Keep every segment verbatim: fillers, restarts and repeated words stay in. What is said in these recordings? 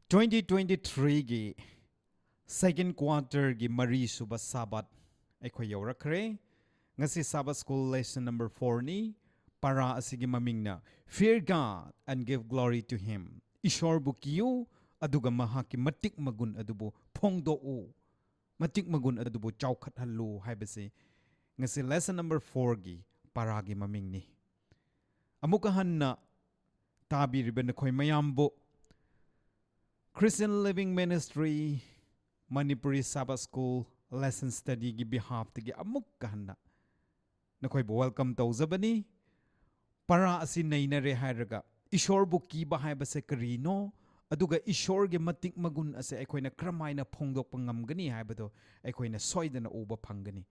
Twenty twenty ꯊ꯭ꯔꯤꯒꯤ ꯁꯦꯀꯦꯟ ꯀ꯭ꯋꯥꯔꯇꯔꯒꯤ ꯃꯔꯤꯁꯨꯕ ꯁꯥꯕꯥꯠ ꯑꯩꯈꯣꯏ ꯌꯧꯔꯛꯈ꯭ꯔꯦ꯫ ꯉꯁꯤ ꯁꯥꯕꯥꯠ ꯁ꯭ꯀꯨꯜ ꯂꯦꯁꯟ ꯅꯝꯕꯔ ꯐꯣꯔꯅꯤ꯫ ꯄꯔꯥ ꯑꯁꯤꯒꯤ ꯃꯃꯤꯡꯅ Fear God and Give Glory to Him꯫ ꯏꯁꯣꯔꯕꯨ ꯀꯤꯌꯨ, ꯑꯗꯨꯒ ꯃꯍꯥꯛꯀꯤ ꯃꯇꯤꯛ ꯃꯒꯨꯟ ꯑꯗꯨꯕꯨ ꯐꯣꯡꯗꯣꯛꯎ, ꯃꯇꯤꯛ ꯃꯒꯨꯟ ꯑꯗꯨꯕꯨ ꯆꯥꯎꯈꯠꯍꯜꯂꯨ ꯍꯥꯏꯕꯁꯤ ꯉꯁꯤ ꯂꯦꯁꯟ ꯅꯝꯕꯔ ꯐꯣꯔꯒꯤ ꯄꯔꯥꯒꯤ ꯃꯃꯤꯡꯅꯤ꯫ ꯑꯃꯨꯛꯀ ꯍꯟꯅ ꯇꯥꯕꯤꯔꯤꯕ ꯅꯈꯣꯏ ꯃꯌꯥꯝꯕꯨ Christian Living Ministry Manipuri Sabbath school lesson ꯁ꯭ꯇꯗꯤꯒꯤ ꯕꯤꯍꯥꯐꯇꯒꯤ ꯑꯃꯨꯛꯀ ꯍꯟꯅ ꯅꯈꯣꯏꯕꯨ ꯋꯦꯜꯀꯝ ꯇꯧꯖꯕꯅꯤ꯫ ꯄꯔꯥ ꯑꯁꯤ ꯅꯩꯅꯔꯦ ꯍꯥꯏꯔꯒ ꯏꯁꯣꯔꯕꯨ ꯀꯤꯕ ꯍꯥꯏꯕꯁꯦ ꯀꯔꯤꯅꯣ, ꯑꯗꯨꯒ ꯏꯁꯣꯔꯒꯤ ꯃꯇꯤꯛ ꯃꯒꯨꯟ ꯑꯁꯦ ꯑꯩꯈꯣꯏꯅ ꯀꯔꯝꯍꯥꯏꯅ ꯐꯣꯡꯗꯣꯛꯄ ꯉꯝꯒꯅꯤ ꯍꯥꯏꯕꯗꯣ ꯑꯩꯈꯣꯏꯅ ꯁꯣꯏꯗꯅ ꯎꯕ ꯐꯪꯒꯅꯤ꯫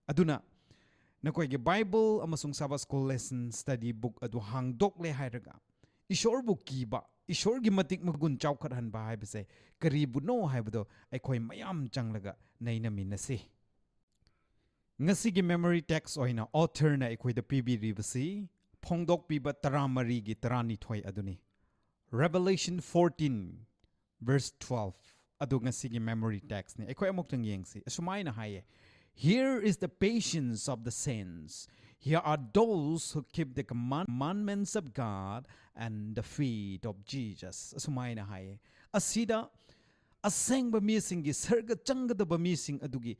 ꯑꯗꯨꯅ ꯅꯈꯣꯏꯒꯤ ꯕꯥꯏꯕꯜ ꯑꯃꯁꯨꯡ ꯁꯥꯕꯥꯠ ꯁ꯭ꯀꯨꯜ ꯂꯦꯁꯟ ꯁ꯭ꯇꯗꯤ ꯕꯨꯛ ꯑꯗꯨ ꯍꯥꯡꯗꯣꯛꯂꯦ ꯍꯥꯏꯔꯒ ꯏꯁꯣꯔꯕꯨ ꯀꯤꯕ, ꯏꯁꯣꯔꯒꯤ ꯃꯇꯤꯛ ꯃꯒꯨꯟ ꯆꯥꯎꯈꯠꯍꯟꯕ ꯍꯥꯏꯕꯁꯦ ꯀꯔꯤꯕꯨꯅꯣ ꯍꯥꯏꯕꯗꯣ ꯑꯩꯈꯣꯏ ꯃꯌꯥꯝ ꯆꯪꯂꯒ ꯅꯩꯅꯃꯤꯟꯅꯁꯤ꯫ ꯉꯁꯤꯒꯤ ꯃꯦꯃꯣꯔꯤ ꯇꯦꯛꯁ ꯑꯣꯏꯅ ꯑꯣꯊꯔꯅ ꯑꯩꯈꯣꯏꯗ ꯄꯤꯕꯤꯔꯤꯕꯁꯤ ꯐꯣꯡꯗꯣꯛꯄꯤꯕ ꯇꯔꯥꯃꯔꯤꯒꯤ ꯇꯔꯥꯅꯤꯊꯣꯏ ꯑꯗꯨꯅꯤ꯫ Revelation fourteen verse twelve ꯑꯗꯨ ꯉꯁꯤꯒꯤ ꯃꯦꯃꯣꯔꯤ ꯇꯦꯛꯁꯅꯤ꯫ ꯑꯩꯈꯣꯏ ꯑꯃꯨꯛꯇꯪ ꯌꯦꯡꯁꯤ꯫ ꯑꯁꯨꯃꯥꯏꯅ ꯍꯥꯏꯌꯦ, "Here is the patience of the saints. Here are those who keep the commandments of God and the feet of Jesus." ꯑꯁꯨꯃꯥꯏꯅ ꯍꯥꯏꯌꯦ꯫ ꯑꯁꯤꯗ ꯑꯁꯦꯡꯕ ꯃꯤꯁꯤꯡꯒꯤ, ꯁꯔꯒ ꯆꯪꯒꯗꯕ ꯃꯤꯁꯤꯡ ꯑꯗꯨꯒꯤ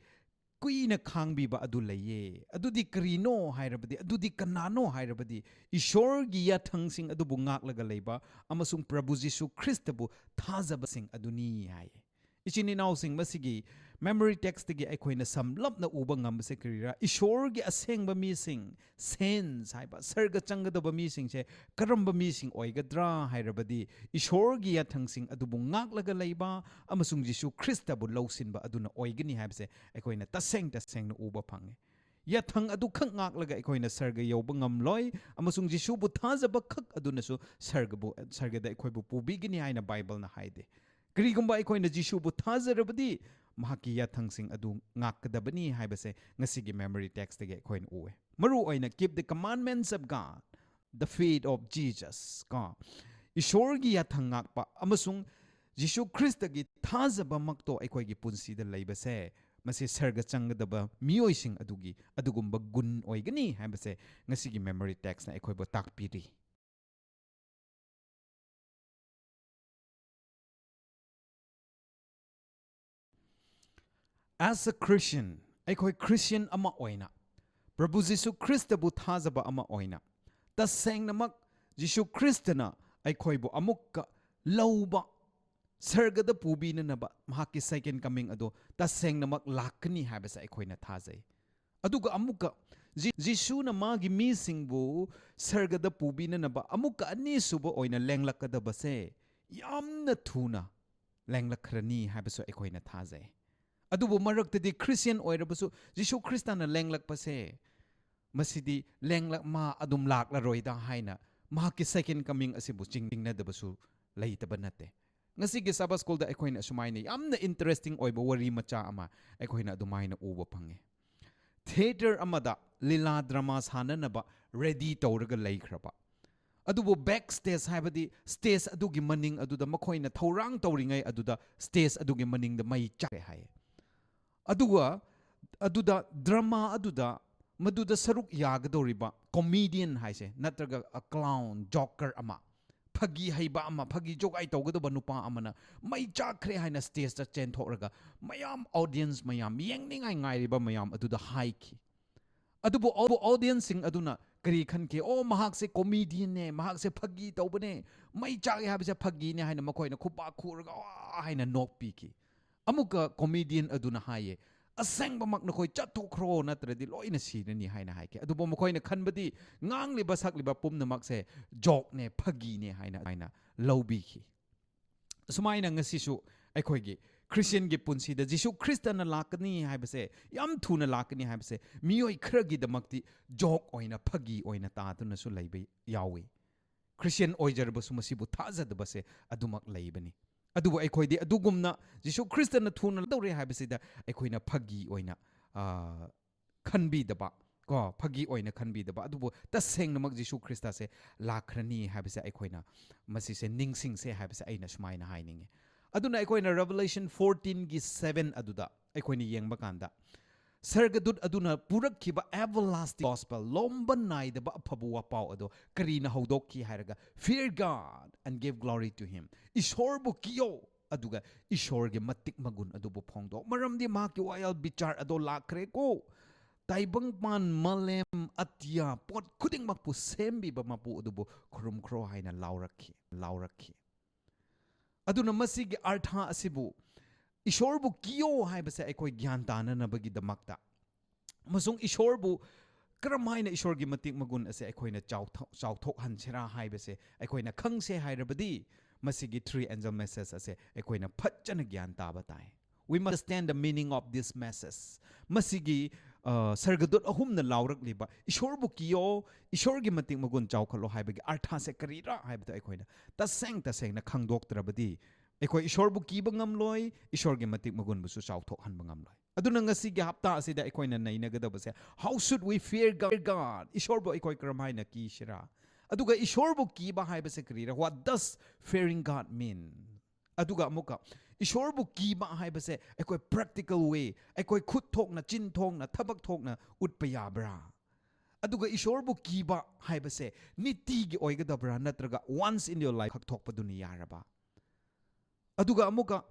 ꯀꯨꯏꯅ ꯈꯥꯡꯕꯤꯕ ꯑꯗꯨ ꯂꯩꯌꯦ꯫ ꯑꯗꯨꯗꯤ ꯀꯔꯤꯅꯣ ꯍꯥꯏꯔꯕꯗꯤ, ꯑꯗꯨꯗꯤ ꯀꯅꯥꯅꯣ ꯍꯥꯏꯔꯕꯗꯤ, ꯏꯁꯣꯔꯒꯤ ꯌꯥꯊꯪꯁꯤꯡ ꯑꯗꯨꯕꯨ ꯉꯥꯛꯂꯒ ꯂꯩꯕ ꯑꯃꯁꯨꯡ ꯄ꯭ꯔꯚꯨ ꯖꯤꯁꯨ ꯈ꯭ꯔꯤꯁꯇꯕꯨ ꯊꯥꯖꯕꯁꯤꯡ ꯑꯗꯨꯅꯤ ꯍꯥꯏꯌꯦ꯫ ꯏꯆꯤꯟ ꯏꯅꯥꯎꯁꯤꯡ, ꯃꯁꯤꯒꯤ ꯃꯦꯃꯣꯔꯤ ꯇꯦꯛꯁꯇꯒꯤ ꯑꯩꯈꯣꯏꯅ ꯁꯝꯂꯞꯅ ꯎꯕ ꯉꯝꯕꯁꯦ ꯀꯔꯤꯔꯥ? ꯏꯁꯣꯔꯒꯤ ꯑꯁꯦꯡꯕ ꯃꯤꯁꯤꯡ, ꯁꯦꯟꯁ ꯍꯥꯏꯕ, ꯁꯔꯒ ꯆꯪꯒꯗꯕ ꯃꯤꯁꯤꯡꯁꯦ ꯀꯔꯝꯕ ꯃꯤꯁꯤꯡ ꯑꯣꯏꯒꯗ꯭ꯔꯥ ꯍꯥꯏꯔꯕꯗꯤ, ꯏꯁꯣꯔꯒꯤ ꯌꯥꯊꯪꯁꯤꯡ ꯑꯗꯨꯕꯨ ꯉꯥꯛꯂꯒ ꯂꯩꯕ ꯑꯃꯁꯨꯡ ꯖꯤꯁꯨ ꯈ꯭ꯔꯤꯁꯇꯕꯨ ꯂꯧꯁꯤꯟꯕ ꯑꯗꯨꯅ ꯑꯣꯏꯒꯅꯤ ꯍꯥꯏꯕꯁꯦ ꯑꯩꯈꯣꯏꯅ ꯇꯁꯦꯡ ꯇꯁꯦꯡꯅ ꯎꯕ ꯐꯪꯉꯦ꯫ ꯌꯥꯊꯪ ꯑꯗꯨꯈꯛ ꯉꯥꯛꯂꯒ ꯑꯩꯈꯣꯏꯅ ꯁꯔꯒ ꯌꯧꯕ ꯉꯝꯂꯣꯏ, ꯑꯃꯁꯨꯡ ꯖꯤꯁꯨꯕꯨ ꯊꯥꯖꯕ ꯈꯛ ꯑꯗꯨꯅꯁꯨ ꯁꯔꯒꯕꯨ, ꯁꯔꯒꯗ ꯑꯩꯈꯣꯏꯕꯨ ꯄꯨꯕꯤꯒꯅꯤ ꯍꯥꯏꯅ ꯕꯥꯏꯕꯜꯅ ꯍꯥꯏꯗꯦ꯫ ꯀꯔꯤꯒꯨꯝꯕ ꯑꯩꯈꯣꯏꯅ ꯖꯤꯁꯨꯕꯨ ꯊꯥꯖꯔꯕꯗꯤ, ꯃꯍꯥꯛꯀꯤ ꯌꯥꯊꯪꯁꯤꯡ ꯑꯗꯨ ꯉꯥꯛꯀꯗꯕꯅꯤ ꯍꯥꯏꯕꯁꯦ ꯉꯁꯤꯒꯤ ꯃꯦꯃꯣꯔꯤ ꯇꯦꯛꯁꯇꯒꯤ ꯑꯩꯈꯣꯏꯅ ꯎꯑꯦ꯫ ꯃꯔꯨ ꯑꯣꯏꯅ, "Keep the commandments of God, the feet of Jesus" ꯀꯣ꯫ ꯏꯁꯣꯔꯒꯤ ꯌꯥꯊꯪ ꯉꯥꯛꯄ ꯑꯃꯁꯨꯡ ꯖꯤꯁꯨ ꯈ꯭ꯔꯤꯁꯇꯒꯤ ꯊꯥꯖꯕꯃꯛꯇꯣ ꯑꯩꯈꯣꯏꯒꯤ ꯄꯨꯟꯁꯤꯗ ꯂꯩꯕꯁꯦ, ꯃꯁꯤ ꯁꯔꯒ ꯆꯪꯒꯗꯕ ꯃꯤꯑꯣꯏꯁꯤꯡ ꯑꯗꯨꯒꯤ ꯑꯗꯨꯒꯨꯝꯕ ꯒꯨꯟ ꯑꯣꯏꯒꯅꯤ ꯍꯥꯏꯕꯁꯦ ꯉꯁꯤꯒꯤ memory textꯅ ꯑꯩꯈꯣꯏꯕꯨ ꯇꯥꯛꯄꯤꯔꯤ꯫ As a Christian, ꯑꯩꯈꯣꯏ ꯈ꯭ꯔꯤꯁꯇꯤꯌꯟ ꯑꯃ ꯑꯣꯏꯅ, ꯄ꯭ꯔꯚꯨ ꯖꯤꯁꯨ ꯈ꯭ꯔꯤꯁꯇꯕꯨ ꯊꯥꯖꯕ ꯑꯃ ꯑꯣꯏꯅ, ꯇꯁꯦꯡꯅꯃꯛ ꯖꯤꯁꯨ ꯈ꯭ꯔꯤꯁꯇꯅ ꯑꯩꯈꯣꯏꯕꯨ ꯑꯃꯨꯛꯀ ꯂꯧꯕ, ꯁꯔꯒꯗ ꯄꯨꯕꯤꯅꯅꯕ ꯃꯍꯥꯛꯀꯤ second coming ꯑꯗꯣ ꯇꯁꯦꯡꯅꯃꯛ ꯂꯥꯛꯀꯅꯤ ꯍꯥꯏꯕꯁꯦ ꯑꯩꯈꯣꯏꯅ ꯊꯥꯖꯩ꯫ ꯑꯗꯨꯒ ꯑꯃꯨꯛꯀ ꯖꯤ-, ꯖꯤꯁꯨꯅ ꯃꯥꯒꯤ ꯃꯤꯁꯤꯡꯕꯨ ꯁꯔꯒꯗ ꯄꯨꯕꯤꯅꯅꯕ ꯑꯃꯨꯛꯀ ꯑꯅꯤꯁꯨꯕ ꯑꯣꯏꯅ ꯂꯦꯡꯂꯛꯀꯗꯕꯁꯦ ꯌꯥꯝꯅ ꯊꯨꯅ ꯂꯦꯡꯂꯛꯈ꯭ꯔꯅꯤ ꯍꯥꯏꯕꯁꯨ ꯑꯩꯈꯣꯏꯅ ꯊꯥꯖꯩ꯫ ꯑꯗꯨꯕꯨ ꯃꯔꯛꯇꯗꯤ ꯈ꯭ꯔꯤꯁꯇꯤꯌꯟ ꯑꯣꯏꯔꯕꯁꯨ ꯖꯤꯁꯨ ꯈ꯭ꯔꯤꯁꯇꯅ ꯂꯦꯡꯂꯛꯄꯁꯦ, ꯃꯁꯤꯗꯤ ꯂꯦꯡꯂꯛ-, ꯃꯥ ꯑꯗꯨꯝ ꯂꯥꯛꯂꯔꯣꯏꯗ ꯍꯥꯏꯅ ꯃꯍꯥꯛꯀꯤ second coming ꯑꯁꯤꯕꯨ ꯆꯤꯡꯅꯗꯕꯁꯨ ꯂꯩꯇꯕ ꯅꯠꯇꯦ꯫ ꯉꯁꯤꯒꯤ Sabbath Schoolꯗ ꯑꯩꯈꯣꯏꯅ ꯑꯁꯨꯃꯥꯏꯅ ꯌꯥꯝꯅ interesting ꯑꯣꯏꯕ ꯋꯥꯔꯤ ꯃꯆꯥ ꯑꯃ ꯑꯩꯈꯣꯏꯅ ꯑꯗꯨꯃꯥꯏꯅ ꯎꯕ ꯐꯪꯉꯦ꯫ Theatre ꯑꯃꯗ ꯂꯤꯂꯥ ꯗ꯭ꯔꯃꯥ ꯁꯥꯟꯅꯅꯕ ready ꯇꯧꯔꯒ ꯂꯩꯈ꯭ꯔꯕ, ꯑꯗꯨꯕꯨ back stage, ꯍꯥꯏꯕꯗꯤ stage ꯑꯗꯨꯒꯤ ꯃꯅꯤꯡ ꯑꯗꯨꯗ ꯃꯈꯣꯏꯅ ꯊꯧꯔꯥꯡ ꯇꯧꯔꯤꯉꯩ ꯑꯗꯨꯗ stage ꯑꯗꯨꯒꯤ ꯃꯅꯤꯡꯗ ꯃꯩ ꯆꯥꯛꯑꯦ ꯍꯥꯏꯌꯦ꯫ ꯑꯗꯨꯒ ꯑꯗꯨꯗ ꯗ꯭ꯔꯃꯥ ꯑꯗꯨꯗ ꯃꯗꯨꯗ ꯁꯔꯨꯛ ꯌꯥꯒꯗꯧꯔꯤꯕ comedian ꯍꯥꯏꯁꯦ, ꯅꯠꯇ꯭ꯔꯒ a clown, joker ꯑꯃ, ꯐꯥꯒꯤ ꯍꯩꯕ ꯑꯃ, ꯐꯥꯒꯤ ꯖꯣꯒꯥꯏ ꯇꯧꯒꯗꯕ ꯅꯨꯄꯥ ꯑꯃꯅ ꯃꯩ ꯆꯥꯛꯈ꯭ꯔꯦ ꯍꯥꯏꯅ stageꯇ ꯆꯦꯟꯊꯣꯛꯂꯒ ꯃꯌꯥꯝ, audience ꯃꯌꯥꯝ, ꯌꯦꯡꯅꯤꯡꯉꯥꯏ ꯉꯥꯏꯔꯤꯕ ꯃꯌꯥꯝ ꯑꯗꯨꯗ ꯍꯥꯏꯈꯤ꯫ ꯑꯗꯨꯕꯨ ꯑꯧ-, audienceꯁꯤꯡ ꯑꯗꯨꯅ ꯀꯔꯤ ꯈꯟꯈꯤ? "ꯑꯣ, ꯃꯍꯥꯛꯁꯦ comedianꯅꯦ, ꯃꯍꯥꯛꯁꯦ ꯐꯥꯒꯤ ꯇꯧꯕꯅꯦ, ꯃꯩ ꯆꯥꯛꯑꯦ ꯍꯥꯏꯕꯁꯦ ꯐꯥꯒꯤꯅꯦ" ꯍꯥꯏꯅ ꯃꯈꯣꯏꯅ ꯈꯨꯄꯥꯛ ꯈꯨꯔꯒ "ꯑꯥ" ꯍꯥꯏꯅ ꯅꯣꯛꯄꯤꯈꯤ꯫ ꯑꯃꯨꯛꯀ comedian ꯑꯗꯨꯅ ꯍꯥꯏꯌꯦ, "ꯑꯁꯦꯡꯕꯃꯛ ꯅꯈꯣꯏ ꯆꯠꯊꯣꯛꯈ꯭ꯔꯣ, ꯅꯠꯇ꯭ꯔꯗꯤ ꯂꯣꯏꯅ ꯁꯤꯔꯅꯤ" ꯍꯥꯏꯅ ꯍꯥꯏꯈꯤ꯫ ꯑꯗꯨꯕꯨ ꯃꯈꯣꯏꯅ ꯈꯟꯕꯗꯤ ꯉꯥꯡꯂꯤꯕ ꯁꯛꯂꯤꯕ ꯄꯨꯝꯅꯃꯛꯁꯦ jokeꯅꯦ, ꯐꯥꯒꯤꯅꯦ ꯍꯥꯏꯅ, ꯍꯥꯏꯅ ꯂꯧꯕꯤꯈꯤ꯫ ꯑꯁꯨꯃꯥꯏꯅ ꯉꯁꯤꯁꯨ ꯑꯩꯈꯣꯏꯒꯤ ꯈ꯭ꯔꯤꯁꯇꯤꯌꯟꯒꯤ ꯄꯨꯟꯁꯤꯗ ꯖꯤꯁꯨ ꯈ꯭ꯔꯤꯁꯇꯅ ꯂꯥꯛꯀꯅꯤ ꯍꯥꯏꯕꯁꯦ, ꯌꯥꯝ ꯊꯨꯅ ꯂꯥꯛꯀꯅꯤ ꯍꯥꯏꯕꯁꯦ, ꯃꯤꯑꯣꯏ ꯈꯔꯒꯤꯗꯃꯛꯇꯤ joke ꯑꯣꯏꯅ, ꯐꯥꯒꯤ ꯑꯣꯏꯅ ꯇꯥꯗꯨꯅꯁꯨ ꯂꯩꯕ ꯌꯥꯎꯏ꯫ ꯈ꯭ꯔꯤꯁꯇꯤꯌꯟ ꯑꯣꯏꯖꯔꯕꯁꯨ ꯃꯁꯤꯕꯨ ꯊꯥꯖꯗꯕꯁꯦ ꯑꯗꯨꯃꯛ ꯂꯩꯕꯅꯤ꯫ ꯑꯗꯨꯕꯨ ꯑꯩꯈꯣꯏꯗꯤ ꯑꯗꯨꯒꯨꯝꯅ ꯖꯤꯁꯨ ꯈ꯭ꯔꯤꯁꯇꯅ ꯊꯨꯅ ꯂꯥꯛꯇꯧꯔꯦ ꯍꯥꯏꯕꯁꯤꯗ ꯑꯩꯈꯣꯏꯅ ꯐꯥꯒꯤ ꯑꯣꯏꯅ, ꯑ, ꯈꯟꯕꯤꯗꯕ, ꯀꯣ, ꯐꯥꯒꯤ ꯑꯣꯏꯅ ꯈꯟꯕꯤꯗꯕ, ꯑꯗꯨꯕꯨ ꯇꯁꯦꯡꯅꯃꯛ ꯖꯤꯁꯨ ꯈ꯭ꯔꯤꯁꯇꯁꯦ ꯂꯥꯛꯈ꯭ꯔꯅꯤ ꯍꯥꯏꯕꯁꯦ ꯑꯩꯈꯣꯏꯅ ꯃꯁꯤꯁꯦ ꯅꯤꯡꯁꯤꯡꯁꯦ ꯍꯥꯏꯕꯁꯦ ꯑꯩꯅ ꯁꯨꯃꯥꯏꯅ ꯍꯥꯏꯅꯤꯡꯉꯤ꯫ ꯑꯗꯨꯅ ꯑꯩꯈꯣꯏꯅ Revelation fourteen ꯒꯤ seven ꯑꯗꯨꯗ ꯑꯩꯈꯣꯏꯅ ꯌꯦꯡꯕ ꯀꯥꯟꯗ, ꯁꯔꯒꯗꯨꯠ ꯑꯗꯨꯅ ꯄꯨꯔꯛꯈꯤꯕ everlasting gospel, ꯂꯣꯝꯕ ꯅꯥꯏꯗꯕ ꯑꯐꯕ ꯋꯥꯄꯥꯎ ꯑꯗꯣ ꯀꯔꯤꯅ ꯍꯧꯗꯣꯛꯈꯤ ꯍꯥꯏꯔꯒ, "Fear God and give glory to him." ꯏꯁꯣꯔꯕꯨ ꯀꯤꯌꯣ, ꯑꯗꯨꯒ ꯏꯁꯣꯔꯒꯤ ꯃꯇꯤꯛ ꯃꯒꯨꯟ ꯑꯗꯨꯕꯨ ꯐꯣꯡꯗꯣꯛ, ꯃꯔꯝꯗꯤ ꯃꯍꯥꯛꯀꯤ ꯋꯥꯌꯦꯜ ꯕꯤꯆꯥꯔ ꯑꯗꯣ ꯂꯥꯛꯈ꯭ꯔꯦꯀꯣ꯫ ꯇꯥꯏꯕꯪꯄꯥꯟ, ꯃꯥꯂꯦꯝ, ꯑꯇꯤꯌꯥ, ꯄꯣꯠ ꯈꯨꯗꯤꯡꯃꯛꯄꯨ ꯁꯦꯝꯕꯤꯕ ꯃꯄꯨ ꯑꯗꯨꯕꯨ ꯈꯨꯔꯨꯝꯈ꯭ꯔꯣ ꯍꯥꯏꯅ ꯂꯥꯎꯔꯛꯈꯤ, ꯂꯥꯎꯔꯛꯈꯤ꯫ ꯑꯗꯨꯅ ꯃꯁꯤꯒꯤ ꯑꯔꯊ ꯑꯁꯤꯕꯨ, ꯏꯁꯣꯔꯕꯨ ꯀꯤꯌꯣ ꯍꯥꯏꯕꯁꯦ ꯑꯩꯈꯣꯏ ꯒ꯭ꯌꯥꯟ ꯇꯥꯅꯅꯕꯒꯤꯗꯃꯛꯇ, ꯑꯃꯁꯨꯡ ꯏꯁꯣꯔꯕꯨ ꯀꯔꯝ ꯍꯥꯏꯅ, ꯏꯁꯣꯔꯒꯤ ꯃꯇꯤꯛ ꯃꯒꯨꯟ ꯑꯁꯦ ꯑꯩꯈꯣꯏꯅ ꯆꯥꯎꯊꯣꯛ-, ꯆꯥꯎꯊꯣꯛꯍꯟꯁꯤꯔꯥ ꯍꯥꯏꯕꯁꯦ ꯑꯩꯈꯣꯏꯅ ꯈꯪꯁꯦ ꯍꯥꯏꯔꯕꯗꯤ, ꯃꯁꯤꯒꯤ three angel message ꯑꯁꯦ ꯑꯩꯈꯣꯏꯅ ꯐꯖꯅ ꯒ꯭ꯌꯥꯟ ꯇꯥꯕ ꯇꯥꯏ꯫ We must understand the meaning of this message. ꯃꯁꯤꯒꯤ, ꯑ, ꯁꯔꯒꯗꯨꯠ ꯑꯍꯨꯝꯅ ꯂꯥꯎꯔꯛꯂꯤꯕ "ꯏꯁꯣꯔꯕꯨ ꯀꯤꯌꯣ, ꯏꯁꯣꯔꯒꯤ ꯃꯇꯤꯛ ꯃꯒꯨꯟ ꯆꯥꯎꯈꯠꯂꯣ" ꯍꯥꯏꯕꯒꯤ ꯑꯔꯊꯁꯦ ꯀꯔꯤꯔꯥ ꯍꯥꯏꯕꯗꯣ ꯑꯩꯈꯣꯏꯅ ꯇꯁꯦꯡ ꯇꯁꯦꯡꯅ ꯈꯪꯗꯣꯛꯇ꯭ꯔꯕꯗꯤ, ꯑꯩꯈꯣꯏ ꯏꯁꯣꯔꯕꯨ ꯀꯤꯕ ꯉꯝꯂꯣꯏ, ꯏꯁꯣꯔꯒꯤ ꯃꯇꯤꯛ ꯃꯒꯨꯟꯕꯨꯁꯨ ꯆꯥꯎꯊꯣꯛꯍꯟꯕ ꯉꯝꯂꯣꯏ꯫ ꯑꯗꯨꯅ ꯉꯁꯤꯒꯤ ꯍꯞꯇꯥ ꯑꯁꯤꯗ ꯑꯩꯈꯣꯏꯅ ꯅꯩꯅꯒꯗꯕꯁꯦ, "How should we fear God?" ꯏꯁꯣꯔꯕꯨ ꯑꯩꯈꯣꯏ ꯀꯔꯝ ꯍꯥꯏꯅ ꯀꯤꯁꯤꯔꯥ? ꯑꯗꯨꯒ ꯏꯁꯣꯔꯕꯨ ꯀꯤꯕ ꯍꯥꯏꯕꯁꯦ ꯀꯔꯤꯔꯥ? What does fearing God mean? ꯑꯗꯨꯒ ꯑꯃꯨꯛꯀ ꯏꯁꯣꯔꯕꯨ ꯀꯤꯕ ꯍꯥꯏꯕꯁꯦ ꯑꯩꯈꯣꯏ practical way, ꯑꯩꯈꯣꯏ ꯈꯨꯠ ꯊꯣꯛꯅ, ꯆꯤꯟ ꯊꯣꯛꯅ, ꯊꯕꯛ ꯊꯣꯛꯅ ꯎꯠꯄ ꯌꯥꯕ꯭ꯔꯥ? ꯑꯗꯨꯒ ꯏꯁꯣꯔꯕꯨ ꯀꯤꯕ ꯍꯥꯏꯕꯁꯦ ꯅꯤꯇꯤꯒꯤ ꯑꯣꯏꯒꯗꯕ꯭ꯔꯥ, ꯅꯠꯇ꯭ꯔꯒ once in your life ꯈꯛ ꯊꯣꯛꯄꯗꯨꯅ ꯌꯥꯔꯕ? ꯑꯗꯨꯒ ꯑꯃꯨꯛꯀ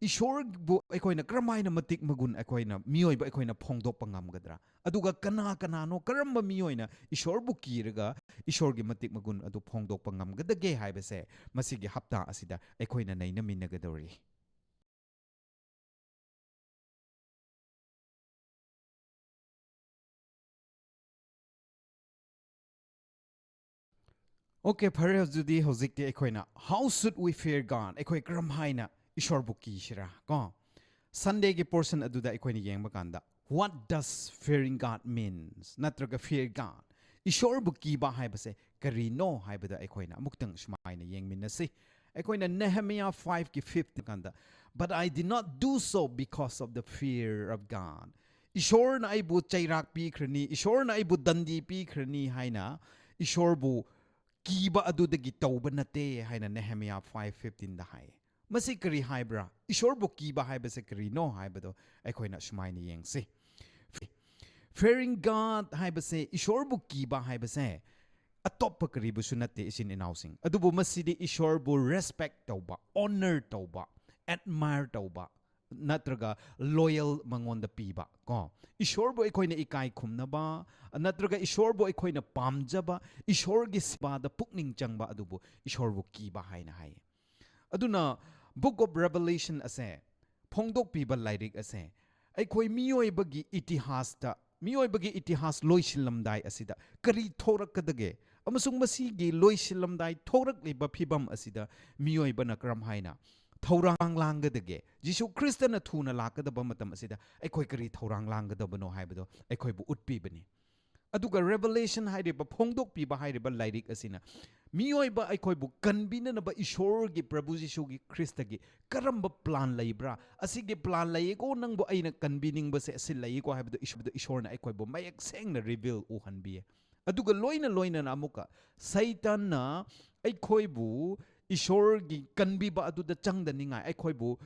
ꯏꯁꯣꯔꯕꯨ ꯑꯩꯈꯣꯏꯅ ꯀꯔꯝ ꯍꯥꯏꯅ ꯃꯇꯤꯛ ꯃꯒꯨꯟ ꯑꯩꯈꯣꯏꯅ, ꯃꯤꯑꯣꯏꯕ ꯑꯩꯈꯣꯏꯅ ꯐꯣꯡꯗꯣꯛꯄ ꯉꯝꯒꯗ꯭ꯔꯥ? ꯑꯗꯨꯒ ꯀꯅꯥ ꯀꯅꯥꯅꯣ, ꯀꯔꯝꯕ ꯃꯤꯑꯣꯏꯅ ꯏꯁꯣꯔꯕꯨ ꯀꯤꯔꯒ ꯏꯁꯣꯔꯒꯤ ꯃꯇꯤꯛ ꯃꯒꯨꯟ ꯑꯗꯨ ꯐꯣꯡꯗꯣꯛꯄ ꯉꯝꯒꯗꯒꯦ ꯍꯥꯏꯕꯁꯦ ꯃꯁꯤꯒꯤ ꯍꯞꯇꯥ ꯑꯁꯤꯗ ꯑꯩꯈꯣꯏꯅ ꯅꯩꯅꯃꯤꯟꯅꯒꯗꯧꯔꯤ꯫ Okay, ꯐꯔꯦ, ꯑꯗꯨꯗꯤ ꯍꯧꯖꯤꯛꯇꯤ ꯑꯩꯈꯣꯏꯅ "How should we fear God?" ꯑꯩꯈꯣꯏ ꯀꯔꯝ ꯍꯥꯏꯅ ꯏꯁꯣꯔꯕꯨ ꯀꯤꯁꯤꯔꯥ, ꯀꯣ? Sunday ꯒꯤ portion ꯑꯗꯨꯗ ꯑꯩꯈꯣꯏꯅ ꯌꯦꯡꯕ ꯀꯥꯟꯗ, "What does fearing God means?" ꯅꯠꯇ꯭ꯔꯒ "Fear God", ꯏꯁꯣꯔꯕꯨ ꯀꯤꯕ ꯍꯥꯏꯕꯁꯦ ꯀꯔꯤꯅꯣ ꯍꯥꯏꯕꯗ ꯑꯩꯈꯣꯏꯅ ꯑꯃꯨꯛꯇꯪ ꯁꯨꯃꯥꯏꯅ ꯌꯦꯡꯃꯤꯟꯅꯁꯤ꯫ ꯑꯩꯈꯣꯏꯅ Nehemiah five ꯀꯤ fifth ꯀꯥꯟꯗ, "But I did not do so because of the fear of God." ꯏꯁꯣꯔꯅ ꯑꯩꯕꯨ ꯆꯩꯔꯥꯛ ꯄꯤꯈ꯭ꯔꯅꯤ, ꯏꯁꯣꯔꯅ ꯑꯩꯕꯨ ꯗꯟꯗꯤ ꯄꯤꯈ꯭ꯔꯅꯤ ꯍꯥꯏꯅ ꯏꯁꯣꯔꯕꯨ ꯀꯤꯕ ꯑꯗꯨꯗꯒꯤ ꯇꯧꯕ ꯅꯠꯇꯦ ꯍꯥꯏꯅ Nehemiah five fifteen ꯗ ꯍꯥꯏ꯫ ꯃꯁꯤ ꯀꯔꯤ ꯍꯥꯏꯕ꯭ꯔꯥ? ꯏꯁꯣꯔꯕꯨ ꯀꯤꯕ ꯍꯥꯏꯕꯁꯦ ꯀꯔꯤꯅꯣ ꯍꯥꯏꯕꯗꯣ ꯑꯩꯈꯣꯏꯅ ꯁꯨꯃꯥꯏꯅ ꯌꯦꯡꯁꯤ꯫ Fearing God ꯍꯥꯏꯕꯁꯦ, ꯏꯁꯣꯔꯕꯨ ꯀꯤꯕ ꯍꯥꯏꯕꯁꯦ ꯑꯇꯣꯞꯄ ꯀꯔꯤꯕꯨꯁꯨ ꯅꯠꯇꯦ, ꯏꯆꯤꯟ ꯏꯅꯥꯎꯁꯤꯡ꯫ ꯑꯗꯨꯕꯨ ꯃꯁꯤꯗꯤ ꯏꯁꯣꯔꯕꯨ respect ꯇꯧꯕ, honor ꯇꯧꯕ, admire ꯇꯧꯕ, ꯅꯠꯇ꯭ꯔꯒ loyal ꯃꯉꯣꯟꯗ ꯄꯤꯕ ꯀꯣ꯫ ꯏꯁꯣꯔꯕꯨ ꯑꯩꯈꯣꯏꯅ ꯏꯀꯥꯏ ꯈꯨꯝꯅꯕ, ꯅꯠꯇ꯭ꯔꯒ ꯏꯁꯣꯔꯕꯨ ꯑꯩꯈꯣꯏꯅ ꯄꯥꯝꯖꯕ, ꯏꯁꯣꯔꯒꯤ ꯁꯦꯕꯥꯗ ꯄꯨꯛꯅꯤꯡ ꯆꯪꯕ ꯑꯗꯨꯕꯨ ꯏꯁꯣꯔꯕꯨ ꯀꯤꯕ ꯍꯥꯏꯅ ꯍꯥꯏꯌꯦ꯫ ꯑꯗꯨꯅ Book of Revelation ꯑꯁꯦ, ꯐꯣꯡꯗꯣꯛꯄꯤꯕ ꯂꯥꯏꯔꯤꯛ ꯑꯁꯦ, ꯑꯩꯈꯣꯏ ꯃꯤꯑꯣꯏꯕꯒꯤ ꯏꯇꯤꯍꯥꯁꯇ, ꯃꯤꯑꯣꯏꯕꯒꯤ ꯏꯇꯤꯍꯥꯁ ꯂꯣꯏꯁꯤꯜꯂꯝꯗꯥꯏ ꯑꯁꯤꯗ ꯀꯔꯤ ꯊꯣꯔꯛꯀꯗꯒꯦ? ꯑꯃꯁꯨꯡ ꯃꯁꯤꯒꯤ ꯂꯣꯏꯁꯤꯜꯂꯝꯗꯥꯏ ꯊꯣꯔꯛꯂꯤꯕ ꯐꯤꯕꯝ ꯑꯁꯤꯗ ꯃꯤꯑꯣꯏꯕꯅ ꯀꯔꯝ ꯍꯥꯏꯅ ꯊꯧꯔꯥꯡ ꯂꯥꯡꯒꯗꯒꯦ? ꯖꯤꯁꯨ ꯈ꯭ꯔꯤꯁꯇꯅ ꯊꯨꯅ ꯂꯥꯛꯀꯗꯕ ꯃꯇꯝ ꯑꯁꯤꯗ ꯑꯩꯈꯣꯏ ꯀꯔꯤ ꯊꯧꯔꯥꯡ ꯂꯥꯡꯒꯗꯕꯅꯣ ꯍꯥꯏꯕꯗꯣ ꯑꯩꯈꯣꯏꯕꯨ ꯎꯠꯄꯤꯕꯅꯤ꯫ ꯑꯗꯨꯒ Revelation ꯍꯥꯏꯔꯤꯕ, ꯐꯣꯡꯗꯣꯛꯄꯤꯕ ꯍꯥꯏꯔꯤꯕ ꯂꯥꯏꯔꯤꯛ ꯑꯁꯤꯅ ꯃꯤꯑꯣꯏꯕ ꯑꯩꯈꯣꯏꯕꯨ ꯀꯟꯕꯤꯅꯅꯕ ꯏꯁꯣꯔꯒꯤ, ꯄ꯭ꯔꯚꯨ ꯖꯤꯁꯨꯒꯤ ꯈ꯭ꯔꯤꯁꯇꯒꯤ ꯀꯔꯝꯕ plan ꯂꯩꯕ꯭ꯔꯥ? ꯑꯁꯤꯒꯤ plan ꯂꯩꯌꯦꯀꯣ, ꯅꯪꯕꯨ ꯑꯩꯅ ꯀꯟꯕꯤꯅꯤꯡꯕꯁꯦ ꯑꯁꯤ ꯂꯩꯌꯦꯀꯣ ꯍꯥꯏꯕꯗꯨ ꯏꯁꯣꯔꯗ, ꯏꯁꯣꯔꯅ ꯑꯩꯈꯣꯏꯕꯨ ꯃꯌꯦꯛ ꯁꯦꯡꯅ reveal ꯎꯍꯟꯕꯤꯌꯦ꯫ ꯑꯗꯨꯒ ꯂꯣꯏꯅ ꯂꯣꯏꯅꯅ ꯑꯃꯨꯛꯀ ꯁꯩꯇꯥꯟꯅ ꯑꯩꯈꯣꯏꯕꯨ ꯏꯁꯣꯔꯒꯤ ꯀꯟꯕꯤꯕ ꯑꯗꯨꯗ ꯆꯪꯗꯅꯤꯡꯉꯥꯏ, ꯑꯩꯈꯣꯏꯕꯨ,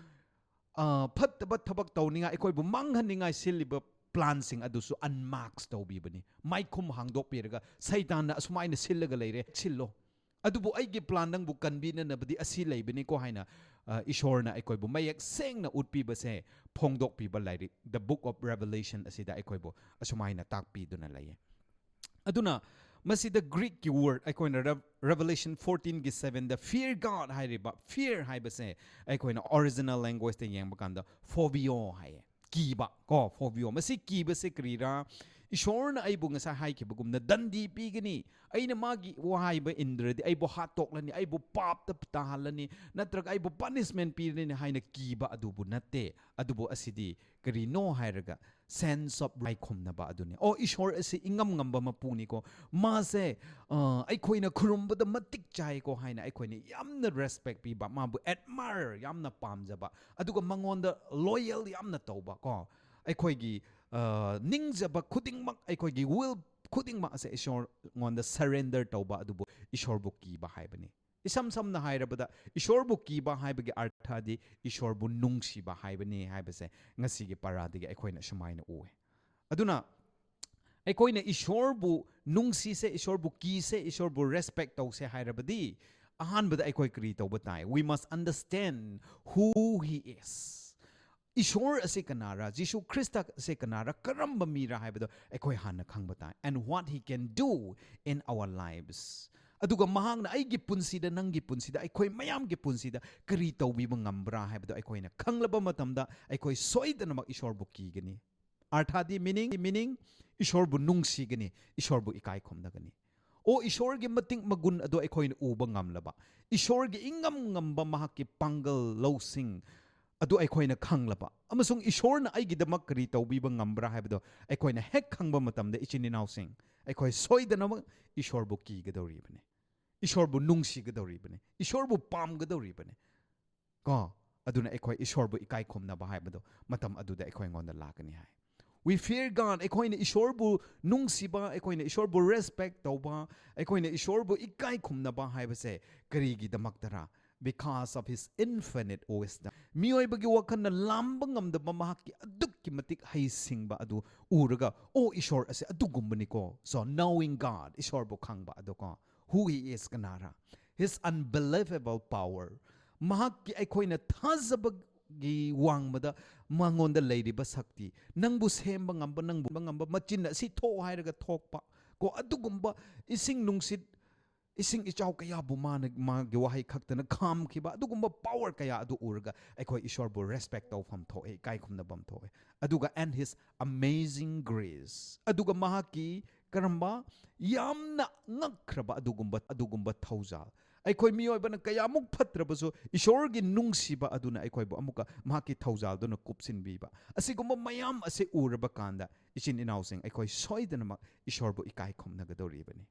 ꯑ, ꯐꯠꯇꯕ ꯊꯕꯛ ꯇꯧꯅꯤꯡꯉꯥꯏ, ꯑꯩꯈꯣꯏꯕꯨ ꯃꯥꯡꯍꯟꯅꯤꯡꯉꯥꯏ ꯁꯤꯜꯂꯤꯕ planꯁꯤꯡ ꯑꯗꯨꯁꯨ unmask ꯇꯧꯕꯤꯕꯅꯤ꯫ ꯃꯥꯏꯈꯨꯝ ꯍꯥꯡꯗꯣꯛꯄꯤꯔꯒ, "ꯁꯩꯇꯥꯟꯅ ꯑꯁꯨꯃꯥꯏꯅ ꯁꯤꯜꯂꯒ ꯂꯩꯔꯦ, ꯁꯤꯜꯂꯣ꯫ ꯑꯗꯨꯕꯨ ꯑꯩꯒꯤ plan ꯅꯪꯕꯨ ꯀꯟꯕꯤꯅꯅꯕꯗꯤ ꯑꯁꯤ ꯂꯩꯕꯅꯤꯀꯣ" ꯍꯥꯏꯅ, ꯑ, ꯏꯁꯣꯔꯅ ꯑꯩꯈꯣꯏꯕꯨ ꯃꯌꯦꯛ ꯁꯦꯡꯅ ꯎꯠꯄꯤꯕꯁꯦ, ꯐꯣꯡꯗꯣꯛꯄꯤꯕ ꯂꯥꯏꯔꯤꯛ, The Book of Revelation ꯑꯁꯤꯗ ꯑꯩꯈꯣꯏꯕꯨ ꯑꯁꯨꯃꯥꯏꯅ ꯇꯥꯛꯄꯤꯗꯨꯅ ꯂꯩꯌꯦ꯫ ꯑꯗꯨꯅ ꯃꯁꯤꯗ Greekꯀꯤ word ꯑꯩꯈꯣꯏꯅ Rev-, Revelation fourteenꯒꯤ sevenꯗ "Fear God" ꯍꯥꯏꯔꯤꯕ, fear ꯍꯥꯏꯕꯁꯦ ꯑꯩꯈꯣꯏꯅ original languageꯇ ꯌꯦꯡꯕ ꯀꯥꯟꯗ phobio ꯍꯥꯏꯌꯦ, ꯀꯤꯕ ꯀꯣ, phobio꯫ ꯃꯁꯤ ꯀꯤꯕꯁꯦ ꯀꯔꯤꯔꯥ? ꯏꯁꯣꯔꯅ ꯑꯩꯕꯨ ꯉꯁꯥꯏ ꯍꯥꯏꯈꯤꯕꯒꯨꯝꯅ ꯗꯟꯗꯤ ꯄꯤꯒꯅꯤ, ꯑꯩꯅ ꯃꯥꯒꯤ ꯋꯥꯍꯩꯕ ꯏꯟꯗ꯭ꯔꯗꯤ ꯑꯩꯕꯨ ꯍꯥꯠꯇꯣꯛꯂꯅꯤ, ꯑꯩꯕꯨ ꯄꯥꯞꯇ ꯇꯥꯍꯜꯂꯅꯤ, ꯅꯠꯇ꯭ꯔꯒ ꯑꯩꯕꯨ punishment ꯄꯤꯔꯅꯤ ꯍꯥꯏꯅ ꯀꯤꯕ ꯑꯗꯨꯕꯨ ꯅꯠꯇꯦ꯫ ꯑꯗꯨꯕꯨ ꯑꯁꯤꯗꯤ ꯀꯔꯤꯅꯣ ꯍꯥꯏꯔꯒ, sense of ꯃꯥꯏꯈꯨꯝꯅꯕ ꯑꯗꯨꯅꯤ꯫ ꯑꯣ, ꯏꯁꯣꯔ ꯑꯁꯤ ꯏꯉꯝ ꯉꯝꯕ ꯃꯄꯨꯅꯤꯀꯣ, ꯃꯥꯁꯦ, ꯑ, ꯑꯩꯈꯣꯏꯅ ꯈꯨꯔꯨꯝꯕꯗ ꯃꯇꯤꯛ ꯆꯥꯏꯀꯣ ꯍꯥꯏꯅ ꯑꯩꯈꯣꯏꯅ ꯌꯥꯝꯅ respect ꯄꯤꯕ, ꯃꯥꯕꯨ admire ꯌꯥꯝꯅ ꯄꯥꯝꯖꯕ, ꯑꯗꯨꯒ ꯃꯉꯣꯟꯗ loyal ꯌꯥꯝꯅ ꯇꯧꯕ ꯀꯣ꯫ ꯑꯩꯈꯣꯏꯒꯤ, ꯑ, ꯅꯤꯡꯖꯕ ꯈꯨꯗꯤꯡꯃꯛ, ꯑꯩꯈꯣꯏꯒꯤ will ꯈꯨꯗꯤꯡꯃꯛ ꯑꯁꯦ ꯏꯁꯣꯔꯉꯣꯟꯗ surrender ꯇꯧꯕ ꯑꯗꯨꯕꯨ ꯏꯁꯣꯔꯕꯨ ꯀꯤꯕ ꯍꯥꯏꯕꯅꯤ꯫ ꯏꯁꯝ ꯁꯝꯅ ꯍꯥꯏꯔꯕꯗ, ꯏꯁꯣꯔꯕꯨ ꯀꯤꯕ ꯍꯥꯏꯕꯒꯤ ꯑꯔꯊꯗꯤ ꯏꯁꯣꯔꯕꯨ ꯅꯨꯡꯁꯤꯕ ꯍꯥꯏꯕꯅꯤ ꯍꯥꯏꯕꯁꯦ ꯉꯁꯤꯒꯤ ꯄꯔꯥꯗꯒꯤ ꯑꯩꯈꯣꯏꯅ ꯁꯨꯃꯥꯏꯅ ꯎꯑꯦ꯫ ꯑꯗꯨꯅ ꯑꯩꯈꯣꯏꯅ ꯏꯁꯣꯔꯕꯨ ꯅꯨꯡꯁꯤꯁꯦ, ꯏꯁꯣꯔꯕꯨ ꯀꯤꯁꯦ, ꯏꯁꯣꯔꯕꯨ respect ꯇꯧꯁꯦ ꯍꯥꯏꯔꯕꯗꯤ, ꯑꯍꯥꯟꯕꯗ ꯑꯩꯈꯣꯏ ꯀꯔꯤ ꯇꯧꯕ ꯇꯥꯏ? We must understand who he is. ꯏꯁꯣꯔ ꯑꯁꯤ ꯀꯅꯥꯔ, ꯖꯤꯁꯨ ꯈ꯭ꯔꯤꯁꯇ ꯑꯁꯤ ꯀꯅꯥꯔ, ꯀꯔꯝꯕ ꯃꯤꯔ ꯍꯥꯏꯕꯗꯣ ꯑꯩꯈꯣꯏ ꯍꯥꯟꯅ ꯈꯪꯕ ꯇꯥꯏ꯫ And what he can do in our lives. ꯑꯗꯨꯒ ꯃꯍꯥꯛꯅ ꯑꯩꯒꯤ ꯄꯨꯟꯁꯤꯗ, ꯅꯪꯒꯤ ꯄꯨꯟꯁꯤꯗ, ꯑꯩꯈꯣꯏ ꯃꯌꯥꯝꯒꯤ ꯄꯨꯟꯁꯤꯗ ꯀꯔꯤ ꯇꯧꯕꯤꯕ ꯉꯝꯕ꯭ꯔꯥ ꯍꯥꯏꯕꯗꯣ ꯑꯩꯈꯣꯏꯅ ꯈꯪꯂꯕ ꯃꯇꯝꯗ, ꯑꯩꯈꯣꯏ ꯁꯣꯏꯗꯅꯃꯛ ꯏꯁꯣꯔꯕꯨ ꯀꯤꯒꯅꯤ꯫ ꯑꯔꯊꯥꯗꯤ meaning, meaning, ꯏꯁꯣꯔꯕꯨ ꯅꯨꯡꯁꯤꯒꯅꯤ, ꯏꯁꯣꯔꯕꯨ ꯏꯀꯥꯏ ꯈꯨꯝꯅꯒꯅꯤ꯫ ꯑꯣ, ꯏꯁꯣꯔꯒꯤ ꯃꯇꯤꯛ ꯃꯒꯨꯟ ꯑꯗꯨ ꯑꯩꯈꯣꯏꯅ ꯎꯕ ꯉꯝꯂꯕ, ꯏꯁꯣꯔꯒꯤ ꯏꯉꯝ ꯉꯝꯕ ꯃꯍꯥꯛꯀꯤ ꯄꯥꯡꯒꯜ ꯂꯧꯁꯤꯡ ꯑꯗꯨ ꯑꯩꯈꯣꯏꯅ ꯈꯪꯂꯕ, ꯑꯃꯁꯨꯡ ꯏꯁꯣꯔꯅ ꯑꯩꯒꯤꯗꯃꯛ ꯀꯔꯤ ꯇꯧꯕꯤꯕ ꯉꯝꯕ꯭ꯔꯥ ꯍꯥꯏꯕꯗꯣ ꯑꯩꯈꯣꯏꯅ ꯍꯦꯛ ꯈꯪꯕ ꯃꯇꯝꯗ, ꯏꯆꯤꯟ ꯏꯅꯥꯎꯁꯤꯡ, ꯑꯩꯈꯣꯏ ꯁꯣꯏꯗꯅꯃꯛ ꯏꯁꯣꯔꯕꯨ ꯀꯤꯒꯗꯧꯔꯤꯕꯅꯤ, ꯏꯁꯣꯔꯕꯨ ꯅꯨꯡꯁꯤꯒꯗꯧꯔꯤꯕꯅꯤ, ꯏꯁꯣꯔꯕꯨ ꯄꯥꯝꯒꯗꯧꯔꯤꯕꯅꯤ꯫ ꯀꯣ? ꯑꯗꯨꯅ ꯑꯩꯈꯣꯏ ꯏꯁꯣꯔꯕꯨ ꯏꯀꯥꯏ ꯈꯨꯝꯅꯕ ꯍꯥꯏꯕꯗꯣ ꯃꯇꯝ ꯑꯗꯨꯗ ꯑꯩꯈꯣꯏꯉꯣꯟꯗ ꯂꯥꯛꯀꯅꯤ ꯍꯥꯏ꯫ We fear God. ꯑꯩꯈꯣꯏꯅ ꯏꯁꯣꯔꯕꯨ ꯅꯨꯡꯁꯤꯕ, ꯑꯩꯈꯣꯏꯅ ꯏꯁꯣꯔꯕꯨ respect ꯇꯧꯕ, ꯑꯩꯈꯣꯏꯅ ꯏꯁꯣꯔꯕꯨ ꯏꯀꯥꯏ ꯈꯨꯝꯅꯕ ꯍꯥꯏꯕꯁꯦ ꯀꯔꯤꯒꯤꯗꯃꯛꯇꯔꯥ? Because of his infinite wisdom. ꯃꯤꯑꯣꯏꯕꯒꯤ ꯋꯥꯈꯜꯅ ꯂꯥꯝꯕ ꯉꯝꯗꯕ ꯃꯍꯥꯛꯀꯤ ꯑꯗꯨꯛꯀꯤ ꯃꯇꯤꯛ ꯍꯩꯁꯤꯡꯕ ꯑꯗꯨ ꯎꯔꯒ, "ꯑꯣ, ꯏꯁꯣꯔ ꯑꯁꯦ ꯑꯗꯨꯒꯨꯝꯕꯅꯤꯀꯣ." So, knowing God, ꯏꯁꯣꯔꯕꯨ ꯈꯪꯕ ꯑꯗꯨꯀꯣ꯫ Who he is, Canara? His unbelievable power. ꯃꯍꯥꯛꯀꯤ ꯑꯩꯈꯣꯏꯅ ꯊꯥꯖꯕꯒꯤ ꯋꯥꯡꯃꯗ ꯃꯉꯣꯟꯗ ꯂꯩꯔꯤꯕ ꯁꯛꯇꯤ, ꯅꯪꯕꯨ ꯁꯦꯝꯕ ꯉꯝꯕ, ꯅꯪꯕꯨ ꯉꯝꯕ, ꯃꯆꯤꯟ ꯑꯁꯤ ꯊꯣꯛꯑꯣ ꯍꯥꯏꯔꯒ ꯊꯣꯛꯄ, ꯀꯣ, ꯑꯗꯨꯒꯨꯝꯕ ꯏꯁꯤꯡ ꯅꯨꯡꯁꯤꯠ, ꯏꯁꯤꯡ ꯏꯆꯥꯎ ꯀꯌꯥꯕꯨ ꯃꯥꯅ, ꯃꯥꯒꯤ ꯋꯥꯍꯩ ꯈꯛꯇꯅ ꯈꯥꯝꯈꯤꯕ, ꯑꯗꯨꯒꯨꯝꯕ power ꯀꯌꯥ ꯑꯗꯨ ꯎꯔꯒ ꯑꯩꯈꯣꯏ ꯏꯁꯣꯔꯕꯨ respect ꯇꯧꯐꯝ ꯊꯣꯛꯑꯦ, ꯏꯀꯥꯏ ꯈꯨꯝꯅꯐꯝ ꯊꯣꯛꯑꯦ꯫ ꯑꯗꯨꯒ and his amazing grace, ꯑꯗꯨꯒ ꯃꯍꯥꯛꯀꯤ ꯀꯔꯝꯕ ꯌꯥꯝꯅ ꯉꯛꯈ꯭ꯔꯕ ꯑꯗꯨꯒꯨꯝꯕ, ꯑꯗꯨꯒꯨꯝꯕ ꯊꯧꯖꯥꯜ꯫ ꯑꯩꯈꯣꯏ ꯃꯤꯑꯣꯏꯕꯅ ꯀꯌꯥꯃꯨꯛ ꯐꯠꯇ꯭ꯔꯕꯁꯨ, ꯏꯁꯣꯔꯒꯤ ꯅꯨꯡꯁꯤꯕ ꯑꯗꯨꯅ ꯑꯩꯈꯣꯏꯕꯨ ꯑꯃꯨꯛꯀ ꯃꯍꯥꯛꯀꯤ ꯊꯧꯖꯥꯜꯗꯨꯅ ꯀꯨꯞꯁꯤꯟꯕꯤꯕ꯫ ꯑꯁꯤꯒꯨꯝꯕ ꯃꯌꯥꯝ ꯑꯁꯤ ꯎꯔꯕ ꯀꯥꯟꯗ, ꯏꯆꯤꯟ ꯏꯅꯥꯎꯁꯤꯡ, ꯑꯩꯈꯣꯏ ꯁꯣꯏꯗꯅꯃꯛ ꯏꯁꯣꯔꯕꯨ ꯏꯀꯥꯏ ꯈꯨꯝꯅꯒꯗꯧꯔꯤꯕꯅꯤ꯫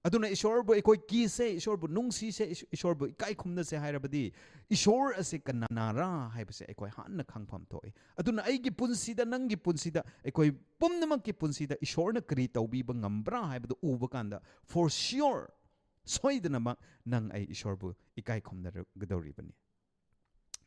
ꯑꯗꯨꯅ ꯏꯁꯣꯔꯕꯨ ꯑꯩꯈꯣꯏ ꯀꯤꯁꯦ, ꯏꯁꯣꯔꯕꯨ ꯅꯨꯡꯁꯤꯁꯦ, ꯏꯁ-, ꯏꯁꯣꯔꯕꯨ ꯏꯀꯥꯏ ꯈꯨꯝꯅꯁꯦ ꯍꯥꯏꯔꯕꯗꯤ, ꯏꯁꯣꯔ ꯑꯁꯤ ꯀꯅꯥꯔꯥ ꯍꯥꯏꯕꯁꯦ ꯑꯩꯈꯣꯏ ꯍꯥꯟꯅ ꯈꯪꯐꯝ ꯊꯣꯛꯏ꯫ ꯑꯗꯨꯅ ꯑꯩꯒꯤ ꯄꯨꯟꯁꯤꯗ, ꯅꯪꯒꯤ ꯄꯨꯟꯁꯤꯗ, ꯑꯩꯈꯣꯏ ꯄꯨꯝꯅꯃꯛꯀꯤ ꯄꯨꯟꯁꯤꯗ ꯏꯁꯣꯔꯅ ꯀꯔꯤ ꯇꯧꯕꯤꯕ ꯉꯝꯕ꯭ꯔꯥ ꯍꯥꯏꯕꯗꯨ ꯎꯕ ꯀꯥꯟꯗ, for sure, ꯁꯣꯏꯗꯅꯃꯛ ꯅꯪ ꯑꯩ ꯏꯁꯣꯔꯕꯨ ꯏꯀꯥꯏ ꯈꯨꯝꯅꯒꯗꯧꯔꯤꯕꯅꯤ꯫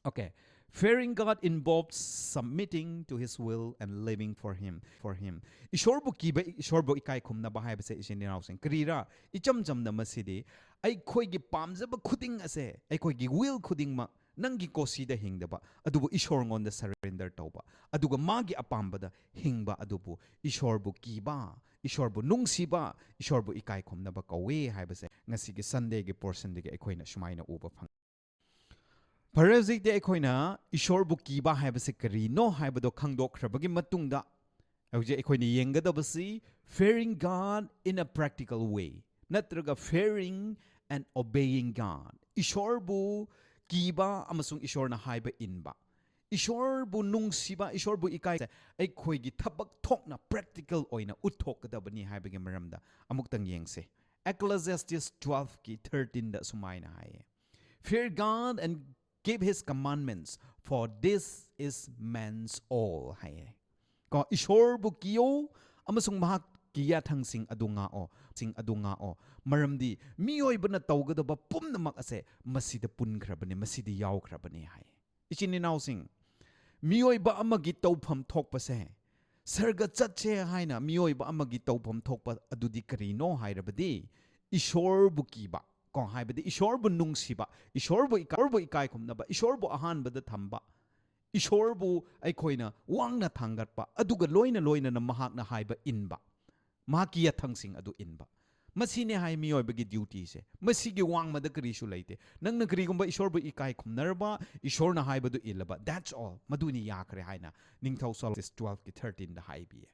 Okay, fearing God involves submitting to His will and living for Him. For Him. ꯏꯁꯣꯔꯕꯨ ꯀꯤꯕ, ꯏꯁꯣꯔꯕꯨ ꯏꯀꯥꯏ ꯈꯨꯝꯅꯕ ꯍꯥꯏꯕꯁꯦ, ꯏꯆꯤꯟ ꯏꯅꯥꯎꯁꯤꯡ, ꯀꯔꯤꯔꯥ? ꯏꯆꯝ ꯆꯝꯅ ꯃꯁꯤꯗꯤ ꯑꯩꯈꯣꯏꯒꯤ ꯄꯥꯝꯖꯕ ꯈꯨꯗꯤꯡ ꯑꯁꯦ, ꯑꯩꯈꯣꯏꯒꯤ will ꯈꯨꯗꯤꯡꯃꯛ ꯅꯪꯒꯤ ꯀꯣꯁꯤꯗ ꯍꯤꯡꯗꯕ, ꯑꯗꯨꯕꯨ ꯏꯁꯣꯔꯉꯣꯟꯗ surrender ꯇꯧꯕ, ꯑꯗꯨꯒ ꯃꯥꯒꯤ ꯑꯄꯥꯝꯕꯗ ꯍꯤꯡꯕ ꯑꯗꯨꯕꯨ ꯏꯁꯣꯔꯕꯨ ꯀꯤꯕ, ꯏꯁꯣꯔꯕꯨ ꯅꯨꯡꯁꯤꯕ, ꯏꯁꯣꯔꯕꯨ ꯏꯀꯥꯏ ꯈꯨꯝꯅꯕ ꯀꯧꯋꯦ ꯍꯥꯏꯕꯁꯦ ꯉꯁꯤꯒꯤ Sundayꯒꯤ portionꯗꯒꯤ ꯑꯩꯈꯣꯏꯅ ꯁꯨꯃꯥꯏꯅ ꯎꯕ ꯐꯪꯉꯤ꯫ ꯐꯔꯦ, ꯍꯧꯖꯤꯛꯇꯤ ꯑꯩꯈꯣꯏꯅ ꯏꯁꯣꯔꯕꯨ ꯀꯤꯕ ꯍꯥꯏꯕꯁꯦ ꯀꯔꯤꯅꯣ ꯍꯥꯏꯕꯗꯣ ꯈꯪꯗꯣꯛꯈ꯭ꯔꯕꯒꯤ ꯃꯇꯨꯡꯗ, ꯍꯧꯖꯤꯛ ꯑꯩꯈꯣꯏꯅ ꯌꯦꯡꯒꯗꯕꯁꯤ fearing God in a practical way, ꯅꯠꯇ꯭ꯔꯒ fearing and obeying God. ꯏꯁꯣꯔꯕꯨ ꯀꯤꯕ ꯑꯃꯁꯨꯡ ꯏꯁꯣꯔꯅ ꯍꯥꯏꯕ ꯏꯟꯕ, ꯏꯁꯣꯔꯕꯨ ꯅꯨꯡꯁꯤꯕ, ꯏꯁꯣꯔꯕꯨ ꯏꯀꯥꯏ, ꯑꯩꯈꯣꯏꯒꯤ ꯊꯕꯛ ꯊꯣꯛꯅ practical ꯑꯣꯏꯅ ꯎꯠꯊꯣꯛꯀꯗꯕꯅꯤ ꯍꯥꯏꯕꯒꯤ ꯃꯔꯝꯗ ꯑꯃꯨꯛꯇꯪ ꯌꯦꯡꯁꯦ꯫ Ecclesiastes twelveꯀꯤ thirteenꯗ ꯁꯨꯃꯥꯏꯅ ꯍꯥꯏꯌꯦ, "Fear God and keep His commandments, for this is man's all" ꯍꯥꯏꯌꯦ꯫ ꯀꯣ, ꯏꯁꯣꯔꯕꯨ ꯀꯤꯌꯣ ꯑꯃꯁꯨꯡ ꯃꯍꯥꯛꯀꯤ ꯌꯥꯊꯪꯁꯤꯡ ꯑꯗꯨ ꯉꯥꯛꯑꯣ, ꯁꯤꯡ ꯑꯗꯨ ꯉꯥꯛꯑꯣ, ꯃꯔꯝꯗꯤ ꯃꯤꯑꯣꯏꯕꯅ ꯇꯧꯒꯗꯕ ꯄꯨꯝꯅꯃꯛ ꯑꯁꯦ ꯃꯁꯤꯗ ꯄꯨꯟꯈ꯭ꯔꯕꯅꯤ, ꯃꯁꯤꯗ ꯌꯥꯎꯈ꯭ꯔꯕꯅꯤ ꯍꯥꯏ꯫ ꯏꯆꯤꯟ ꯏꯅꯥꯎꯁꯤꯡ, ꯃꯤꯑꯣꯏꯕ ꯑꯃꯒꯤ ꯇꯧꯐꯝ ꯊꯣꯛꯄꯁꯦ, ꯁꯔꯒ ꯆꯠꯁꯦ ꯍꯥꯏꯅ ꯃꯤꯑꯣꯏꯕ ꯑꯃꯒꯤ ꯇꯧꯐꯝ ꯊꯣꯛꯄ ꯑꯗꯨꯗꯤ ꯀꯔꯤꯅꯣ ꯍꯥꯏꯔꯕꯗꯤ, ꯏꯁꯣꯔꯕꯨ ꯀꯤꯕ, ꯀꯣ, ꯍꯥꯏꯕꯗꯤ ꯏꯁꯣꯔꯕꯨ ꯅꯨꯡꯁꯤꯕ, ꯏꯁꯣꯔꯕꯨ ꯏꯀꯥꯏ-, ꯏꯁꯣꯔꯕꯨ ꯏꯀꯥꯏ ꯈꯨꯝꯅꯕ, ꯏꯁꯣꯔꯕꯨ ꯑꯍꯥꯟꯕꯗ ꯊꯝꯕ, ꯏꯁꯣꯔꯕꯨ ꯑꯩꯈꯣꯏꯅ ꯋꯥꯡꯅ ꯊꯥꯡꯒꯠꯄ, ꯑꯗꯨꯒ ꯂꯣꯏꯅ ꯂꯣꯏꯅꯅ ꯃꯍꯥꯛꯅ ꯍꯥꯏꯕ ꯏꯟꯕ, ꯃꯍꯥꯛꯀꯤ ꯌꯥꯊꯪꯁꯤꯡ ꯑꯗꯨ ꯏꯟꯕ꯫ ꯃꯁꯤꯅꯦ ꯍꯥꯏ ꯃꯤꯑꯣꯏꯕꯒꯤ dutyꯁꯦ꯫ ꯃꯁꯤꯒꯤ ꯋꯥꯡꯃꯗ ꯀꯔꯤꯁꯨ ꯂꯩꯇꯦ꯫ ꯅꯪꯅ ꯀꯔꯤꯒꯨꯝꯕ ꯏꯁꯣꯔꯕꯨ ꯏꯀꯥꯏ ꯈꯨꯝꯅꯔꯕ, ꯏꯁꯣꯔꯅ ꯍꯥꯏꯕꯗꯨ ꯏꯜꯂꯕ, that's all, ꯃꯗꯨꯅꯤ ꯌꯥꯈ꯭ꯔꯦ ꯍꯥꯏꯅ ꯅꯤꯡꯊꯧ ꯁꯣꯂꯣꯃꯟ twelveꯀꯤ thirteenꯗ ꯍꯥꯏꯕꯤꯌꯦ꯫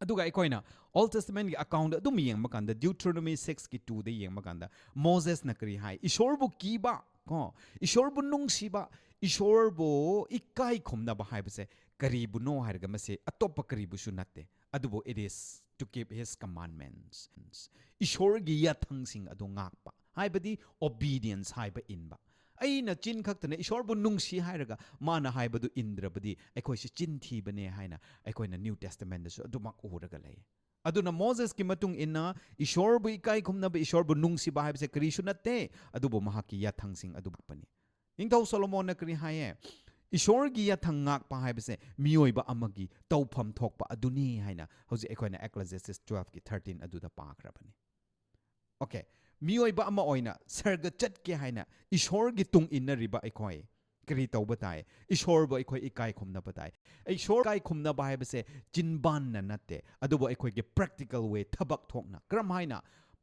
ꯑꯗꯨꯒ ꯑꯩꯈꯣꯏꯅ Old Testamentꯀꯤ accountꯗ ꯑꯗꯨꯝ ꯌꯦꯡꯕ ꯀꯥꯟꯗ, Deuteronomy sixꯀꯤ twoꯗ ꯌꯦꯡꯕ ꯀꯥꯟꯗ, ꯃꯣꯁꯦꯁꯅ ꯀꯔꯤ ꯍꯥꯏ? ꯏꯁꯣꯔꯕꯨ ꯀꯤꯕ, ꯀꯣ, ꯏꯁꯣꯔꯕꯨ ꯅꯨꯡꯁꯤꯕ, ꯏꯁꯣꯔꯕꯨ ꯏꯀꯥꯏ ꯈꯨꯝꯅꯕ ꯍꯥꯏꯕꯁꯦ ꯀꯔꯤꯕꯨꯅꯣ ꯍꯥꯏꯔꯒ, ꯃꯁꯤ ꯑꯇꯣꯞꯄ ꯀꯔꯤꯕꯨꯁꯨ ꯅꯠꯇꯦ, ꯑꯗꯨꯕꯨ it is to keep His commandments, ꯏꯁꯣꯔꯒꯤ ꯌꯥꯊꯪꯁꯤꯡ ꯑꯗꯨ ꯉꯥꯛꯄ, ꯍꯥꯏꯕꯗꯤ obedience ꯍꯥꯏꯕ ꯏꯟꯕ꯫ ꯑꯩꯅ ꯆꯤꯟ ꯈꯛꯇꯅ ꯏꯁꯣꯔꯕꯨ ꯅꯨꯡꯁꯤ ꯍꯥꯏꯔꯒ ꯃꯥꯅ ꯍꯥꯏꯕꯗꯨ ꯏꯟꯗ꯭ꯔꯕꯗꯤ ꯑꯩꯈꯣꯏꯁꯤ ꯆꯤꯟ ꯊꯤꯕꯅꯦ ꯍꯥꯏꯅ ꯑꯩꯈꯣꯏꯅ ꯅ꯭ꯌꯨ ꯇꯦꯁꯇꯃꯦꯟꯗꯁꯨ ꯑꯗꯨꯃꯛ ꯎꯔꯒ ꯂꯩ꯫ ꯑꯗꯨꯅ ꯃꯣꯁꯦꯁꯀꯤ ꯃꯇꯨꯡ ꯏꯟꯅ ꯏꯁꯣꯔꯕꯨ ꯏꯀꯥꯏ ꯈꯨꯝꯅꯕ, ꯏꯁꯣꯔꯕꯨ ꯅꯨꯡꯁꯤꯕ ꯍꯥꯏꯕꯁꯦ ꯀꯔꯤꯁꯨ ꯅꯠꯇꯦ, ꯑꯗꯨꯕꯨ ꯃꯍꯥꯛꯀꯤ ꯌꯥꯊꯪꯁꯤꯡ ꯑꯗꯨ ꯉꯥꯛꯄꯅꯤ꯫ ꯅꯤꯡꯊꯧ ꯁꯣꯂꯣꯃꯣꯟꯅ ꯀꯔꯤ ꯍꯥꯏꯌꯦ? ꯏꯁꯣꯔꯒꯤ ꯌꯥꯊꯪ ꯉꯥꯛꯄ ꯍꯥꯏꯕꯁꯦ ꯃꯤꯑꯣꯏꯕ ꯑꯃꯒꯤ ꯇꯧꯐꯝ ꯊꯣꯛꯄ ꯑꯗꯨꯅꯤ ꯍꯥꯏꯅ ꯍꯧꯖꯤꯛ ꯑꯩꯈꯣꯏꯅ Ecclesiastes twelve ꯀꯤ thirteen ꯑꯗꯨꯗ ꯄꯥꯈ꯭ꯔꯕꯅꯤ꯫ ꯑꯣꯀꯦ, ꯃꯤꯑꯣꯏꯕ ꯑꯃ ꯑꯣꯏꯅ ꯁꯔꯒ ꯆꯠꯀꯦ ꯍꯥꯏꯅ ꯏꯁꯣꯔꯒꯤ ꯇꯨꯡ ꯏꯟꯅꯔꯤꯕ ꯑꯩꯈꯣꯏ ꯀꯔꯤ ꯇꯧꯕ ꯇꯥꯏ? ꯏꯁꯣꯔꯕꯨ ꯑꯩꯈꯣꯏ ꯏꯀꯥꯏ ꯈꯨꯝꯅꯕ ꯇꯥꯏ꯫ ꯏꯁꯣꯔ ꯏꯀꯥꯏ ꯈꯨꯝꯅꯕ ꯍꯥꯏꯕꯁꯦ ꯆꯤꯟꯕꯥꯟꯅ ꯅꯠꯇꯦ, ꯑꯗꯨꯕꯨ ꯑꯩꯈꯣꯏꯒꯤ practical way, ꯊꯕꯛ ꯊꯣꯛꯅ꯫ ꯀꯔꯝ ꯍꯥꯏꯅ?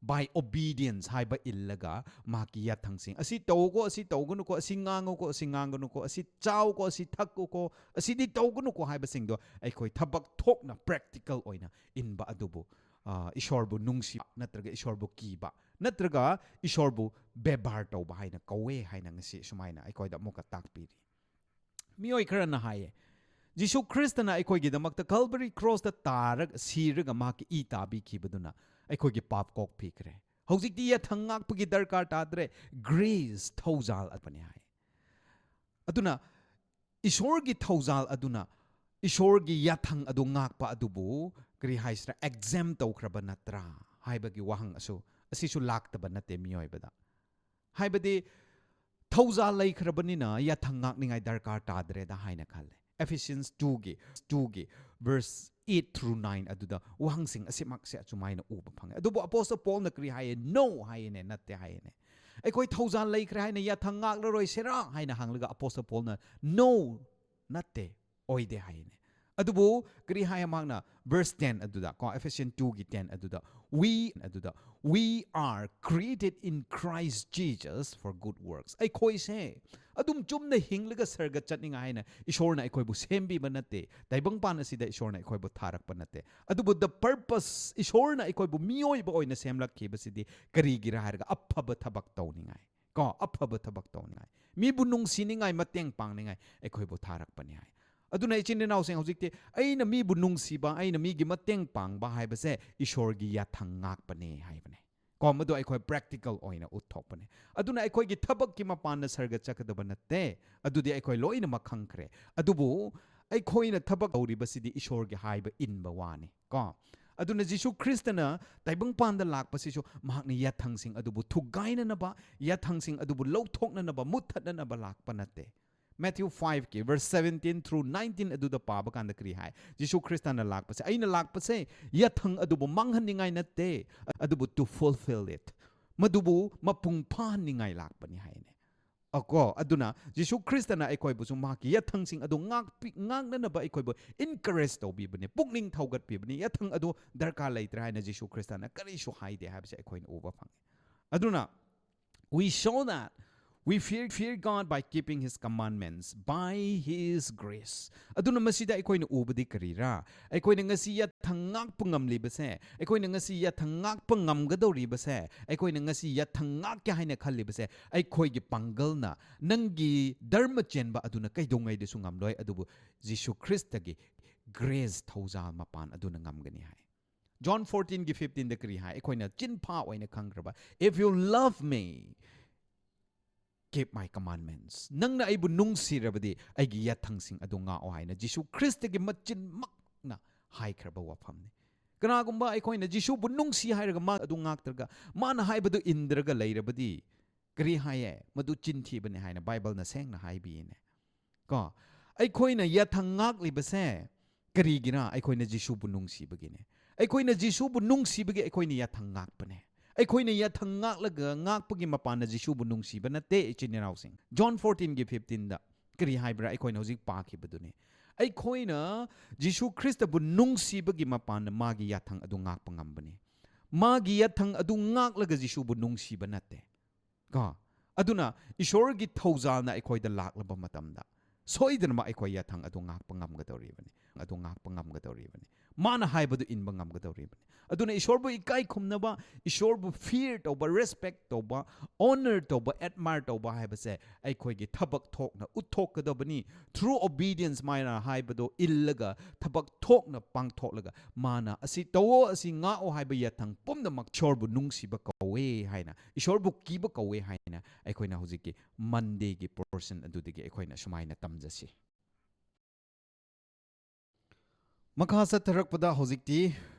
By obedience ꯍꯥꯏꯕ ꯏꯜꯂꯒ ꯃꯍꯥꯛꯀꯤ ꯌꯥꯊꯪꯁꯤꯡ, ꯑꯁꯤ ꯇꯧꯀꯣ, ꯑꯁꯤ ꯇꯧꯒꯅꯨꯀꯣ, ꯑꯁꯤ ꯉꯥꯡꯉꯨꯀꯣ, ꯑꯁꯤ ꯉꯥꯡꯒꯅꯨꯀꯣ, ꯑꯁꯤ ꯆꯥꯎꯀꯣ, ꯑꯁꯤ ꯊꯛꯎꯀꯣ, ꯑꯁꯤꯗꯤ ꯇꯧꯒꯅꯨꯀꯣ ꯍꯥꯏꯕꯁꯤꯡꯗꯣ ꯑꯩꯈꯣꯏ ꯊꯕꯛ ꯊꯣꯛꯅ practical ꯑꯣꯏꯅ ꯏꯟꯕ ꯑꯗꯨꯕꯨ, ꯑ, ꯏꯁꯣꯔꯕꯨ ꯅꯨꯡꯁꯤꯕ ꯅꯠꯇ꯭ꯔꯒ ꯏꯁꯣꯔꯕꯨ ꯀꯤꯕ ꯅꯠꯇ꯭ꯔꯒ ꯏꯁꯣꯔꯕꯨ ꯕꯦꯕꯥꯔ ꯇꯧꯕ ꯍꯥꯏꯅ ꯀꯧꯋꯦ ꯍꯥꯏꯅ ꯉꯁꯤ ꯁꯨꯃꯥꯏꯅ ꯑꯩꯈꯣꯏꯗ ꯑꯃꯨꯛꯀ ꯇꯥꯛꯄꯤꯔꯤ꯫ ꯃꯤꯑꯣꯏ ꯈꯔꯅ ꯍꯥꯏꯌꯦ, ꯖꯤꯁꯨ ꯈ꯭ꯔꯤꯁꯇꯅ ꯑꯩꯈꯣꯏꯒꯤꯗꯃꯛꯇ ꯀꯜꯕꯔꯤ ꯀ꯭ꯔꯣꯁꯇ ꯇꯥꯔꯒ, ꯁꯤꯔꯒ ꯃꯍꯥꯛꯀꯤ ꯏ ꯇꯥꯕꯤꯈꯤꯕꯗꯨꯅ ꯑꯩꯈꯣꯏꯒꯤ ꯄꯥꯞ ꯀꯣꯛꯄꯤꯈ꯭ꯔꯦ, ꯍꯧꯖꯤꯛꯇꯤ ꯌꯥꯊꯪ ꯉꯥꯛꯄꯒꯤ ꯗꯔꯀꯥꯔ ꯇꯥꯗ꯭ꯔꯦ, grace, ꯊꯧꯖꯥꯜ ꯑꯗꯨꯅꯤ ꯍꯥꯏ꯫ ꯑꯗꯨꯅ ꯏꯁꯣꯔꯒꯤ ꯊꯧꯖꯥꯜ ꯑꯗꯨꯅ ꯏꯁꯣꯔꯒꯤ ꯌꯥꯊꯪ ꯑꯗꯨ ꯉꯥꯛꯄ ꯑꯗꯨꯕꯨ ꯀꯔꯤ ꯍꯥꯏꯁꯤꯔꯥ, exempt ꯇꯧꯈ꯭ꯔꯕ ꯅꯠꯇ꯭ꯔꯥ ꯍꯥꯏꯕꯒꯤ ꯋꯥꯍꯪ ꯑꯁꯨ, ꯑꯁꯤꯁꯨ ꯂꯥꯛꯇꯕ ꯅꯠꯇꯦ ꯃꯤꯑꯣꯏꯕꯗ꯫ ꯍꯥꯏꯕꯗꯤ ꯊꯧꯖꯥꯜ ꯂꯩꯈ꯭ꯔꯕꯅꯤꯅ ꯌꯥꯊꯪ ꯉꯥꯛꯅꯤꯡꯉꯥꯏ ꯗꯔꯀꯥꯔ ꯇꯥꯗ꯭ꯔꯦꯗ ꯍꯥꯏꯅ ꯈꯜꯂꯦ꯫ Ephesians two ꯒꯤ, two ꯒꯤ verse eight through nine ꯑꯗꯨꯗ ꯋꯥꯍꯪꯁꯤꯡ ꯑꯁꯤꯃꯛꯁꯦ ꯑꯁꯨꯃꯥꯏꯅ ꯎꯕ ꯐꯪꯉꯦ꯫ ꯑꯗꯨꯕꯨ ꯑꯄꯣꯁꯇꯜ ꯄꯣꯜꯅ ꯀꯔꯤ ꯍꯥꯏꯌꯦ? No ꯍꯥꯏꯌꯦꯅꯦ, ꯅꯠꯇꯦ ꯍꯥꯏꯌꯦꯅꯦ꯫ ꯑꯩꯈꯣꯏ ꯊꯧꯖꯥꯜ ꯂꯩꯈ꯭ꯔꯦ ꯍꯥꯏꯅ ꯌꯥꯊꯪ ꯉꯥꯛꯂꯔꯣꯏꯁꯤꯔꯥ ꯍꯥꯏꯅ ꯍꯪꯂꯒ ꯑꯄꯣꯁꯇꯜ ꯄꯣꯜꯅ, No, ꯅꯠꯇꯦ, ꯑꯣꯏꯗꯦ ꯍꯥꯏꯌꯦꯅꯦ꯫ ꯑꯗꯨꯕꯨ ꯀꯔꯤ ꯍꯥꯏ ꯃꯍꯥꯛꯅ? Verse ten ꯑꯗꯨꯗ, ꯀꯣ, Ephesians two ꯒꯤ ten ꯑꯗꯨꯗ, "We," ꯑꯗꯨꯗ, "We are created in Christ Jesus for good works." ꯑꯩꯈꯣꯏꯁꯦ ꯑꯗꯨꯝ ꯆꯨꯝꯅ ꯍꯤꯡꯂꯒ ꯁꯔꯒ ꯆꯠꯅꯤꯡꯉꯥꯏ ꯍꯥꯏꯅ ꯏꯁꯣꯔꯅ ꯑꯩꯈꯣꯏꯕꯨ ꯁꯦꯝꯕꯤꯕ ꯅꯠꯇꯦ, ꯇꯥꯏꯕꯪꯄꯥꯟ ꯑꯁꯤꯗ ꯏꯁꯣꯔꯅ ꯑꯩꯈꯣꯏꯕꯨ ꯊꯥꯔꯛꯄ ꯅꯠꯇꯦ꯫ ꯑꯗꯨꯕꯨ the purpose, ꯏꯁꯣꯔꯅ ꯑꯩꯈꯣꯏꯕꯨ ꯃꯤꯑꯣꯏꯕ ꯑꯣꯏꯅ ꯁꯦꯝꯂꯛꯈꯤꯕꯁꯤꯗꯤ ꯀꯔꯤꯒꯤꯔ ꯍꯥꯏꯔꯒ ꯑꯐꯕ ꯊꯕꯛ ꯇꯧꯅꯤꯡꯉꯥꯏ, ꯀꯣ, ꯑꯐꯕ ꯊꯕꯛ ꯇꯧꯅꯤꯡꯉꯥꯏ, ꯃꯤꯕꯨ ꯅꯨꯡꯁꯤꯅꯤꯡꯉꯥꯏ, ꯃꯇꯦꯡ ꯄꯥꯡꯅꯤꯡꯉꯥꯏ ꯑꯩꯈꯣꯏꯕꯨ ꯊꯥꯔꯛꯄꯅꯤ ꯍꯥꯏ꯫ ꯑꯗꯨꯅ ꯏꯆꯤꯟ ꯏꯅꯥꯎꯁꯤꯡ, ꯍꯧꯖꯤꯛꯇꯤ ꯑꯩꯅ ꯃꯤꯕꯨ ꯅꯨꯡꯁꯤꯕ, ꯑꯩꯅ ꯃꯤꯒꯤ ꯃꯇꯦꯡ ꯄꯥꯡꯕ ꯍꯥꯏꯕꯁꯦ ꯏꯁꯣꯔꯒꯤ ꯌꯥꯊꯪ ꯉꯥꯛꯄꯅꯦ ꯍꯥꯏꯕꯅꯦ, ꯀꯣ, ꯃꯗꯨ ꯑꯩꯈꯣꯏ practical ꯑꯣꯏꯅ ꯎꯠꯊꯣꯛꯄꯅꯦ꯫ ꯑꯗꯨꯅ ꯑꯩꯈꯣꯏꯒꯤ ꯊꯕꯛꯀꯤ ꯃꯄꯥꯟꯗ ꯁꯔꯒ ꯆꯠꯀꯗꯕ ꯅꯠꯇꯦ, ꯑꯗꯨꯗꯤ ꯑꯩꯈꯣꯏ ꯂꯣꯏꯅꯃꯛ ꯈꯪꯈ꯭ꯔꯦ꯫ ꯑꯗꯨꯕꯨ ꯑꯩꯈꯣꯏꯅ ꯊꯕꯛ ꯇꯧꯔꯤꯕꯁꯤꯗꯤ ꯏꯁꯣꯔꯒꯤ ꯍꯥꯏꯕ ꯏꯟꯕ ꯋꯥꯅꯤ ꯀꯣ꯫ ꯑꯗꯨꯅ ꯖꯤꯁꯨ ꯈ꯭ꯔꯤꯁꯇꯅ ꯇꯥꯏꯕꯪꯄꯥꯟꯗ ꯂꯥꯛꯄꯁꯤꯁꯨ ꯃꯍꯥꯛꯅ ꯌꯥꯊꯪꯁꯤꯡ ꯑꯗꯨꯕꯨ ꯊꯨꯒꯥꯏꯅꯅꯕ, ꯌꯥꯊꯪꯁꯤꯡ ꯑꯗꯨꯕꯨ ꯂꯧꯊꯣꯛꯅꯅꯕ, ꯃꯨꯠꯊꯠꯅꯅꯕ ꯂꯥꯛꯄ ꯅꯠꯇꯦ꯫ Matthew five ꯀꯤ verse seventeen through nineteen ꯑꯗꯨꯗ ꯄꯥꯕ ꯀꯥꯟꯗ ꯀꯔꯤ ꯍꯥꯏ? ꯖꯤꯁꯨ ꯈ꯭ꯔꯤꯁꯇꯅ ꯂꯥꯛꯄꯁꯦ, "ꯑꯩꯅ ꯂꯥꯛꯄꯁꯦ ꯌꯥꯊꯪ ꯑꯗꯨꯕꯨ ꯃꯥꯡꯍꯟꯅꯤꯡꯉꯥꯏ ꯅꯠꯇꯦ, ꯑꯗꯨꯕꯨ to fulfill it, ꯃꯗꯨꯕꯨ ꯃꯄꯨꯡ ꯐꯥꯍꯟꯅꯤꯡꯉꯥꯏ ꯂꯥꯛꯄꯅꯤ" ꯍꯥꯏꯅꯦ꯫ ꯑꯀꯣ, ꯑꯗꯨꯅ ꯖꯤꯁꯨ ꯈ꯭ꯔꯤꯁꯇꯅ ꯑꯩꯈꯣꯏꯕꯨꯁꯨ ꯃꯍꯥꯛꯀꯤ ꯌꯥꯊꯪꯁꯤꯡ ꯑꯗꯨ ꯉꯥꯛꯄꯤ-, ꯉꯥꯛꯅꯅꯕ ꯑꯩꯈꯣꯏꯕꯨ encourage ꯇꯧꯕꯤꯕꯅꯤ, ꯄꯨꯛꯅꯤꯡ ꯊꯧꯒꯠꯄꯤꯕꯅꯤ꯫ ꯌꯥꯊꯪ ꯑꯗꯨ ꯗꯔꯀꯥꯔ ꯂꯩꯇ꯭ꯔꯦ ꯍꯥꯏꯅ ꯖꯤꯁꯨ ꯈ꯭ꯔꯤꯁꯇꯅ ꯀꯔꯤꯁꯨ ꯍꯥꯏꯗꯦ ꯍꯥꯏꯕꯁꯦ ꯑꯩꯈꯣꯏꯅ ꯎꯕ ꯐꯪꯉꯤ꯫ ꯑꯗꯨꯅ we show that we fear, fear God by keeping His commandments, by His grace. ꯑꯗꯨꯅ ꯃꯁꯤꯗ ꯑꯩꯈꯣꯏꯅ ꯎꯕꯗꯤ ꯀꯔꯤꯔꯥ? ꯑꯩꯈꯣꯏꯅ ꯉꯁꯤ ꯌꯥꯊꯪ ꯉꯥꯛꯄ ꯉꯝꯂꯤꯕꯁꯦ, ꯑꯩꯈꯣꯏꯅ ꯉꯁꯤ ꯌꯥꯊꯪ ꯉꯥꯛꯄ ꯉꯝꯒꯗꯧꯔꯤꯕꯁꯦ, ꯑꯩꯈꯣꯏꯅ ꯉꯁꯤ ꯌꯥꯊꯪ ꯉꯥꯛꯀꯦ ꯍꯥꯏꯅ ꯈꯜꯂꯤꯕꯁꯦ, ꯑꯩꯈꯣꯏꯒꯤ ꯄꯥꯡꯒꯜꯅ, ꯅꯪꯒꯤ ꯙꯔꯃ ꯆꯦꯟꯕ ꯑꯗꯨꯅ ꯀꯩꯗꯧꯉꯩꯗꯁꯨ ꯉꯝꯂꯣꯏ꯫ ꯑꯗꯨꯕꯨ ꯖꯤꯁꯨ ꯈ꯭ꯔꯤꯁꯇꯒꯤ grace ꯊꯧꯖꯥꯜ ꯃꯄꯥꯟ ꯑꯗꯨꯅ ꯉꯝꯒꯅꯤ ꯍꯥꯏ꯫ John fourteen ꯒꯤ fifteen ꯗ ꯀꯔꯤ ꯍꯥꯏ? ꯑꯩꯈꯣꯏꯅ ꯆꯤꯟꯐꯥ ꯑꯣꯏꯅ ꯈꯪꯈ꯭ꯔꯕ, "If you love me, keep my commandments." ꯅꯪꯅ ꯑꯩꯕꯨ ꯅꯨꯡꯁꯤꯔꯕꯗꯤ ꯑꯩꯒꯤ ꯌꯥꯊꯪꯁꯤꯡ ꯑꯗꯨ ꯉꯥꯛꯑꯣ ꯍꯥꯏꯅ ꯖꯤꯁꯨ ꯈ꯭ꯔꯤꯁꯇꯒꯤ ꯃꯆꯤꯟꯃꯛꯅ ꯍꯥꯏꯈ꯭ꯔꯕ ꯋꯥꯐꯝꯅꯤ꯫ ꯀꯅꯥꯒꯨꯝꯕ ꯑꯩꯈꯣꯏꯅ ꯖꯤꯁꯨꯕꯨ ꯅꯨꯡꯁꯤ ꯍꯥꯏꯔꯒ ꯃꯥ ꯑꯗꯨ ꯉꯥꯛꯇ꯭ꯔꯒ, ꯃꯥꯅ ꯍꯥꯏꯕꯗꯨ ꯏꯟꯗ꯭ꯔꯒ ꯂꯩꯔꯕꯗꯤ, ꯀꯔꯤ ꯍꯥꯏꯌꯦ? ꯃꯗꯨ ꯆꯤꯟ ꯊꯤꯕꯅꯤ ꯍꯥꯏꯅ ꯕꯥꯏꯕꯜꯅ ꯁꯦꯡꯅ ꯍꯥꯏꯕꯤꯌꯦꯅꯦ꯫ ꯀꯣ, ꯑꯩꯈꯣꯏꯅ ꯌꯥꯊꯪ ꯉꯥꯛꯂꯤꯕꯁꯦ ꯀꯔꯤꯒꯤꯔ? ꯑꯩꯈꯣꯏꯅ ꯖꯤꯁꯨꯕꯨ ꯅꯨꯡꯁꯤꯕꯒꯤꯅꯦ꯫ ꯑꯩꯈꯣꯏꯅ ꯖꯤꯁꯨꯕꯨ ꯅꯨꯡꯁꯤꯕꯒꯤ ꯑꯩꯈꯣꯏꯅ ꯌꯥꯊꯪ ꯉꯥꯛꯄꯅꯦ꯫ ꯑꯩꯈꯣꯏꯅ ꯌꯥꯊꯪ ꯉꯥꯛꯂꯒ ꯉꯥꯛꯄꯒꯤ ꯃꯄꯥꯟꯅ ꯖꯤꯁꯨꯕꯨ ꯅꯨꯡꯁꯤꯕ ꯅꯠꯇꯦ, ꯏꯆꯤꯟ ꯏꯅꯥꯎꯁꯤꯡ꯫ John fourteen ꯒꯤ fifteen ꯗ ꯀꯔꯤ ꯍꯥꯏꯕ꯭ꯔꯥ? ꯑꯩꯈꯣꯏꯅ ꯍꯧꯖꯤꯛ ꯄꯥꯈꯤꯕꯗꯨꯅꯤ꯫ ꯑꯩꯈꯣꯏꯅ ꯖꯤꯁꯨ ꯈ꯭ꯔꯤꯁꯇꯕꯨ ꯅꯨꯡꯁꯤꯕꯒꯤ ꯃꯄꯥꯟꯅ ꯃꯥꯒꯤ ꯌꯥꯊꯪ ꯑꯗꯨ ꯉꯥꯛꯄ ꯉꯝꯕꯅꯤ꯫ ꯃꯥꯒꯤ ꯌꯥꯊꯪ ꯑꯗꯨ ꯉꯥꯛꯂꯒ ꯖꯤꯁꯨꯕꯨ ꯅꯨꯡꯁꯤꯕ ꯅꯠꯇꯦ꯫ ꯀꯣ? ꯑꯗꯨꯅ ꯏꯁꯣꯔꯒꯤ ꯊꯧꯖꯥꯜꯅ ꯑꯩꯈꯣꯏꯗ ꯂꯥꯛꯂꯕ ꯃꯇꯝꯗ ꯁꯣꯏꯗꯅꯃꯛ ꯑꯩꯈꯣꯏ ꯌꯥꯊꯪ ꯑꯗꯨ ꯉꯥꯛꯄ ꯉꯝꯒꯗꯧꯔꯤꯕꯅꯤ, ꯑꯗꯨ ꯉꯥꯛꯄ ꯉꯝꯒꯗꯧꯔꯤꯕꯅꯤ꯫ ꯃꯥꯅ ꯍꯥꯏꯕꯗꯨ ꯏꯟꯕ ꯉꯝꯒꯗꯧꯔꯤꯕꯅꯤ꯫ ꯑꯗꯨꯅ ꯏꯁꯣꯔꯕꯨ ꯏꯀꯥꯏ ꯈꯨꯝꯅꯕ, ꯏꯁꯣꯔꯕꯨ fear ꯇꯧꯕ, respect ꯇꯧꯕ, honor ꯇꯧꯕ, admire ꯇꯧꯕ ꯍꯥꯏꯕꯁꯦ ꯑꯩꯈꯣꯏꯒꯤ ꯊꯕꯛ ꯊꯣꯛꯅ ꯎꯠꯊꯣꯛꯀꯗꯕꯅꯤ꯫ Through obedience, ꯃꯥꯅ ꯍꯥꯏꯕꯗꯣ ꯏꯜꯂꯒ, ꯊꯕꯛ ꯊꯣꯛꯅ ꯄꯥꯡꯊꯣꯛꯂꯒ, ꯃꯥꯅ "ꯑꯁꯤ ꯇꯧꯑꯣ, ꯑꯁꯤ ꯉꯥꯛꯑꯣ" ꯍꯥꯏꯕ ꯌꯥꯊꯪ ꯄꯨꯝꯅꯃꯛ ꯏꯁꯣꯔꯕꯨ ꯅꯨꯡꯁꯤꯕ ꯀꯧꯋꯦ ꯍꯥꯏꯅ, ꯏꯁꯣꯔꯕꯨ ꯀꯤꯕ ꯀꯧꯋꯦ ꯍꯥꯏꯅ ꯑꯩꯈꯣꯏꯅ ꯍꯧꯖꯤꯛꯀꯤ Mondayꯒꯤ portion ꯑꯗꯨꯗꯒꯤ ꯑꯩꯈꯣꯏꯅ ꯁꯨꯃꯥꯏꯅ ꯇꯝꯖꯁꯤ꯫ ꯃꯈꯥ ꯆꯠꯊꯔꯛꯄꯗ ꯍꯧꯖꯤꯛꯇꯤ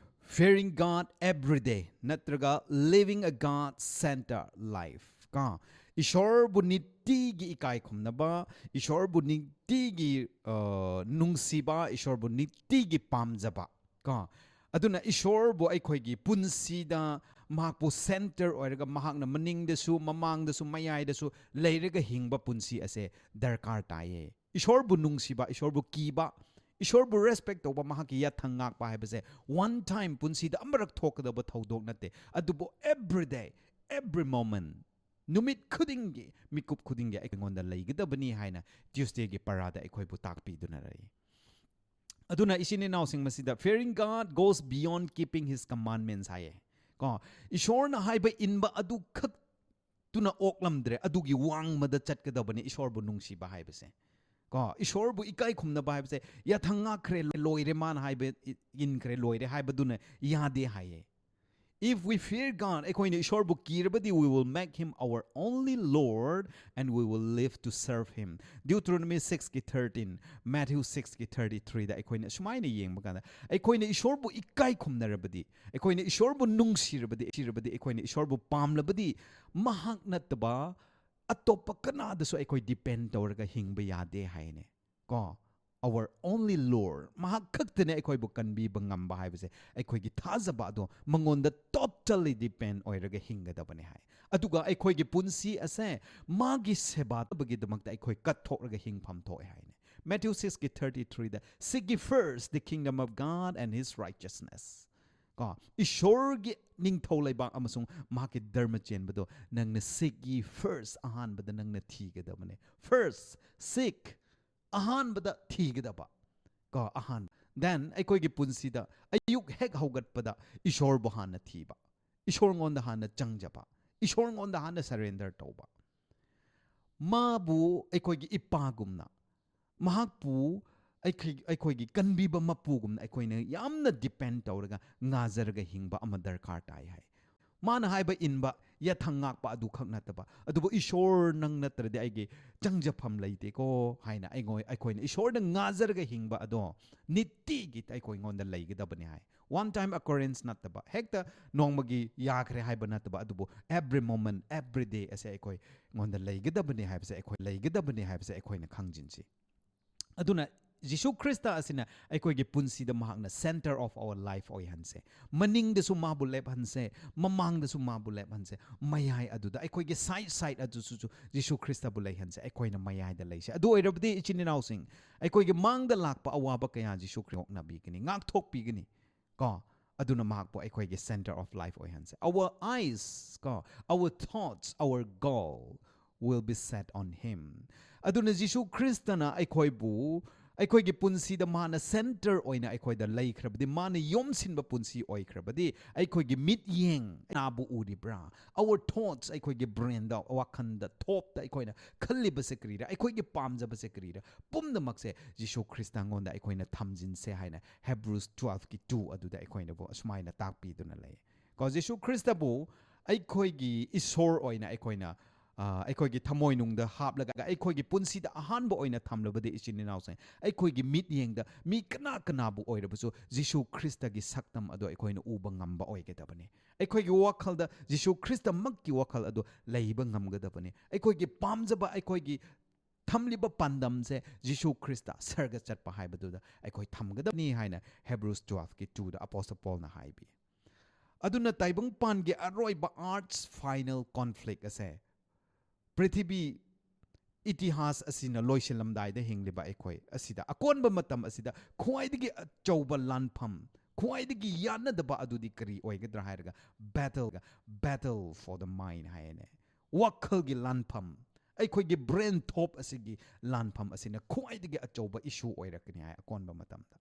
Fearing God Every Day ꯅꯠꯇ꯭ꯔꯒ Living a God Centered Life ꯀꯣ, ꯏꯁꯣꯔꯕꯨ ꯅꯤꯇꯤꯒꯤ ꯏꯀꯥꯏ ꯈꯨꯝꯅꯕ, ꯏꯁꯣꯔꯕꯨ ꯅꯤꯇꯤꯒꯤ, ꯑ, ꯅꯨꯡꯁꯤꯕ, ꯏꯁꯣꯔꯕꯨ ꯅꯤꯇꯤꯒꯤ ꯄꯥꯝꯖꯕ ꯀꯣ꯫ ꯑꯗꯨꯅ ꯏꯁꯣꯔꯕꯨ ꯑꯩꯈꯣꯏꯒꯤ ꯄꯨꯟꯁꯤꯗ ꯃꯍꯥꯛꯄꯨ center ꯑꯣꯏꯔꯒ ꯃꯍꯥꯛꯅ ꯃꯅꯤꯡꯗꯁꯨ, ꯃꯃꯥꯡꯗꯁꯨ, ꯃꯌꯥꯏꯗꯁꯨ ꯂꯩꯔꯒ ꯍꯤꯡꯕ ꯄꯨꯟꯁꯤ ꯑꯁꯦ ꯗꯔꯀꯥꯔ ꯇꯥꯏꯌꯦ꯫ ꯏꯁꯣꯔꯕꯨ ꯅꯨꯡꯁꯤꯕ, ꯏꯁꯣꯔꯕꯨ ꯀꯤꯕ, ꯏꯁꯣꯔꯕꯨ respect ꯇꯧꯕ, ꯃꯍꯥꯛꯀꯤ ꯌꯥꯊꯪ ꯉꯥꯛꯄ ꯍꯥꯏꯕꯁꯦ one time ꯄꯨꯟꯁꯤꯗ ꯑꯃꯔꯛ ꯊꯣꯛꯀꯗꯕ ꯊꯧꯗꯣꯛ ꯅꯠꯇꯦ꯫ ꯑꯗꯨꯕꯨ every day, every moment, ꯅꯨꯃꯤꯠ ꯈꯨꯗꯤꯡꯒꯤ, ꯃꯤꯀꯨꯞ ꯈꯨꯗꯤꯡꯒꯤ ꯑꯩꯉꯣꯟꯗ ꯂꯩꯒꯗꯕꯅꯤ ꯍꯥꯏꯅ Tuesdayꯒꯤ ꯄꯔꯥꯗ ꯑꯩꯈꯣꯏꯕꯨ ꯇꯥꯛꯄꯤꯗꯨꯅ ꯂꯩ꯫ ꯑꯗꯨꯅ ꯏꯆꯤꯟ ꯏꯅꯥꯎꯁꯤꯡ, ꯃꯁꯤꯗ "Fearing God goes beyond keeping his commandments" ꯍꯥꯏꯌꯦ ꯀꯣ꯫ ꯏꯁꯣꯔꯅ ꯍꯥꯏꯕ ꯏꯟꯕ ꯑꯗꯨ ꯈꯛꯇꯨꯅ ꯑꯣꯛꯂꯝꯗ꯭ꯔꯦ, ꯑꯗꯨꯒꯤ ꯋꯥꯡꯃꯗ ꯆꯠꯀꯗꯕꯅꯤ ꯏꯁꯣꯔꯕꯨ ꯅꯨꯡꯁꯤꯕ ꯍꯥꯏꯕꯁꯦ ꯀꯣ꯫ ꯏꯁꯣꯔꯕꯨ ꯏꯀꯥꯏ ꯈꯨꯝꯅꯕ ꯍꯥꯏꯕꯁꯦ ꯌꯥꯊꯪ ꯉꯥꯛꯈ꯭ꯔꯦ, ꯂꯣꯏꯔꯦ, ꯃꯥꯅ ꯍꯥꯏꯕ ꯏ-, ꯏꯟꯈ꯭ꯔꯦ, ꯂꯣꯏꯔꯦ ꯍꯥꯏꯕꯗꯨꯅ ꯌꯥꯗꯦ ꯍꯥꯏꯌꯦ꯫ If we fear God, ꯑꯩꯈꯣꯏꯅ ꯏꯁꯣꯔꯕꯨ ꯀꯤꯔꯕꯗꯤ, we will make him our only Lord and we will live to serve him. Deuteronomy sixꯀꯤ thirteen, Matthew sixꯀꯤ thirty-threeꯗ ꯑꯩꯈꯣꯏꯅ ꯁꯨꯃꯥꯏꯅ ꯌꯦꯡꯕ ꯀꯥꯟꯗ, ꯑꯩꯈꯣꯏꯅ ꯏꯁꯣꯔꯕꯨ ꯏꯀꯥꯏ ꯈꯨꯝꯅꯔꯕꯗꯤ, ꯑꯩꯈꯣꯏꯅ ꯏꯁꯣꯔꯕꯨ ꯅꯨꯡꯁꯤꯔꯕꯗꯤ, ꯅꯨꯡꯁꯤꯔꯕꯗꯤ, ꯑꯩꯈꯣꯏꯅ ꯏꯁꯣꯔꯕꯨ ꯄꯥꯝꯂꯕꯗꯤ, ꯃꯍꯥꯛ ꯅꯠꯇꯕ ꯑꯇꯣꯞꯄ ꯀꯅꯥꯗꯁꯨ ꯑꯩꯈꯣꯏ depend ꯇꯧꯔꯒ ꯍꯤꯡꯕ ꯌꯥꯗꯦ ꯍꯥꯏꯅꯦ ꯀꯣ꯫ Our only Lord, ꯃꯍꯥꯛ ꯈꯛꯇꯅ ꯑꯩꯈꯣꯏꯕꯨ ꯀꯟꯕꯤꯕ ꯉꯝꯕ ꯍꯥꯏꯕꯁꯦ, ꯑꯩꯈꯣꯏꯒꯤ ꯊꯥꯖꯕ ꯑꯗꯣ ꯃꯉꯣꯟꯗ totally depend ꯑꯣꯏꯔꯒ ꯍꯤꯡꯒꯗꯕꯅꯤ ꯍꯥꯏ꯫ ꯑꯗꯨꯒ ꯑꯩꯈꯣꯏꯒꯤ ꯄꯨꯟꯁꯤ ꯑꯁꯦ ꯃꯥꯒꯤ ꯁꯦꯕꯥ ꯇꯧꯕꯒꯤꯗꯃꯛꯇ ꯑꯩꯈꯣꯏ ꯀꯠꯊꯣꯛꯂꯒ ꯍꯤꯡꯐꯝ ꯊꯣꯛꯑꯦ ꯍꯥꯏꯅꯦ꯫ Matthew sixꯀꯤ thirty-threeꯗ, "Seek ye first the kingdom of God and his righteousness." ꯀꯣ, ꯏꯁꯣꯔꯒꯤ ꯅꯤꯡꯊꯧ ꯂꯩꯕꯥꯛ ꯑꯃꯁꯨꯡ ꯃꯍꯥꯛꯀꯤ ꯙꯔꯃ ꯆꯦꯟꯕꯗꯣ ꯅꯪꯅ seek ye first, ꯑꯍꯥꯟꯕꯗ ꯅꯪꯅ ꯊꯤꯒꯗꯕꯅꯦ꯫ First, seek, ꯑꯍꯥꯟꯕꯗ ꯊꯤꯒꯗꯕ ꯀꯣ꯫ ꯑꯍꯥꯟ Then ꯑꯩꯈꯣꯏꯒꯤ ꯄꯨꯟꯁꯤꯗ ꯑꯌꯨꯛ ꯍꯦꯛ ꯍꯧꯒꯠꯄꯗ ꯏꯁꯣꯔꯕꯨ ꯍꯥꯟꯅ ꯊꯤꯕ, ꯏꯁꯣꯔꯉꯣꯟꯗ ꯍꯥꯟꯅ ꯆꯪꯖꯕ, ꯏꯁꯣꯔꯉꯣꯟꯗ ꯍꯥꯟꯅ surrender ꯇꯧꯕ꯫ ꯃꯥꯕꯨ ꯑꯩꯈꯣꯏꯒꯤ ꯏꯄꯥꯒꯨꯝꯅ, ꯃꯍꯥꯛꯄꯨ ꯑꯩꯈꯣꯏ-, ꯑꯩꯈꯣꯏꯒꯤ ꯀꯟꯕꯤꯕ ꯃꯄꯨꯒꯨꯝꯅ ꯑꯩꯈꯣꯏꯅ ꯌꯥꯝꯅ depend ꯇꯧꯔꯒ ꯉꯥꯖꯔꯒ ꯍꯤꯡꯕ ꯑꯃ ꯗꯔꯀꯥꯔ ꯇꯥꯏ ꯍꯥꯏ꯫ ꯃꯥꯅ ꯍꯥꯏꯕ ꯏꯟꯕ, ꯌꯥꯊꯪ ꯉꯥꯛꯄ ꯑꯗꯨꯈꯛ ꯅꯠꯇꯕ, ꯑꯗꯨꯕꯨ "ꯏꯁꯣꯔ, ꯅꯪ ꯅꯠꯇ꯭ꯔꯗꯤ ꯑꯩꯒꯤ ꯆꯪꯖꯐꯝ ꯂꯩꯇꯦꯀꯣ" ꯍꯥꯏꯅ ꯑꯩꯉꯣꯏ-, ꯑꯩꯈꯣꯏꯅ ꯏꯁꯣꯔꯗ ꯉꯥꯖꯔꯒ ꯍꯤꯡꯕ ꯑꯗꯣ ꯅꯤꯇꯤꯒꯤ ꯑꯩꯈꯣꯏꯉꯣꯟꯗ ꯂꯩꯒꯗꯕꯅꯤ ꯍꯥꯏ꯫ One time occurrence ꯅꯠꯇꯕ, ꯍꯦꯛꯇ ꯅꯣꯡꯃꯒꯤ ꯌꯥꯈ꯭ꯔꯦ ꯍꯥꯏꯕ ꯅꯠꯇꯕ, ꯑꯗꯨꯕꯨ every moment, every day ꯑꯁꯦ ꯑꯩꯈꯣꯏꯉꯣꯟꯗ ꯂꯩꯒꯗꯕꯅꯤ ꯍꯥꯏꯕꯁꯦ ꯑꯩꯈꯣꯏ, ꯂꯩꯒꯗꯕꯅꯤ ꯍꯥꯏꯕꯁꯦ ꯑꯩꯈꯣꯏꯅ ꯈꯪꯖꯤꯟꯁꯤ꯫ ꯑꯗꯨꯅ ꯖꯤꯁꯨ ꯈ꯭ꯔꯤꯁꯇ ꯑꯁꯤꯅ ꯑꯩꯈꯣꯏꯒꯤ ꯄꯨꯟꯁꯤꯗ ꯃꯍꯥꯛꯅ center of our life ꯑꯣꯏꯍꯟꯁꯦ꯫ ꯃꯅꯤꯡꯗꯁꯨ ꯃꯥꯕꯨ ꯂꯦꯞꯍꯟꯁꯦ, ꯃꯃꯥꯡꯗꯁꯨ ꯃꯥꯕꯨ ꯂꯦꯞꯍꯟꯁꯦ, ꯃꯌꯥꯏ ꯑꯗꯨꯗ ꯑꯩꯈꯣꯏꯒꯤ side side ꯑꯗꯨꯁꯨ ꯖꯤꯁꯨ ꯈ꯭ꯔꯤꯁꯇꯕꯨ ꯂꯩꯍꯟꯁꯦ꯫ ꯑꯩꯈꯣꯏꯅ ꯃꯌꯥꯏꯗ ꯂꯩꯁꯦ꯫ ꯑꯗꯨ ꯑꯣꯏꯔꯕꯗꯤ ꯏꯆꯤꯟ ꯏꯅꯥꯎꯁꯤꯡ, ꯑꯩꯈꯣꯏꯒꯤ ꯃꯥꯡꯗ ꯂꯥꯛꯄ ꯑꯋꯥꯕ ꯀꯌꯥ ꯖꯤꯁꯨ ꯈ꯭ꯔꯤꯁꯇ ꯉꯥꯛꯊꯣꯛꯄꯤꯒꯅꯤ꯫ ꯀꯣ? ꯑꯗꯨꯅ ꯃꯍꯥꯛꯄꯨ ꯑꯩꯈꯣꯏꯒꯤ center of life ꯑꯣꯏꯍꯟꯁꯦ꯫ Our eyes, ꯀꯣ, our thoughts, our goal will be set on him. ꯑꯗꯨꯅ ꯖꯤꯁꯨ ꯈ꯭ꯔꯤꯁꯇꯅ ꯑꯩꯈꯣꯏꯕꯨ, ꯑꯩꯈꯣꯏꯒꯤ ꯄꯨꯟꯁꯤꯗ ꯃꯥꯅ center ꯑꯣꯏꯅ ꯑꯩꯈꯣꯏꯗ ꯂꯩꯈ꯭ꯔꯕꯗꯤ, ꯃꯥꯅ ꯌꯣꯝꯁꯤꯟꯕ ꯄꯨꯟꯁꯤ ꯑꯣꯏꯈ꯭ꯔꯕꯗꯤ, ꯑꯩꯈꯣꯏꯒꯤ ꯃꯤꯠꯌꯦꯡ ꯀꯅꯥꯕꯨ ꯎꯔꯤꯕ꯭ꯔꯥ? Our thoughts, ꯑꯩꯈꯣꯏꯒꯤ brainꯗ, ꯋꯥꯈꯜꯗ, ꯊꯣꯞꯇ ꯑꯩꯈꯣꯏꯅ ꯈꯜꯂꯤꯕꯁꯦ ꯀꯔꯤꯔꯥ? ꯑꯩꯈꯣꯏꯒꯤ ꯄꯥꯝꯖꯕꯁꯦ ꯀꯔꯤꯔꯥ? ꯄꯨꯝꯅꯃꯛꯁꯦ ꯖꯤꯁꯨ ꯈ꯭ꯔꯤꯁꯇꯉꯣꯟꯗ ꯑꯩꯈꯣꯏꯅ ꯊꯝꯖꯤꯟꯁꯦ ꯍꯥꯏꯅ Hebrews twelveꯀꯤ two ꯑꯗꯨꯗ ꯑꯩꯈꯣꯏꯅꯕꯨ ꯑꯁꯨꯃꯥꯏꯅ ꯇꯥꯛꯄꯤꯗꯨꯅ ꯂꯩ꯫ ꯀꯣ, ꯖꯤꯁꯨ ꯈ꯭ꯔꯤꯁꯇꯕꯨ ꯑꯩꯈꯣꯏꯒꯤ ꯏꯁꯣꯔ ꯑꯣꯏꯅ ꯑꯩꯈꯣꯏꯅ, ꯑ, ꯑꯩꯈꯣꯏꯒꯤ ꯊꯃꯣꯏꯅꯨꯡꯗ ꯍꯥꯞꯂꯒ ꯑꯩꯈꯣꯏꯒꯤ ꯄꯨꯟꯁꯤꯗ ꯑꯍꯥꯟꯕ ꯑꯣꯏꯅ ꯊꯝꯂꯕꯗꯤ, ꯏꯆꯤꯟ ꯏꯅꯥꯎꯁꯤꯡ, ꯑꯩꯈꯣꯏꯒꯤ ꯃꯤꯠꯌꯦꯡꯗ ꯃꯤ ꯀꯅꯥ ꯀꯅꯥꯕꯨ ꯑꯣꯏꯔꯕꯁꯨ ꯖꯤꯁꯨ ꯈ꯭ꯔꯤꯁꯇꯒꯤ ꯁꯛꯇꯝ ꯑꯗꯣ ꯑꯩꯈꯣꯏꯅ ꯎꯕ ꯉꯝꯕ ꯑꯣꯏꯒꯗꯕꯅꯤ꯫ ꯑꯩꯈꯣꯏꯒꯤ ꯋꯥꯈꯜꯗ ꯖꯤꯁꯨ ꯈ꯭ꯔꯤꯁꯇꯃꯛꯀꯤ ꯋꯥꯈꯜ ꯑꯗꯨ ꯂꯩꯕ ꯉꯝꯒꯗꯕꯅꯤ꯫ ꯑꯩꯈꯣꯏꯒꯤ ꯄꯥꯝꯖꯕ, ꯑꯩꯈꯣꯏꯒꯤ ꯊꯝꯂꯤꯕ ꯄꯥꯟꯗꯝꯁꯦ ꯖꯤꯁꯨ ꯈ꯭ꯔꯤꯁꯇ ꯁꯔꯒ ꯆꯠꯄ ꯍꯥꯏꯕꯗꯨꯗ ꯑꯩꯈꯣꯏ ꯊꯝꯒꯗꯕꯅꯤ ꯍꯥꯏꯅ Hebrews twelveꯀꯤ twoꯗ Apostle Paulꯅ ꯍꯥꯏꯕꯤ꯫ ꯑꯗꯨꯅ ꯇꯥꯏꯕꯪꯄꯥꯟꯒꯤ ꯑꯔꯣꯏꯕ earth's final conflict ꯑꯁꯦ, ꯄ꯭ꯔꯤꯊꯤꯕꯤ ꯏꯇꯤꯍꯥꯁ ꯑꯁꯤꯅ ꯂꯣꯏꯁꯤꯜꯂꯝꯗꯥꯏꯗ ꯍꯤꯡꯂꯤꯕ ꯑꯩꯈꯣꯏ ꯑꯁꯤꯗ ꯑꯀꯣꯟꯕ ꯃꯇꯝ ꯑꯁꯤꯗ ꯈ꯭ꯋꯥꯏꯗꯒꯤ ꯑꯆꯧꯕ ꯂꯥꯟꯐꯝ, ꯈ꯭ꯋꯥꯏꯗꯒꯤ ꯌꯥꯅꯗꯕ ꯑꯗꯨꯗꯤ ꯀꯔꯤ ꯑꯣꯏꯒꯗ꯭ꯔꯥ ꯍꯥꯏꯔꯒ battle, battle for the mind ꯍꯥꯏꯅꯦ꯫ ꯋꯥꯈꯜꯒꯤ ꯂꯥꯟꯐꯝ, ꯑꯩꯈꯣꯏꯒꯤ brain ꯊꯣꯞ ꯑꯁꯤꯒꯤ ꯂꯥꯟꯐꯝ ꯑꯁꯤꯅ ꯈ꯭ꯋꯥꯏꯗꯒꯤ ꯑꯆꯧꯕ issue ꯑꯣꯏꯔꯛꯀꯅꯤ ꯍꯥꯏ ꯑꯀꯣꯟꯕ ꯃꯇꯝꯗ꯫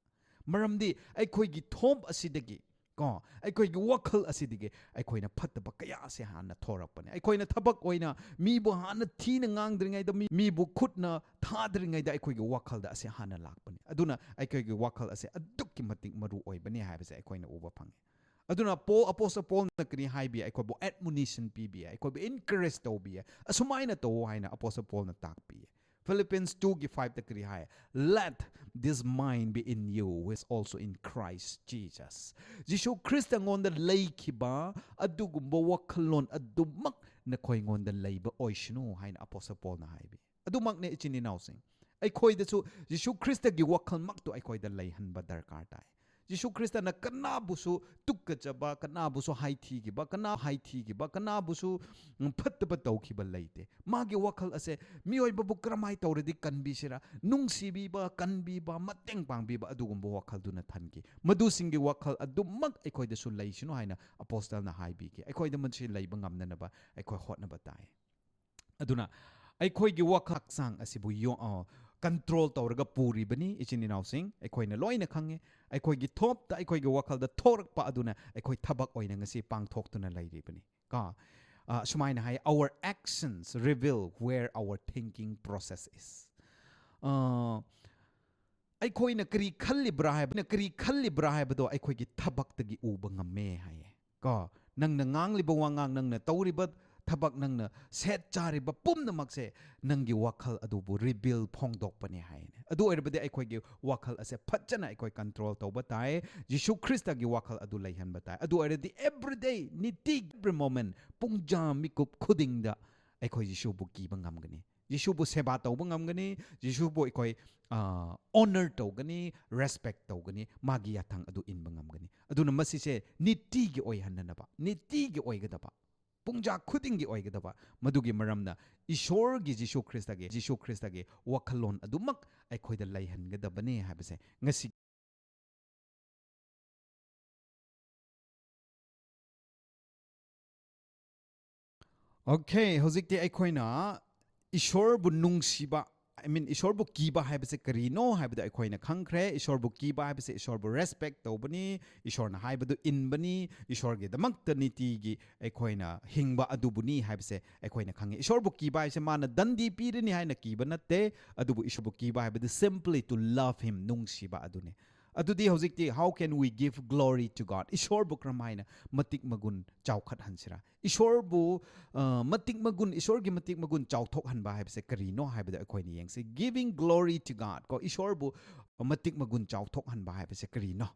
ꯃꯔꯝꯗꯤ ꯑꯩꯈꯣꯏꯒꯤ ꯊꯣꯝ ꯑꯁꯤꯗꯒꯤ, ꯀꯣ, ꯑꯩꯈꯣꯏꯒꯤ ꯋꯥꯈꯜ ꯑꯁꯤꯗꯒꯤ ꯑꯩꯈꯣꯏꯅ ꯐꯠꯇꯕ ꯀꯌꯥ ꯑꯁꯦ ꯍꯥꯟꯅ ꯊꯣꯔꯛꯄꯅꯦ꯫ ꯑꯩꯈꯣꯏꯅ ꯊꯕꯛ ꯑꯣꯏꯅ ꯃꯤꯕꯨ ꯍꯥꯟꯅ ꯊꯤꯅ ꯉꯥꯡꯗ꯭ꯔꯤꯉꯩꯗ, ꯃꯤ-, ꯃꯤꯕꯨ ꯈꯨꯠꯅ ꯊꯥꯗ꯭ꯔꯤꯉꯩꯗ ꯑꯩꯈꯣꯏꯒꯤ ꯋꯥꯈꯜꯗ ꯑꯁꯦ ꯍꯥꯟꯅ ꯂꯥꯛꯄꯅꯦ꯫ ꯑꯗꯨꯅ ꯑꯩꯈꯣꯏꯒꯤ ꯋꯥꯈꯜ ꯑꯁꯦ ꯑꯗꯨꯛꯀꯤ ꯃꯇꯤꯛ ꯃꯔꯨ ꯑꯣꯏꯕꯅꯦ ꯍꯥꯏꯕꯁꯦ ꯑꯩꯈꯣꯏꯅ ꯎꯕ ꯐꯪꯉꯦ꯫ ꯑꯗꯨꯅ ꯄꯣ-, ꯑꯄꯣꯁꯇꯜ ꯄꯣꯜꯅ ꯀꯔꯤ ꯍꯥꯏꯕꯤ? ꯑꯩꯈꯣꯏꯕꯨ ꯑꯦꯗꯃꯣꯅꯤꯁꯟ ꯄꯤꯕꯤ, ꯑꯩꯈꯣꯏꯕꯨ ꯏꯟꯀꯔꯦꯖ ꯇꯧꯕꯤ, ꯑꯁꯨꯃꯥꯏꯅ ꯇꯧꯋꯣ ꯍꯥꯏꯅ ꯑꯄꯣꯁꯇꯜ ꯄꯣꯜꯅ ꯇꯥꯛꯄꯤ꯫ Philippians two ꯒꯤ five ꯇ ꯀꯔꯤ ꯍꯥꯏ? "Let this mind be in you, which also in Christ Jesus." Jesus Christ ꯉꯣꯟꯗ ꯂꯩꯈꯤꯕ ꯑꯗꯨꯒꯨꯝꯕ ꯋꯥꯈꯜꯂꯣꯟ ꯑꯗꯨꯃꯛ ꯅꯈꯣꯏꯉꯣꯟꯗ ꯂꯩꯕ ꯑꯣꯏꯁꯅꯨ ꯍꯥꯏꯅ ꯑꯄꯣꯁꯇꯜ ꯄꯣꯜꯅ ꯍꯥꯏꯕꯤ꯫ ꯑꯗꯨꯃꯛꯅꯦ, ꯏꯆꯤꯟ ꯏꯅꯥꯎꯁꯤꯡ, ꯑꯩꯈꯣꯏꯗꯁꯨ ꯖꯤꯁꯨ ꯈ꯭ꯔꯤꯁꯇꯒꯤ ꯋꯥꯈꯜꯃꯛꯇꯨ ꯑꯩꯈꯣꯏꯗ ꯂꯩꯍꯟꯕ ꯗꯔꯀꯥꯔ ꯇꯥꯏ꯫ ꯖꯤꯁꯨ ꯈ꯭ꯔꯤꯁꯇꯅ ꯀꯅꯥꯕꯨꯁꯨ ꯇꯨꯀꯠꯆꯕ, ꯀꯅꯥꯕꯨꯁꯨ ꯍꯥꯏꯊꯤꯈꯤꯕ, ꯀꯅꯥ ꯍꯥꯏꯊꯤꯈꯤꯕ, ꯀꯅꯥꯕꯨꯁꯨ, ꯎꯝ, ꯐꯠꯇꯕ ꯇꯧꯈꯤꯕ ꯂꯩꯇꯦ꯫ ꯃꯥꯒꯤ ꯋꯥꯈꯜ ꯑꯁꯦ ꯃꯤꯑꯣꯏꯕꯕꯨ ꯀꯔꯝꯍꯥꯏꯅ ꯇꯧꯔꯗꯤ ꯀꯟꯕꯤꯁꯤꯔꯥ, ꯅꯨꯡꯁꯤꯕꯤꯕ, ꯀꯟꯕꯤꯕ, ꯃꯇꯦꯡ ꯄꯥꯡꯕꯤꯕ, ꯑꯗꯨꯒꯨꯝꯕ ꯋꯥꯈꯜꯗꯨꯅ ꯊꯟꯈꯤ꯫ ꯃꯗꯨꯁꯤꯡꯒꯤ ꯋꯥꯈꯜ ꯑꯗꯨꯃꯛ ꯑꯩꯈꯣꯏꯗꯁꯨ ꯂꯩꯁꯅꯨ ꯍꯥꯏꯅ ꯑꯄꯣꯁꯇꯜꯅ ꯍꯥꯏꯕꯤꯈꯤ꯫ ꯑꯩꯈꯣꯏꯗ ꯃꯁꯤ ꯂꯩꯕ ꯉꯝꯅꯅꯕ ꯑꯩꯈꯣꯏ ꯍꯣꯠꯅꯕ ꯇꯥꯏ꯫ ꯑꯗꯨꯅ ꯑꯩꯈꯣꯏꯒꯤ ꯋꯥꯈꯜ ꯍꯛꯆꯥꯡ ꯑꯁꯤꯕꯨ ꯌꯣ-, ꯑ, ꯀꯟꯇ꯭ꯔꯣꯜ ꯇꯧꯔꯒ ꯄꯨꯔꯤꯕꯅꯤ, ꯏꯆꯤꯟ ꯏꯅꯥꯎꯁꯤꯡ꯫ ꯑꯩꯈꯣꯏꯅ ꯂꯣꯏꯅ ꯈꯪꯉꯤ꯫ ꯑꯩꯈꯣꯏꯒꯤ ꯊꯣꯞꯇ, ꯑꯩꯈꯣꯏꯒꯤ ꯋꯥꯈꯜꯗ ꯊꯣꯔꯛꯄ ꯑꯗꯨꯅ ꯑꯩꯈꯣꯏ ꯊꯕꯛ ꯑꯣꯏꯅ ꯉꯁꯤ ꯄꯥꯡꯊꯣꯛꯇꯨꯅ ꯂꯩꯔꯤꯕꯅꯤ꯫ ꯀꯣ? ꯑ, ꯁꯨꯃꯥꯏꯅ ꯍꯥꯏ, "Our actions reveal where our thinking process is." ꯑ, ꯑꯩꯈꯣꯏꯅ ꯀꯔꯤ ꯈꯜꯂꯤꯕ꯭ꯔꯥ ꯍꯥꯏꯕ, ꯀꯔꯤ ꯈꯜꯂꯤꯕ꯭ꯔꯥ ꯍꯥꯏꯕꯗꯣ ꯑꯩꯈꯣꯏꯒꯤ ꯊꯕꯛꯇꯒꯤ ꯎꯕ ꯉꯝꯃꯦ ꯍꯥꯏꯌꯦ꯫ ꯀꯣ? ꯅꯪꯅ ꯉꯥꯡꯂꯤꯕ ꯋꯥꯉꯥꯡ, ꯅꯪꯅ ꯇꯧꯔꯤꯕ ꯊꯕꯛ, ꯅꯪꯅ ꯁꯦꯠ ꯆꯥꯔꯤꯕ ꯄꯨꯝꯅꯃꯛꯁꯦ ꯅꯪꯒꯤ ꯋꯥꯈꯜ ꯑꯗꯨꯕꯨ ꯔꯤꯕꯤꯜ, ꯐꯣꯡꯗꯣꯛꯄꯅꯦ ꯍꯥꯏꯅꯦ꯫ ꯑꯗꯨ ꯑꯣꯏꯔꯕꯗꯤ ꯑꯩꯈꯣꯏꯒꯤ ꯋꯥꯈꯜ ꯑꯁꯦ ꯐꯖꯅ ꯑꯩꯈꯣꯏ ꯀꯟꯇ꯭ꯔꯣꯜ ꯇꯧꯕ ꯇꯥꯏ꯫ ꯖꯤꯁꯨ ꯈ꯭ꯔꯤꯁꯇꯒꯤ ꯋꯥꯈꯜ ꯑꯗꯨ ꯂꯩꯍꯟꯕ ꯇꯥꯏ꯫ ꯑꯗꯨ ꯑꯣꯏꯔꯗꯤ every day, ꯅꯤꯇꯤ, every moment, ꯄꯨꯡꯖꯥ ꯃꯤꯀꯨꯞ ꯈꯨꯗꯤꯡꯗ ꯑꯩꯈꯣꯏ ꯖꯤꯁꯨꯕꯨ ꯀꯤꯕ ꯉꯝꯒꯅꯤ꯫ ꯖꯤꯁꯨꯕꯨ ꯁꯦꯕꯥ ꯇꯧꯕ ꯉꯝꯒꯅꯤ꯫ ꯖꯤꯁꯨꯕꯨ ꯑꯩꯈꯣꯏ, ꯑ, ꯑꯣꯅꯔ ꯇꯧꯒꯅꯤ, ꯔꯦꯁꯄꯦꯛ ꯇꯧꯒꯅꯤ, ꯃꯥꯒꯤ ꯌꯥꯊꯪ ꯑꯗꯨ ꯏꯟꯕ ꯉꯝꯒꯅꯤ꯫ ꯑꯗꯨꯅ ꯃꯁꯤꯁꯦ ꯅꯤꯇꯤꯒꯤ ꯑꯣꯏꯍꯟꯅꯅꯕ, ꯅꯤꯇꯤꯒꯤ ꯑꯣꯏꯒꯗꯕ, ꯄꯨꯡꯖꯥ ꯈꯨꯗꯤꯡꯒꯤ ꯑꯣꯏꯒꯗꯕ, ꯃꯗꯨꯒꯤ ꯃꯔꯝꯅ ꯏꯁꯣꯔꯒꯤ ꯖꯤꯁꯨ ꯈ꯭ꯔꯤꯁꯇꯒꯤ, ꯖꯤꯁꯨ ꯈ꯭ꯔꯤꯁꯇꯒꯤ ꯋꯥꯈꯜꯂꯣꯟ ꯑꯗꯨꯃꯛ ꯑꯩꯈꯣꯏꯗ ꯂꯩꯍꯟꯒꯗꯕꯅꯦ ꯍꯥꯏꯕꯁꯦ ꯉꯁꯤ ꯑꯣꯀꯦ, ꯍꯧꯖꯤꯛꯇꯤ ꯑꯩꯈꯣꯏꯅ ꯏꯁꯣꯔꯕꯨ ꯅꯨꯡꯁꯤꯕ, I mean, ꯏꯁꯣꯔꯕꯨ ꯀꯤꯕ ꯍꯥꯏꯕꯁꯦ ꯀꯔꯤꯅꯣ ꯍꯥꯏꯕꯗꯣ ꯑꯩꯈꯣꯏꯅ ꯈꯪꯈ꯭ꯔꯦ꯫ ꯏꯁꯣꯔꯕꯨ ꯀꯤꯕ ꯍꯥꯏꯕꯁꯦ ꯏꯁꯣꯔꯕꯨ ꯔꯦꯁꯄꯦꯛ ꯇꯧꯕꯅꯤ, ꯏꯁꯣꯔꯅ ꯍꯥꯏꯕꯗꯨ ꯏꯟꯕꯅꯤ, ꯏꯁꯣꯔꯒꯤꯗꯃꯛꯇ ꯅꯤꯇꯤꯒꯤ ꯑꯩꯈꯣꯏꯅ ꯍꯤꯡꯕ ꯑꯗꯨꯕꯨꯅꯤ ꯍꯥꯏꯕꯁꯦ ꯑꯩꯈꯣꯏꯅ ꯈꯪꯉꯤ꯫ ꯏꯁꯣꯔꯕꯨ ꯀꯤꯕ ꯍꯥꯏꯁꯦ ꯃꯥꯅ ꯗꯟꯗꯤ ꯄꯤꯔꯅꯤ ꯍꯥꯏꯅ ꯀꯤꯕ ꯅꯠꯇꯦ, ꯑꯗꯨꯕꯨ ꯏꯁꯣꯔꯕꯨ ꯀꯤꯕ ꯍꯥꯏꯕꯗꯤ simply to love him, ꯅꯨꯡꯁꯤꯕ ꯑꯗꯨꯅꯤ꯫ ꯑꯗꯨꯗꯤ ꯍꯧꯖꯤꯛꯇꯤ, how can we give glory to God? ꯏꯁꯣꯔꯕꯨ ꯀꯔꯝꯍꯥꯏꯅ ꯃꯇꯤꯛ ꯃꯒꯨꯟ ꯆꯥꯎꯈꯠꯍꯟꯁꯤꯔꯥ? ꯏꯁꯣꯔꯕꯨ ꯑ, ꯃꯇꯤꯛ ꯃꯒꯨꯟ, ꯏꯁꯣꯔꯒꯤ ꯃꯇꯤꯛ ꯃꯒꯨꯟ ꯆꯥꯎꯊꯣꯛꯍꯟꯕ ꯍꯥꯏꯕꯁꯦ ꯀꯔꯤꯅꯣ ꯍꯥꯏꯕꯗꯣ ꯑꯩꯈꯣꯏꯅ ꯌꯦꯡꯁꯤ꯫ Giving glory to God ꯀꯣ, ꯏꯁꯣꯔꯕꯨ ꯃꯇꯤꯛ ꯃꯒꯨꯟ ꯆꯥꯎꯊꯣꯛꯍꯟꯕ ꯍꯥꯏꯕꯁꯦ ꯀꯔꯤꯅꯣ?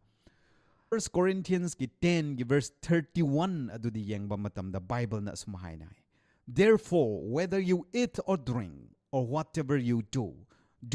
First Corinthians ꯀꯤ ten ꯒꯤ verse thirty one ꯑꯗꯨꯗꯤ ꯌꯦꯡꯕ ꯃꯇꯝꯗ ꯕꯥꯏꯕꯜꯅ ꯑꯁꯨꯝ ꯍꯥꯏꯅ ꯍꯥꯏ, "Therefore, whether you eat or drink or whatever you do,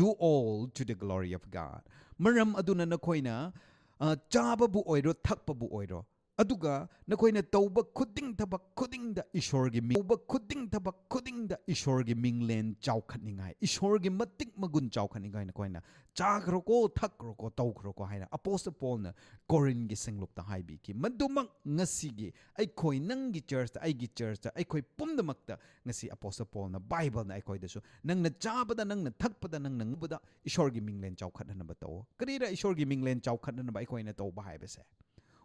do all to the glory of God." ꯃꯔꯝ ꯑꯗꯨꯅ ꯅꯈꯣꯏꯅ ꯑ, ꯆꯥꯕꯕꯨ ꯑꯣꯏꯔꯣ, ꯊꯛꯄꯕꯨ ꯑꯣꯏꯔꯣ, ꯑꯗꯨꯒ ꯅꯈꯣꯏꯅ ꯇꯧꯕ ꯈꯨꯗꯤꯡ, ꯊꯕꯛ ꯈꯨꯗꯤꯡꯗ ꯏꯁꯣꯔꯒꯤ ꯃꯤꯡ, ꯇꯧꯕ ꯈꯨꯗꯤꯡ, ꯊꯕꯛ ꯈꯨꯗꯤꯡꯗ ꯏꯁꯣꯔꯒꯤ ꯃꯤꯡꯂꯦꯟ ꯆꯥꯎꯈꯠꯅꯤꯡꯉꯥꯏ, ꯏꯁꯣꯔꯒꯤ ꯃꯇꯤꯛ ꯃꯒꯨꯟ ꯆꯥꯎꯈꯠꯅꯤꯡꯉꯥꯏ ꯅꯈꯣꯏꯅ ꯆꯥꯈ꯭ꯔꯣꯀꯣ, ꯊꯛꯈ꯭ꯔꯣꯀꯣ, ꯇꯧꯈ꯭ꯔꯣꯀꯣ ꯍꯥꯏꯅ ꯑꯄꯣꯁꯇꯜ ꯄꯣꯜꯅ ꯀꯣꯔꯤꯟꯒꯤ ꯁꯤꯡꯂꯨꯞꯇ ꯍꯥꯏꯕꯤꯈꯤ꯫ ꯃꯗꯨꯃꯛ ꯉꯁꯤꯒꯤ ꯑꯩꯈꯣꯏ, ꯅꯪꯒꯤ ꯆꯔꯆꯇ, ꯑꯩꯒꯤ ꯆꯔꯆꯇ, ꯑꯩꯈꯣꯏ ꯄꯨꯝꯅꯃꯛꯇ ꯉꯁꯤ ꯑꯄꯣꯁꯇꯜ ꯄꯣꯜꯅ, ꯕꯥꯏꯕꯜꯅ ꯑꯩꯈꯣꯏꯗꯁꯨ, ꯅꯪꯅ ꯆꯥꯕꯗ, ꯅꯪꯅ ꯊꯛꯄꯗ, ꯅꯪꯅ ꯉꯧꯕꯗ ꯏꯁꯣꯔꯒꯤ ꯃꯤꯡꯂꯦꯟ ꯆꯥꯎꯈꯠꯅꯅꯕ ꯇꯧꯑꯣ꯫ ꯀꯔꯤꯔ ꯏꯁꯣꯔꯒꯤ ꯃꯤꯡꯂꯦꯟ ꯆꯥꯎꯈꯠꯅꯅꯕ ꯑꯩꯈꯣꯏꯅ ꯇꯧꯕ ꯍꯥꯏꯕꯁꯦ?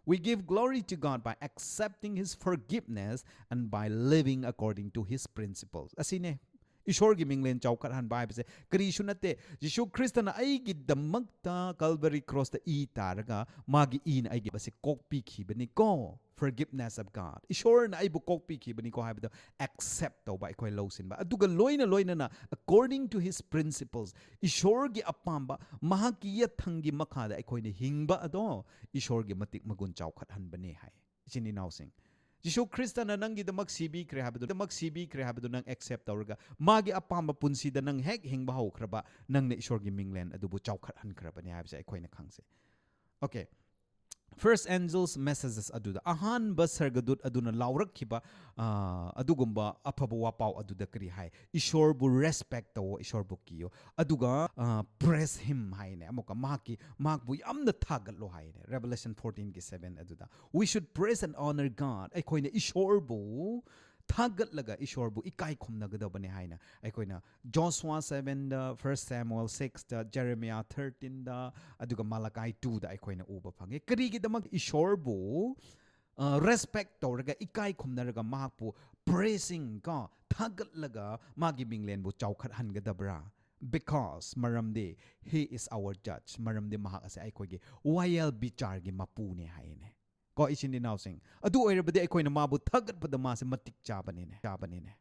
We give glory to God by accepting His forgiveness and by living according to His principles. ꯑꯁꯤꯅꯦ꯫ ꯏꯁꯣꯔꯒꯤ ꯃꯤꯡꯂꯦꯟ ꯆꯥꯎꯈꯠꯍꯟꯕ ꯍꯥꯏꯕꯁꯦ ꯀꯔꯤꯁꯨ ꯅꯠꯇꯦ꯫ ꯖꯤꯁꯨ ꯈ꯭ꯔꯤꯁꯇꯅ ꯑꯩꯒꯤꯗꯃꯛꯇ ꯀꯜꯕꯔꯤ ꯀ꯭ꯔꯣꯁꯇ ꯏ ꯇꯥꯔꯒ ꯃꯥꯒꯤ ꯏꯅ ꯑꯩꯒꯤ ꯕꯁꯦ ꯀꯣꯛꯄꯤꯈꯤꯕꯅꯤꯀꯣ꯫ Forgiveness of God. ꯏꯁꯣꯔꯅ ꯑꯩꯕꯨ ꯀꯣꯛꯄꯤꯈꯤꯕꯅꯤꯀꯣ ꯍꯥꯏꯕꯗꯣ accept ꯇꯧꯕ, ꯑꯩꯈꯣꯏ ꯂꯧꯁꯤꯟꯕ꯫ ꯑꯗꯨꯒ ꯂꯣꯏꯅ ꯂꯣꯏꯅꯅ according to His principles, ꯏꯁꯣꯔꯒꯤ ꯑꯄꯥꯝꯕ, ꯃꯍꯥꯛꯀꯤ ꯌꯥꯊꯪꯒꯤ ꯃꯈꯥꯗ ꯑꯩꯈꯣꯏꯅ ꯍꯤꯡꯕ ꯑꯗꯣ ꯏꯁꯣꯔꯒꯤ ꯃꯇꯤꯛ ꯃꯒꯨꯟ ꯆꯥꯎꯈꯠꯍꯟꯕꯅꯦ ꯍꯥꯏ꯫ ꯏꯆꯤꯟ ꯏꯅꯥꯎꯁꯤꯡ, ꯖꯤꯁꯨ ꯈ꯭ꯔꯤꯁꯇꯅ ꯅꯪꯒꯤꯗꯃꯛ ꯁꯤꯕꯤꯈ꯭ꯔꯦ ꯍꯥꯏꯕꯗꯨ, ꯗꯃꯛ ꯁꯤꯕꯤꯈ꯭ꯔꯦ ꯍꯥꯏꯕꯗꯨ ꯅꯪ accept ꯇꯧꯔꯒ ꯃꯥꯒꯤ ꯑꯄꯥꯝꯕ ꯄꯨꯟꯁꯤꯗ ꯅꯪ ꯍꯦꯛ ꯍꯤꯡꯕ ꯍꯧꯈ꯭ꯔꯕ, ꯅꯪꯅ ꯏꯁꯣꯔꯒꯤ ꯃꯤꯡꯂꯦꯟ ꯑꯗꯨꯕꯨ ꯆꯥꯎꯈꯠꯍꯟꯈ꯭ꯔꯕꯅꯦ ꯍꯥꯏꯕꯁꯦ ꯑꯩꯈꯣꯏꯅ ꯈꯪꯁꯦ꯫ Okay. First angel's messages ꯑꯗꯨꯗ, ꯑꯍꯥꯟꯕ ꯁꯔꯒꯗꯨꯠ ꯑꯗꯨꯅ ꯂꯥꯎꯔꯛꯈꯤꯕ, ꯑ, ꯑꯗꯨꯒꯨꯝꯕ ꯑꯐꯕ ꯋꯥꯄꯥꯎ ꯑꯗꯨꯗ ꯀꯔꯤ ꯍꯥꯏ? ꯏꯁꯣꯔꯕꯨ ꯔꯦꯁꯄꯦꯛ ꯇꯧꯋꯣ, ꯏꯁꯣꯔꯕꯨ ꯀꯤꯌꯣ꯫ ꯑꯗꯨꯒ, ꯑ, praise him ꯍꯥꯏꯅꯦ꯫ ꯑꯃꯨꯛꯀ ꯃꯍꯥꯛꯀꯤ, ꯃꯍꯥꯛꯄꯨ ꯌꯥꯝꯅ ꯊꯥꯒꯠꯂꯣ ꯍꯥꯏꯅꯦ꯫ Revelation fourteen ꯒꯤ seven ꯑꯗꯨꯗ꯫ We should praise and honor God. ꯑꯩꯈꯣꯏꯅ ꯏꯁꯣꯔꯕꯨ ꯊꯥꯒꯠꯂꯒ ꯏꯁꯣꯔꯕꯨ ꯏꯀꯥꯏ ꯈꯨꯝꯅꯒꯗꯕꯅꯤ ꯍꯥꯏꯅ ꯑꯩꯈꯣꯏꯅ Joshua sevenꯗ, First Samuel sixꯇ, Jeremiah thirteenꯗ, ꯑꯗꯨꯒ Malachi twoꯗ ꯑꯩꯈꯣꯏꯅ ꯎꯕ ꯐꯪꯉꯤ꯫ ꯀꯔꯤꯒꯤꯗꯃꯛ ꯏꯁꯣꯔꯕꯨ ꯔꯦꯁꯄꯦꯛ ꯇꯧꯔꯒ, ꯏꯀꯥꯏ ꯈꯨꯝꯅꯔꯒ, ꯃꯍꯥꯛꯄꯨ praising ꯀꯣ, ꯊꯥꯒꯠꯂꯒ ꯃꯥꯒꯤ ꯃꯤꯡꯂꯦꯟꯕꯨ ꯆꯥꯎꯈꯠꯍꯟꯒꯗꯕ꯭ꯔꯥ? Because, ꯃꯔꯝꯗꯤ he is our judge, ꯃꯔꯝꯗꯤ ꯃꯍꯥꯛ ꯑꯁꯦ ꯑꯩꯈꯣꯏꯒꯤ ꯋꯥꯌꯦꯜ ꯕꯤꯆꯥꯔꯒꯤ ꯃꯄꯨꯅꯦ ꯍꯥꯏꯅꯦ꯫ ꯀꯣ, ꯏꯆꯤꯟ ꯏꯅꯥꯎꯁꯤꯡ, ꯑꯗꯨ ꯑꯣꯏꯔꯕꯗꯤ ꯑꯩꯈꯣꯏꯅ ꯃꯥꯕꯨ ꯊꯥꯒꯠꯄꯗ ꯃꯥꯁꯦ ꯃꯇꯤꯛ ꯆꯥꯕꯅꯤꯅꯦ, ꯆꯥꯕꯅꯤꯅꯦ꯫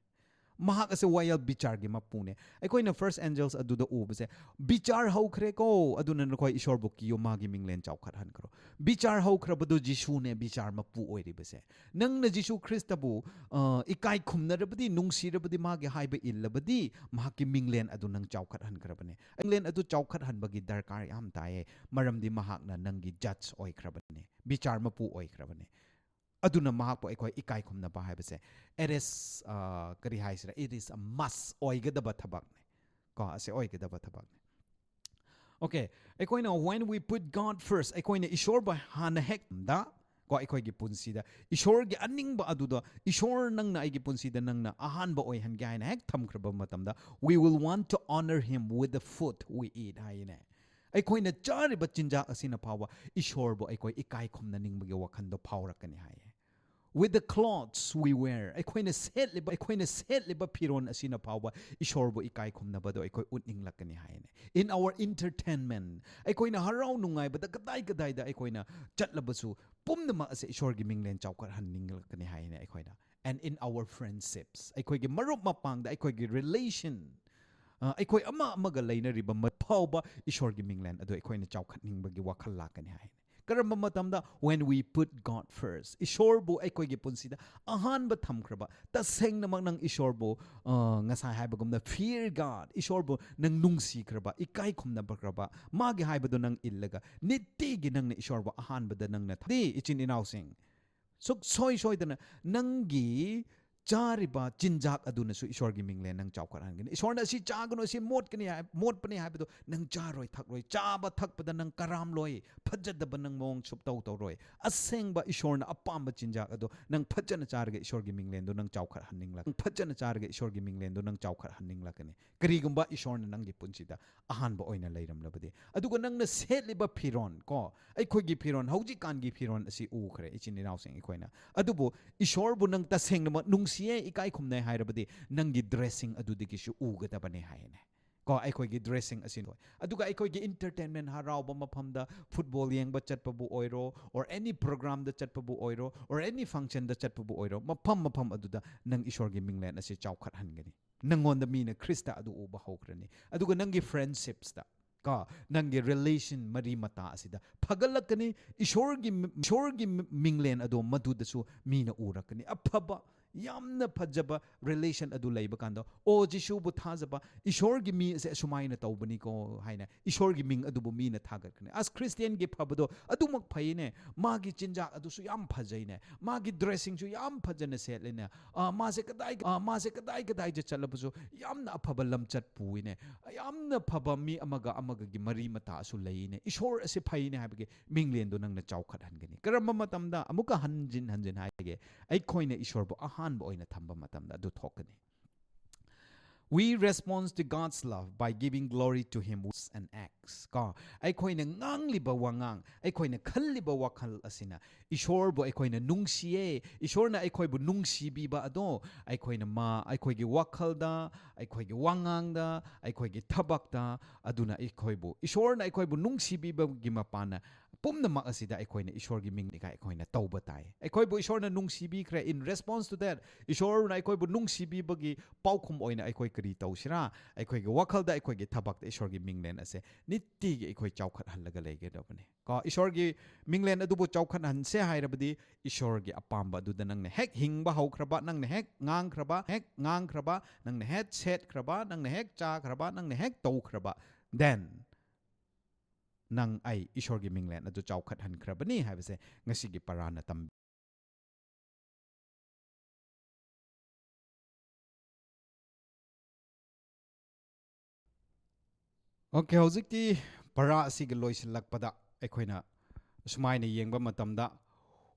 ꯃꯍꯥꯛ ꯑꯁꯦ ꯋꯥꯌꯦꯜ ꯕꯤꯆꯥꯔꯒꯤ ꯃꯄꯨꯅꯦ꯫ ꯑꯩꯈꯣꯏꯅ first angels ꯑꯗꯨꯗ ꯎꯕꯁꯦ, "ꯕꯤꯆꯥꯔ ꯍꯧꯈ꯭ꯔꯦꯀꯣ, ꯑꯗꯨꯅ ꯅꯈꯣꯏ ꯏꯁꯣꯔꯕꯨ ꯀꯤꯌꯣ, ꯃꯥꯒꯤ ꯃꯤꯡꯂꯦꯟ ꯆꯥꯎꯈꯠꯍꯟꯈ꯭ꯔꯣ꯫ ꯕꯤꯆꯥꯔ ꯍꯧꯈ꯭ꯔꯕꯗꯨ ꯖꯤꯁꯨꯅꯦ, ꯕꯤꯆꯥꯔ ꯃꯄꯨ ꯑꯣꯏꯔꯤꯕꯁꯦ꯫ ꯅꯪꯅ ꯖꯤꯁꯨ ꯈ꯭ꯔꯤꯁꯇꯕꯨ, ꯑ, ꯏꯀꯥꯏ ꯈꯨꯝꯅꯔꯕꯗꯤ, ꯅꯨꯡꯁꯤꯔꯕꯗꯤ, ꯃꯥꯒꯤ ꯍꯥꯏꯕ ꯏꯜꯂꯕꯗꯤ, ꯃꯍꯥꯛꯀꯤ ꯃꯤꯡꯂꯦꯟ ꯑꯗꯨ ꯅꯪ ꯆꯥꯎꯈꯠꯍꯟꯈ꯭ꯔꯕꯅꯦ꯫ ꯃꯤꯡꯂꯦꯟ ꯑꯗꯨ ꯆꯥꯎꯈꯠꯍꯟꯕꯒꯤ ꯗꯔꯀꯥꯔ ꯌꯥꯝ ꯇꯥꯏꯌꯦ, ꯃꯔꯝꯗꯤ ꯃꯍꯥꯛꯅ ꯅꯪꯒꯤ ꯖꯖ ꯑꯣꯏꯈ꯭ꯔꯕꯅꯦ, ꯕꯤꯆꯥꯔ ꯃꯄꯨ ꯑꯣꯏꯈ꯭ꯔꯕꯅꯦ꯫ ꯑꯗꯨꯅ ꯃꯍꯥꯛꯄꯨ ꯑꯩꯈꯣꯏ ꯏꯀꯥꯏ ꯈꯨꯝꯅꯕ ꯍꯥꯏꯕꯁꯦ, it is, ꯑ, ꯀꯔꯤ ꯍꯥꯏꯁꯤꯔꯥ, it is a must, ꯑꯣꯏꯒꯗꯕ ꯊꯕꯛꯅꯦ꯫ ꯀꯣ, ꯑꯁꯤ ꯑꯣꯏꯒꯗꯕ ꯊꯕꯛꯅꯦ꯫ Okay, ꯑꯩꯈꯣꯏꯅ when we put God first, ꯑꯩꯈꯣꯏꯅ ꯏꯁꯣꯔꯕꯨ ꯍꯥꯟꯅ ꯍꯦꯛ ꯗ, ꯀꯣ, ꯑꯩꯈꯣꯏꯒꯤ ꯄꯨꯟꯁꯤꯗ ꯏꯁꯣꯔꯒꯤ ꯑꯅꯤꯡꯕ ꯑꯗꯨꯗ, "ꯏꯁꯣꯔ, ꯅꯪꯅ ꯑꯩꯒꯤ ꯄꯨꯟꯁꯤꯗ ꯅꯪꯅ ꯑꯍꯥꯟꯕ ꯑꯣꯏꯍꯟꯒꯦ" ꯍꯥꯏꯅ ꯍꯦꯛ ꯊꯝꯈ꯭ꯔꯕ ꯃꯇꯝꯗ, we will want to honor him with the food we eat ꯍꯥꯏꯅꯦ꯫ ꯑꯩꯈꯣꯏꯅ ꯆꯥꯔꯤꯕ ꯆꯤꯟꯖꯥꯛ ꯑꯁꯤꯅ ꯐꯥꯎꯕ ꯏꯁꯣꯔꯕꯨ ꯑꯩꯈꯣꯏ ꯏꯀꯥꯏ ꯈꯨꯝꯅꯅꯤꯡꯕꯒꯤ ꯋꯥꯈꯟꯗꯣ ꯐꯥꯎꯔꯛꯀꯅꯤ ꯍꯥꯏꯌꯦ꯫ With the clothes we wear, ꯑꯩꯈꯣꯏꯅ ꯁꯦꯠꯂꯤꯕ, ꯑꯩꯈꯣꯏꯅ ꯁꯦꯠꯂꯤꯕ ꯐꯤꯔꯣꯟ ꯑꯁꯤꯅ ꯐꯥꯎꯕ ꯏꯁꯣꯔꯕꯨ ꯏꯀꯥꯏ ꯈꯨꯝꯅꯕꯗꯣ ꯑꯩꯈꯣꯏ ꯎꯠꯅꯤꯡꯂꯛꯀꯅꯤ ꯍꯥꯏꯅꯦ꯫ In our entertainment, ꯑꯩꯈꯣꯏꯅ ꯍꯔꯥꯎ ꯅꯨꯡꯉꯥꯏꯕꯗ ꯀꯗꯥꯏ ꯀꯗꯥꯏꯗ ꯑꯩꯈꯣꯏꯅ ꯆꯠꯂꯕꯁꯨ, ꯄꯨꯝꯅꯃꯛ ꯑꯁꯦ ꯏꯁꯣꯔꯒꯤ ꯃꯤꯡꯂꯦꯟ ꯆꯥꯎꯈꯠꯍꯟꯅꯤꯡꯂꯛꯀꯅꯤ ꯍꯥꯏꯅꯦ ꯑꯩꯈꯣꯏꯅ꯫ And in our friendships, ꯑꯩꯈꯣꯏꯒꯤ ꯃꯔꯨꯞ ꯃꯄꯥꯡꯗ, ꯑꯩꯈꯣꯏꯒꯤ relation, ꯑ, ꯑꯩꯈꯣꯏ ꯑꯃ ꯑꯃꯒ ꯂꯩꯅꯔꯤꯕ ꯃ-, ꯐꯥꯎꯕ ꯏꯁꯣꯔꯒꯤ ꯃꯤꯡꯂꯦꯟ ꯑꯗꯨ ꯑꯩꯈꯣꯏꯅ ꯆꯥꯎꯈꯠꯅꯤꯡꯕꯒꯤ ꯋꯥꯈꯜ ꯂꯥꯛꯀꯅꯤ ꯍꯥꯏꯅꯦ꯫ ꯀꯔꯝꯕ ꯃꯇꯝꯗ? When we put God first, ꯏꯁꯣꯔꯕꯨ ꯑꯩꯈꯣꯏꯒꯤ ꯄꯨꯟꯁꯤꯗ ꯑꯍꯥꯟꯕ ꯊꯝꯈ꯭ꯔꯕ, ꯇꯁꯦꯡꯅꯃꯛ ꯅꯪ ꯏꯁꯣꯔꯕꯨ, ꯑ, ꯉꯁꯥꯏ ꯍꯥꯏꯕꯒꯨꯝꯅ, fear God, ꯏꯁꯣꯔꯕꯨ ꯅꯪ ꯅꯨꯡꯁꯤꯈ꯭ꯔꯕ, ꯏꯀꯥꯏ ꯈꯨꯝꯅꯕꯈ꯭ꯔꯕ, ꯃꯥꯒꯤ ꯍꯥꯏꯕꯗꯨ ꯅꯪ ꯏꯜꯂꯒ, ꯅꯤꯇꯤꯒꯤ ꯅꯪꯅ ꯏꯁꯣꯔꯕꯨ ꯑꯍꯥꯟꯕꯗ ꯅꯪꯅ ꯊ-, ꯗꯤ, ꯏꯆꯤꯟ ꯏꯅꯥꯎꯁꯤꯡ, ꯁꯨꯛꯁꯣꯏ ꯁꯣꯏꯗꯅ ꯅꯪꯒꯤ ꯆꯥꯔꯤꯕ ꯆꯤꯟꯖꯥꯛ ꯑꯗꯨꯅꯁꯨ ꯏꯁꯣꯔꯒꯤ ꯃꯤꯡꯂꯦꯟ ꯅꯪ ꯆꯥꯎꯈꯠꯍꯟꯒꯅꯤ꯫ ꯏꯁꯣꯔꯅ ꯑꯁꯤ ꯆꯥꯒꯅꯨ, ꯑꯁꯤ ꯃꯣꯠꯀꯅꯤ ꯍꯥꯏ-, ꯃꯣꯠꯄꯅꯤ ꯍꯥꯏꯕꯗꯨ ꯅꯪ ꯆꯥꯔꯣꯏ, ꯊꯛꯂꯣꯏ, ꯆꯥꯕ ꯊꯛꯄꯗ ꯅꯪ ꯀꯔꯥꯝꯂꯣꯏ, ꯐꯖꯗꯕ ꯅꯪ ꯃꯑꯣꯡ ꯁꯨꯞꯇꯧ ꯇꯧꯔꯣꯏ꯫ ꯑꯁꯦꯡꯕ ꯏꯁꯣꯔꯅ ꯑꯄꯥꯝꯕ ꯆꯤꯟꯖꯥꯛ ꯑꯗꯨ ꯅꯪ ꯐꯖꯅ ꯆꯥꯔꯒ ꯏꯁꯣꯔꯒꯤ ꯃꯤꯡꯂꯦꯟꯗꯨ ꯅꯪ ꯆꯥꯎꯈꯠꯍꯟꯅꯤꯡꯂꯛ-, ꯅꯪ ꯐꯖꯅ ꯆꯥꯔꯒ ꯏꯁꯣꯔꯒꯤ ꯃꯤꯡꯂꯦꯟꯗꯨ ꯅꯪ ꯆꯥꯎꯈꯠꯍꯟꯅꯤꯡꯂꯛꯀꯅꯤ꯫ ꯀꯔꯤꯒꯨꯝꯕ ꯏꯁꯣꯔꯅ ꯅꯪꯒꯤ ꯄꯨꯟꯁꯤꯗ ꯑꯍꯥꯟꯕ ꯑꯣꯏꯅ ꯂꯩꯔꯝꯂꯕꯗꯤ꯫ ꯑꯗꯨꯒ ꯅꯪꯅ ꯁꯦꯠꯂꯤꯕ ꯐꯤꯔꯣꯟ, ꯀꯣ, ꯑꯩꯈꯣꯏꯒꯤ ꯐꯤꯔꯣꯟ, ꯍꯧꯖꯤꯛꯀꯥꯟꯒꯤ ꯐꯤꯔꯣꯟ ꯑꯁꯤ ꯎꯈ꯭ꯔꯦ, ꯏꯆꯤꯟ ꯏꯅꯥꯎꯁꯤꯡ ꯑꯩꯈꯣꯏꯅ꯫ ꯑꯗꯨꯕꯨ ꯏꯁꯣꯔꯕꯨ ꯅꯪ ꯇꯁꯦꯡꯅꯃꯛ ꯅꯨꯡꯁꯤꯌꯦ, ꯏꯀꯥꯏ ꯈꯨꯝꯅꯩ ꯍꯥꯏꯔꯕꯗꯤ ꯅꯪꯒꯤ dressing ꯑꯗꯨꯗꯒꯤꯁꯨ ꯎꯒꯗꯕꯅꯦ ꯍꯥꯏꯅꯦ꯫ ꯀꯣ, ꯑꯩꯈꯣꯏꯒꯤ dressing ꯑꯁꯤ ꯂꯣꯏ꯫ ꯑꯗꯨꯒ ꯑꯩꯈꯣꯏꯒꯤ entertainment, ꯍꯔꯥꯎꯕ ꯃꯐꯝꯗ football ꯌꯦꯡꯕ ꯆꯠꯄꯕꯨ ꯑꯣꯏꯔꯣ, or any programꯗ ꯆꯠꯄꯕꯨ ꯑꯣꯏꯔꯣ, or any functionꯗ ꯆꯠꯄꯕꯨ ꯑꯣꯏꯔꯣ, ꯃꯐꯝ ꯃꯐꯝ ꯑꯗꯨꯗ ꯅꯪ ꯏꯁꯣꯔꯒꯤ ꯃꯤꯡꯂꯦꯟ ꯑꯁꯤ ꯆꯥꯎꯈꯠꯍꯟꯒꯅꯤ꯫ ꯅꯪꯉꯣꯟꯗ ꯃꯤꯅ ꯈ꯭ꯔꯤꯁꯇ ꯑꯗꯨ ꯎꯕ ꯍꯧꯈ꯭ꯔꯅꯤ꯫ ꯑꯗꯨꯒ ꯅꯪꯒꯤ friendshipsꯇ, ꯀꯣ, ꯅꯪꯒꯤ relation, ꯃꯔꯤ ꯃꯇꯥ ꯑꯁꯤꯗ ꯐꯒꯠꯂꯛꯀꯅꯤ꯫ ꯏꯁꯣꯔꯒꯤ, ꯏꯁꯣꯔꯒꯤ ꯃꯤꯡꯂꯦꯟ ꯑꯗꯣ ꯃꯗꯨꯗꯁꯨ ꯃꯤꯅ ꯎꯔꯛꯀꯅꯤ꯫ ꯑꯐꯕ, ꯌꯥꯝꯅ ꯐꯖꯕ relation ꯑꯗꯨ ꯂꯩꯕ ꯀꯥꯟꯗ, "ꯑꯣ, ꯖꯤꯁꯨꯕꯨ ꯊꯥꯖꯕ ꯏꯁꯣꯔꯒꯤ ꯃꯤ ꯑꯁꯦ ꯑꯁꯨꯃꯥꯏꯅ ꯇꯧꯕꯅꯤꯀꯣ" ꯍꯥꯏꯅ ꯏꯁꯣꯔꯒꯤ ꯃꯤꯡ ꯑꯗꯨꯕꯨ ꯃꯤꯅ ꯊꯥꯒꯠꯀꯅꯤ꯫ ꯑꯁ, ꯈ꯭ꯔꯤꯁꯇꯤꯌꯥꯟꯒꯤ ꯐꯕꯗꯣ ꯑꯗꯨꯃꯛ ꯐꯩꯅꯦ, ꯃꯥꯒꯤ ꯆꯤꯟꯖꯥꯛ ꯑꯗꯨꯁꯨ ꯌꯥꯝ ꯐꯖꯩꯅꯦ, ꯃꯥꯒꯤ dressingꯁꯨ ꯌꯥꯝ ꯐꯖꯅ ꯁꯦꯠꯂꯦꯅꯦ, ꯑ, ꯃꯥꯁꯦ ꯀꯗꯥꯏ, ꯑ, ꯃꯥꯁꯦ ꯀꯗꯥꯏ ꯀꯗꯥꯏꯗ ꯆꯠꯂꯕꯁꯨ ꯌꯥꯝꯅ ꯑꯐꯕ ꯂꯝꯆꯠ ꯄꯨꯏꯅꯦ, ꯌꯥꯝꯅ ꯐꯕ ꯃꯤ ꯑꯃꯒ ꯑꯃꯒꯒꯤ ꯃꯔꯤ ꯃꯇꯥꯁꯨ ꯂꯩꯅꯦ, ꯏꯁꯣꯔ ꯑꯁꯤ ꯐꯩꯅꯦ ꯍꯥꯏꯕꯒꯤ ꯃꯤꯡꯂꯦꯟꯗꯣ ꯅꯪꯅ ꯆꯥꯎꯈꯠꯍꯟꯒꯅꯤ꯫ ꯀꯔꯝꯕ ꯃꯇꯝꯗ? ꯑꯃꯨꯛꯀ ꯍꯟꯖꯤꯟ ꯍꯟꯖꯤꯟ ꯍꯥꯏꯒꯦ, ꯑꯩꯈꯣꯏꯅ ꯏꯁꯣꯔꯕꯨ ꯑꯍꯥꯟꯕ ꯑꯣꯏꯅ ꯊꯝꯕ ꯃꯇꯝꯗ ꯑꯗꯨ ꯊꯣꯛꯀꯅꯤ꯫ We response to God's love by giving glory to Him with an acts. ꯀꯣ, ꯑꯩꯈꯣꯏꯅ ꯉꯥꯡꯂꯤꯕ ꯋꯥꯉꯥꯡ, ꯑꯩꯈꯣꯏꯅ ꯈꯜꯂꯤꯕ ꯋꯥꯈꯜ ꯑꯁꯤꯅ ꯏꯁꯣꯔꯕꯨ ꯑꯩꯈꯣꯏꯅ ꯅꯨꯡꯁꯤꯌꯦ, ꯏꯁꯣꯔꯅ ꯑꯩꯈꯣꯏꯕꯨ ꯅꯨꯡꯁꯤꯕꯤꯕ ꯑꯗꯣ ꯑꯩꯈꯣꯏꯅ ꯃꯥ, ꯑꯩꯈꯣꯏꯒꯤ ꯋꯥꯈꯜꯗ, ꯑꯩꯈꯣꯏꯒꯤ ꯋꯥꯉꯥꯡꯗ, ꯑꯩꯈꯣꯏꯒꯤ ꯊꯕꯛꯇ, ꯑꯗꯨꯅ ꯑꯩꯈꯣꯏꯕꯨ, ꯏꯁꯣꯔꯅ ꯑꯩꯈꯣꯏꯕꯨ ꯅꯨꯡꯁꯤꯕꯤꯕꯒꯤ ꯃꯄꯥꯟꯅ ꯄꯨꯝꯅꯃꯛ ꯑꯁꯤꯗ ꯑꯩꯈꯣꯏꯅ ꯏꯁꯣꯔꯒꯤ ꯃꯤꯡ ꯑꯩꯈꯣꯏꯅ ꯇꯧꯕ ꯇꯥꯏ꯫ ꯑꯩꯈꯣꯏꯕꯨ ꯏꯁꯣꯔꯅ ꯅꯨꯡꯁꯤꯕꯤꯈ꯭ꯔꯦ꯫ In response to that, ꯏꯁꯣꯔꯅ ꯑꯩꯈꯣꯏꯕꯨ ꯅꯨꯡꯁꯤꯕꯤꯕꯒꯤ ꯄꯥꯎꯈꯨꯝ ꯑꯣꯏꯅ ꯑꯩꯈꯣꯏ ꯀꯔꯤ ꯇꯧꯁꯤꯔꯥ? ꯑꯩꯈꯣꯏꯒꯤ ꯋꯥꯈꯜꯗ, ꯑꯩꯈꯣꯏꯒꯤ ꯊꯕꯛꯇ ꯏꯁꯣꯔꯒꯤ ꯃꯤꯡꯂꯦꯟ ꯑꯁꯦ ꯅꯤꯇꯤꯒꯤ ꯑꯩꯈꯣꯏ ꯆꯥꯎꯈꯠꯍꯜꯂꯒ ꯂꯩꯒꯗꯕꯅꯤ꯫ ꯀꯣ, ꯏꯁꯣꯔꯒꯤ ꯃꯤꯡꯂꯦꯟ ꯑꯗꯨꯕꯨ ꯆꯥꯎꯈꯠꯍꯟꯁꯦ ꯍꯥꯏꯔꯕꯗꯤ, ꯏꯁꯣꯔꯒꯤ ꯑꯄꯥꯝꯕ ꯑꯗꯨꯗ ꯅꯪꯅ ꯍꯦꯛ ꯍꯤꯡꯕ ꯍꯧꯈ꯭ꯔꯕ, ꯅꯪꯅ ꯍꯦꯛ ꯉꯥꯡꯈ꯭ꯔꯕ, ꯍꯦꯛ ꯉꯥꯡꯈ꯭ꯔꯕ, ꯅꯪꯅ ꯍꯦꯛ ꯁꯦꯠꯈ꯭ꯔꯕ, ꯅꯪꯅ ꯍꯦꯛ ꯆꯥꯈ꯭ꯔꯕ, ꯅꯪꯅ ꯍꯦꯛ ꯇꯧꯈ꯭ꯔꯕ, then ꯅꯪ, ꯑꯩ ꯏꯁꯣꯔꯒꯤ ꯃꯤꯡꯂꯦꯟ ꯑꯗꯨ ꯆꯥꯎꯈꯠꯍꯟꯈ꯭ꯔꯕꯅꯤ ꯍꯥꯏꯕꯁꯦ ꯉꯁꯤꯒꯤ ꯄꯔꯥꯅ ꯇꯝꯕꯤ꯫ Okay, ꯍꯧꯖꯤꯛꯇꯤ ꯄꯔꯥ ꯑꯁꯤꯒ ꯂꯣꯏꯁꯤꯜꯂꯛꯄꯗ ꯑꯩꯈꯣꯏꯅ ꯑꯁꯨꯃꯥꯏꯅ ꯌꯦꯡꯕ ꯃꯇꯝꯗ,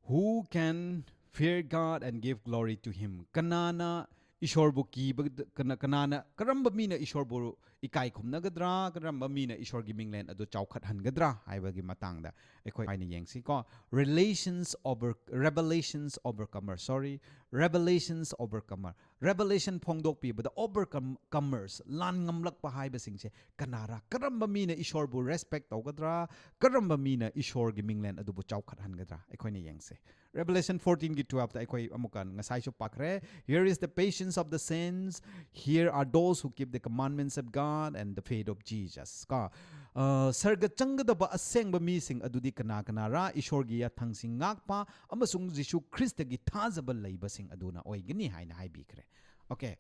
"Who can fear God and give glory to him?" ꯀꯅꯥꯅ ꯏꯁꯣꯔꯕꯨ ꯀꯤꯕ, ꯀꯅꯥ, ꯀꯅꯥꯅ, ꯀꯔꯝꯕ ꯃꯤꯅ ꯏꯁꯣꯔꯕꯨ ꯏꯀꯥꯏ ꯈꯨꯝꯅꯒꯗ꯭ꯔꯥ, ꯀꯔꯝꯕ ꯃꯤꯅ ꯏꯁꯣꯔꯒꯤ ꯃꯤꯡꯂꯦꯟ ꯑꯗꯨ ꯆꯥꯎꯈꯠꯍꯟꯒꯗ꯭ꯔꯥ ꯍꯥꯏꯕꯒꯤ ꯃꯇꯥꯡꯗ ꯑꯩꯈꯣꯏ ꯍꯥꯏꯅ ꯌꯦꯡꯁꯤꯀꯣ꯫ Relations over, Revelations overcomer, sorry, Revelations overcomer. Revelation ꯐꯣꯡꯗꯣꯛꯄꯤꯕꯗ overcomers, ꯂꯥꯟ ꯉꯝꯂꯛꯄ ꯍꯥꯏꯕꯁꯤꯡꯁꯦ ꯀꯅꯥꯔꯥ? ꯀꯔꯝꯕ ꯃꯤꯅ ꯏꯁꯣꯔꯕꯨ respect ꯇꯧꯒꯗ꯭ꯔꯥ? ꯀꯔꯝꯕ ꯃꯤꯅ ꯏꯁꯣꯔꯒꯤ ꯃꯤꯡꯂꯦꯟ ꯑꯗꯨꯕꯨ ꯆꯥꯎꯈꯠꯍꯟꯒꯗ꯭ꯔꯥ? ꯑꯩꯈꯣꯏꯅ ꯌꯦꯡꯁꯦ꯫ Revelation fourteen ꯒꯤ twelve ꯇ ꯑꯩꯈꯣꯏ ꯑꯃꯨꯛꯀ ꯉꯁꯥꯏꯁꯨ ꯄꯥꯈ꯭ꯔꯦ꯫ "Here is the patience of the saints, here are those who keep the commandments of God and the faith of Jesus." ꯀꯣ, ꯑ, ꯁꯔꯒ ꯆꯪꯒꯗꯕ ꯑꯁꯦꯡꯕ ꯃꯤꯁꯤꯡ ꯑꯗꯨꯗꯤ ꯀꯅꯥ ꯀꯅꯥꯔꯥ? ꯏꯁꯣꯔꯒꯤ ꯌꯥꯊꯪꯁꯤꯡ ꯉꯥꯛꯄ ꯑꯃꯁꯨꯡ ꯖꯤꯁꯨ ꯈ꯭ꯔꯤꯁꯇꯒꯤ ꯊꯥꯖꯕ ꯂꯩꯕꯁꯤꯡ ꯑꯗꯨꯅ ꯑꯣꯏꯒꯅꯤ ꯍꯥꯏꯅ ꯍꯥꯏꯕꯤꯈ꯭ꯔꯦ꯫ Okay.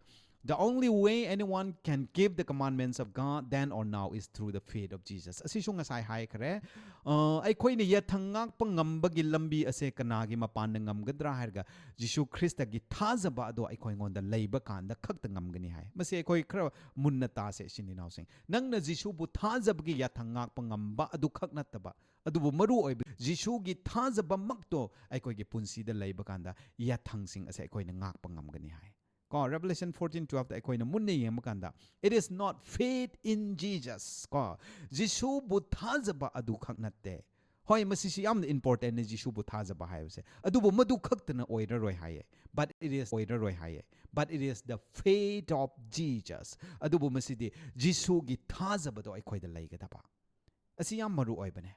"The only way anyone can keep the commandments of God then or now is through the faith of Jesus." ꯑꯁꯤꯁꯨ ꯉꯁꯥꯏ ꯍꯥꯏꯈ꯭ꯔꯦ꯫ ꯑ, ꯑꯩꯈꯣꯏꯅ ꯌꯥꯊꯪ ꯉꯥꯛꯄ ꯉꯝꯕꯒꯤ ꯂꯝꯕꯤ ꯑꯁꯦ ꯀꯅꯥꯒꯤ ꯃꯄꯥꯟꯗ ꯉꯝꯒꯗ꯭ꯔꯥ ꯍꯥꯏꯔꯒ, ꯖꯤꯁꯨ ꯈ꯭ꯔꯤꯁꯇꯒꯤ ꯊꯥꯖꯕ ꯑꯗꯣ ꯑꯩꯈꯣꯏꯉꯣꯟꯗ ꯂꯩꯕ ꯀꯥꯟꯗ ꯈꯛꯇ ꯉꯝꯒꯅꯤ ꯍꯥꯏ꯫ ꯃꯁꯤ ꯑꯩꯈꯣꯏ ꯈꯔ ꯃꯨꯟꯅ ꯇꯥꯁꯦ, ꯏꯆꯤꯟ ꯏꯅꯥꯎꯁꯤꯡ꯫ ꯅꯪꯅ ꯖꯤꯁꯨꯕꯨ ꯊꯥꯖꯕꯒꯤ ꯌꯥꯊꯪ ꯉꯥꯛꯄ ꯉꯝꯕ ꯑꯗꯨ ꯈꯛ ꯅꯠꯇꯕ, ꯑꯗꯨꯕꯨ ꯃꯔꯨ ꯑꯣꯏꯕ ꯖꯤꯁꯨꯒꯤ ꯊꯥꯖꯕꯃꯛꯇꯣ ꯑꯩꯈꯣꯏꯒꯤ ꯄꯨꯟꯁꯤꯗ ꯂꯩꯕ ꯀꯥꯟꯗ ꯌꯥꯊꯪꯁꯤꯡ ꯑꯁꯦ ꯑꯩꯈꯣꯏꯅ ꯉꯥꯛꯄ ꯉꯝꯒꯅꯤ ꯍꯥꯏ꯫ ꯀꯣ, Revelation fourteen twelve ꯇ ꯑꯩꯈꯣꯏꯅ ꯃꯨꯟꯅ ꯌꯦꯡꯕ ꯀꯥꯟꯗ, "It is not faith in Jesus." ꯀꯣ, ꯖꯤꯁꯨꯕꯨ ꯊꯥꯖꯕ ꯑꯗꯨ ꯈꯛ ꯅꯠꯇꯦ꯫ ꯍꯣꯏ, ꯃꯁꯤꯁꯤ ꯌꯥꯝꯅ important ꯅꯤ, ꯖꯤꯁꯨꯕꯨ ꯊꯥꯖꯕ ꯍꯥꯏꯕꯁꯦ, ꯑꯗꯨꯕꯨ ꯃꯗꯨ ꯈꯛꯇꯅ ꯑꯣꯏꯔꯔꯣꯏ ꯍꯥꯏꯌꯦ꯫ But it is, ꯑꯣꯏꯔꯔꯣꯏ ꯍꯥꯏꯌꯦ꯫ But it is the faith of Jesus. ꯑꯗꯨꯕꯨ ꯃꯁꯤꯗꯤ ꯖꯤꯁꯨꯒꯤ ꯊꯥꯖꯕꯗꯣ ꯑꯩꯈꯣꯏꯗ ꯂꯩꯒꯗꯕ꯫ ꯑꯁꯤ ꯌꯥꯝ ꯃꯔꯨ ꯑꯣꯏꯕꯅꯦ꯫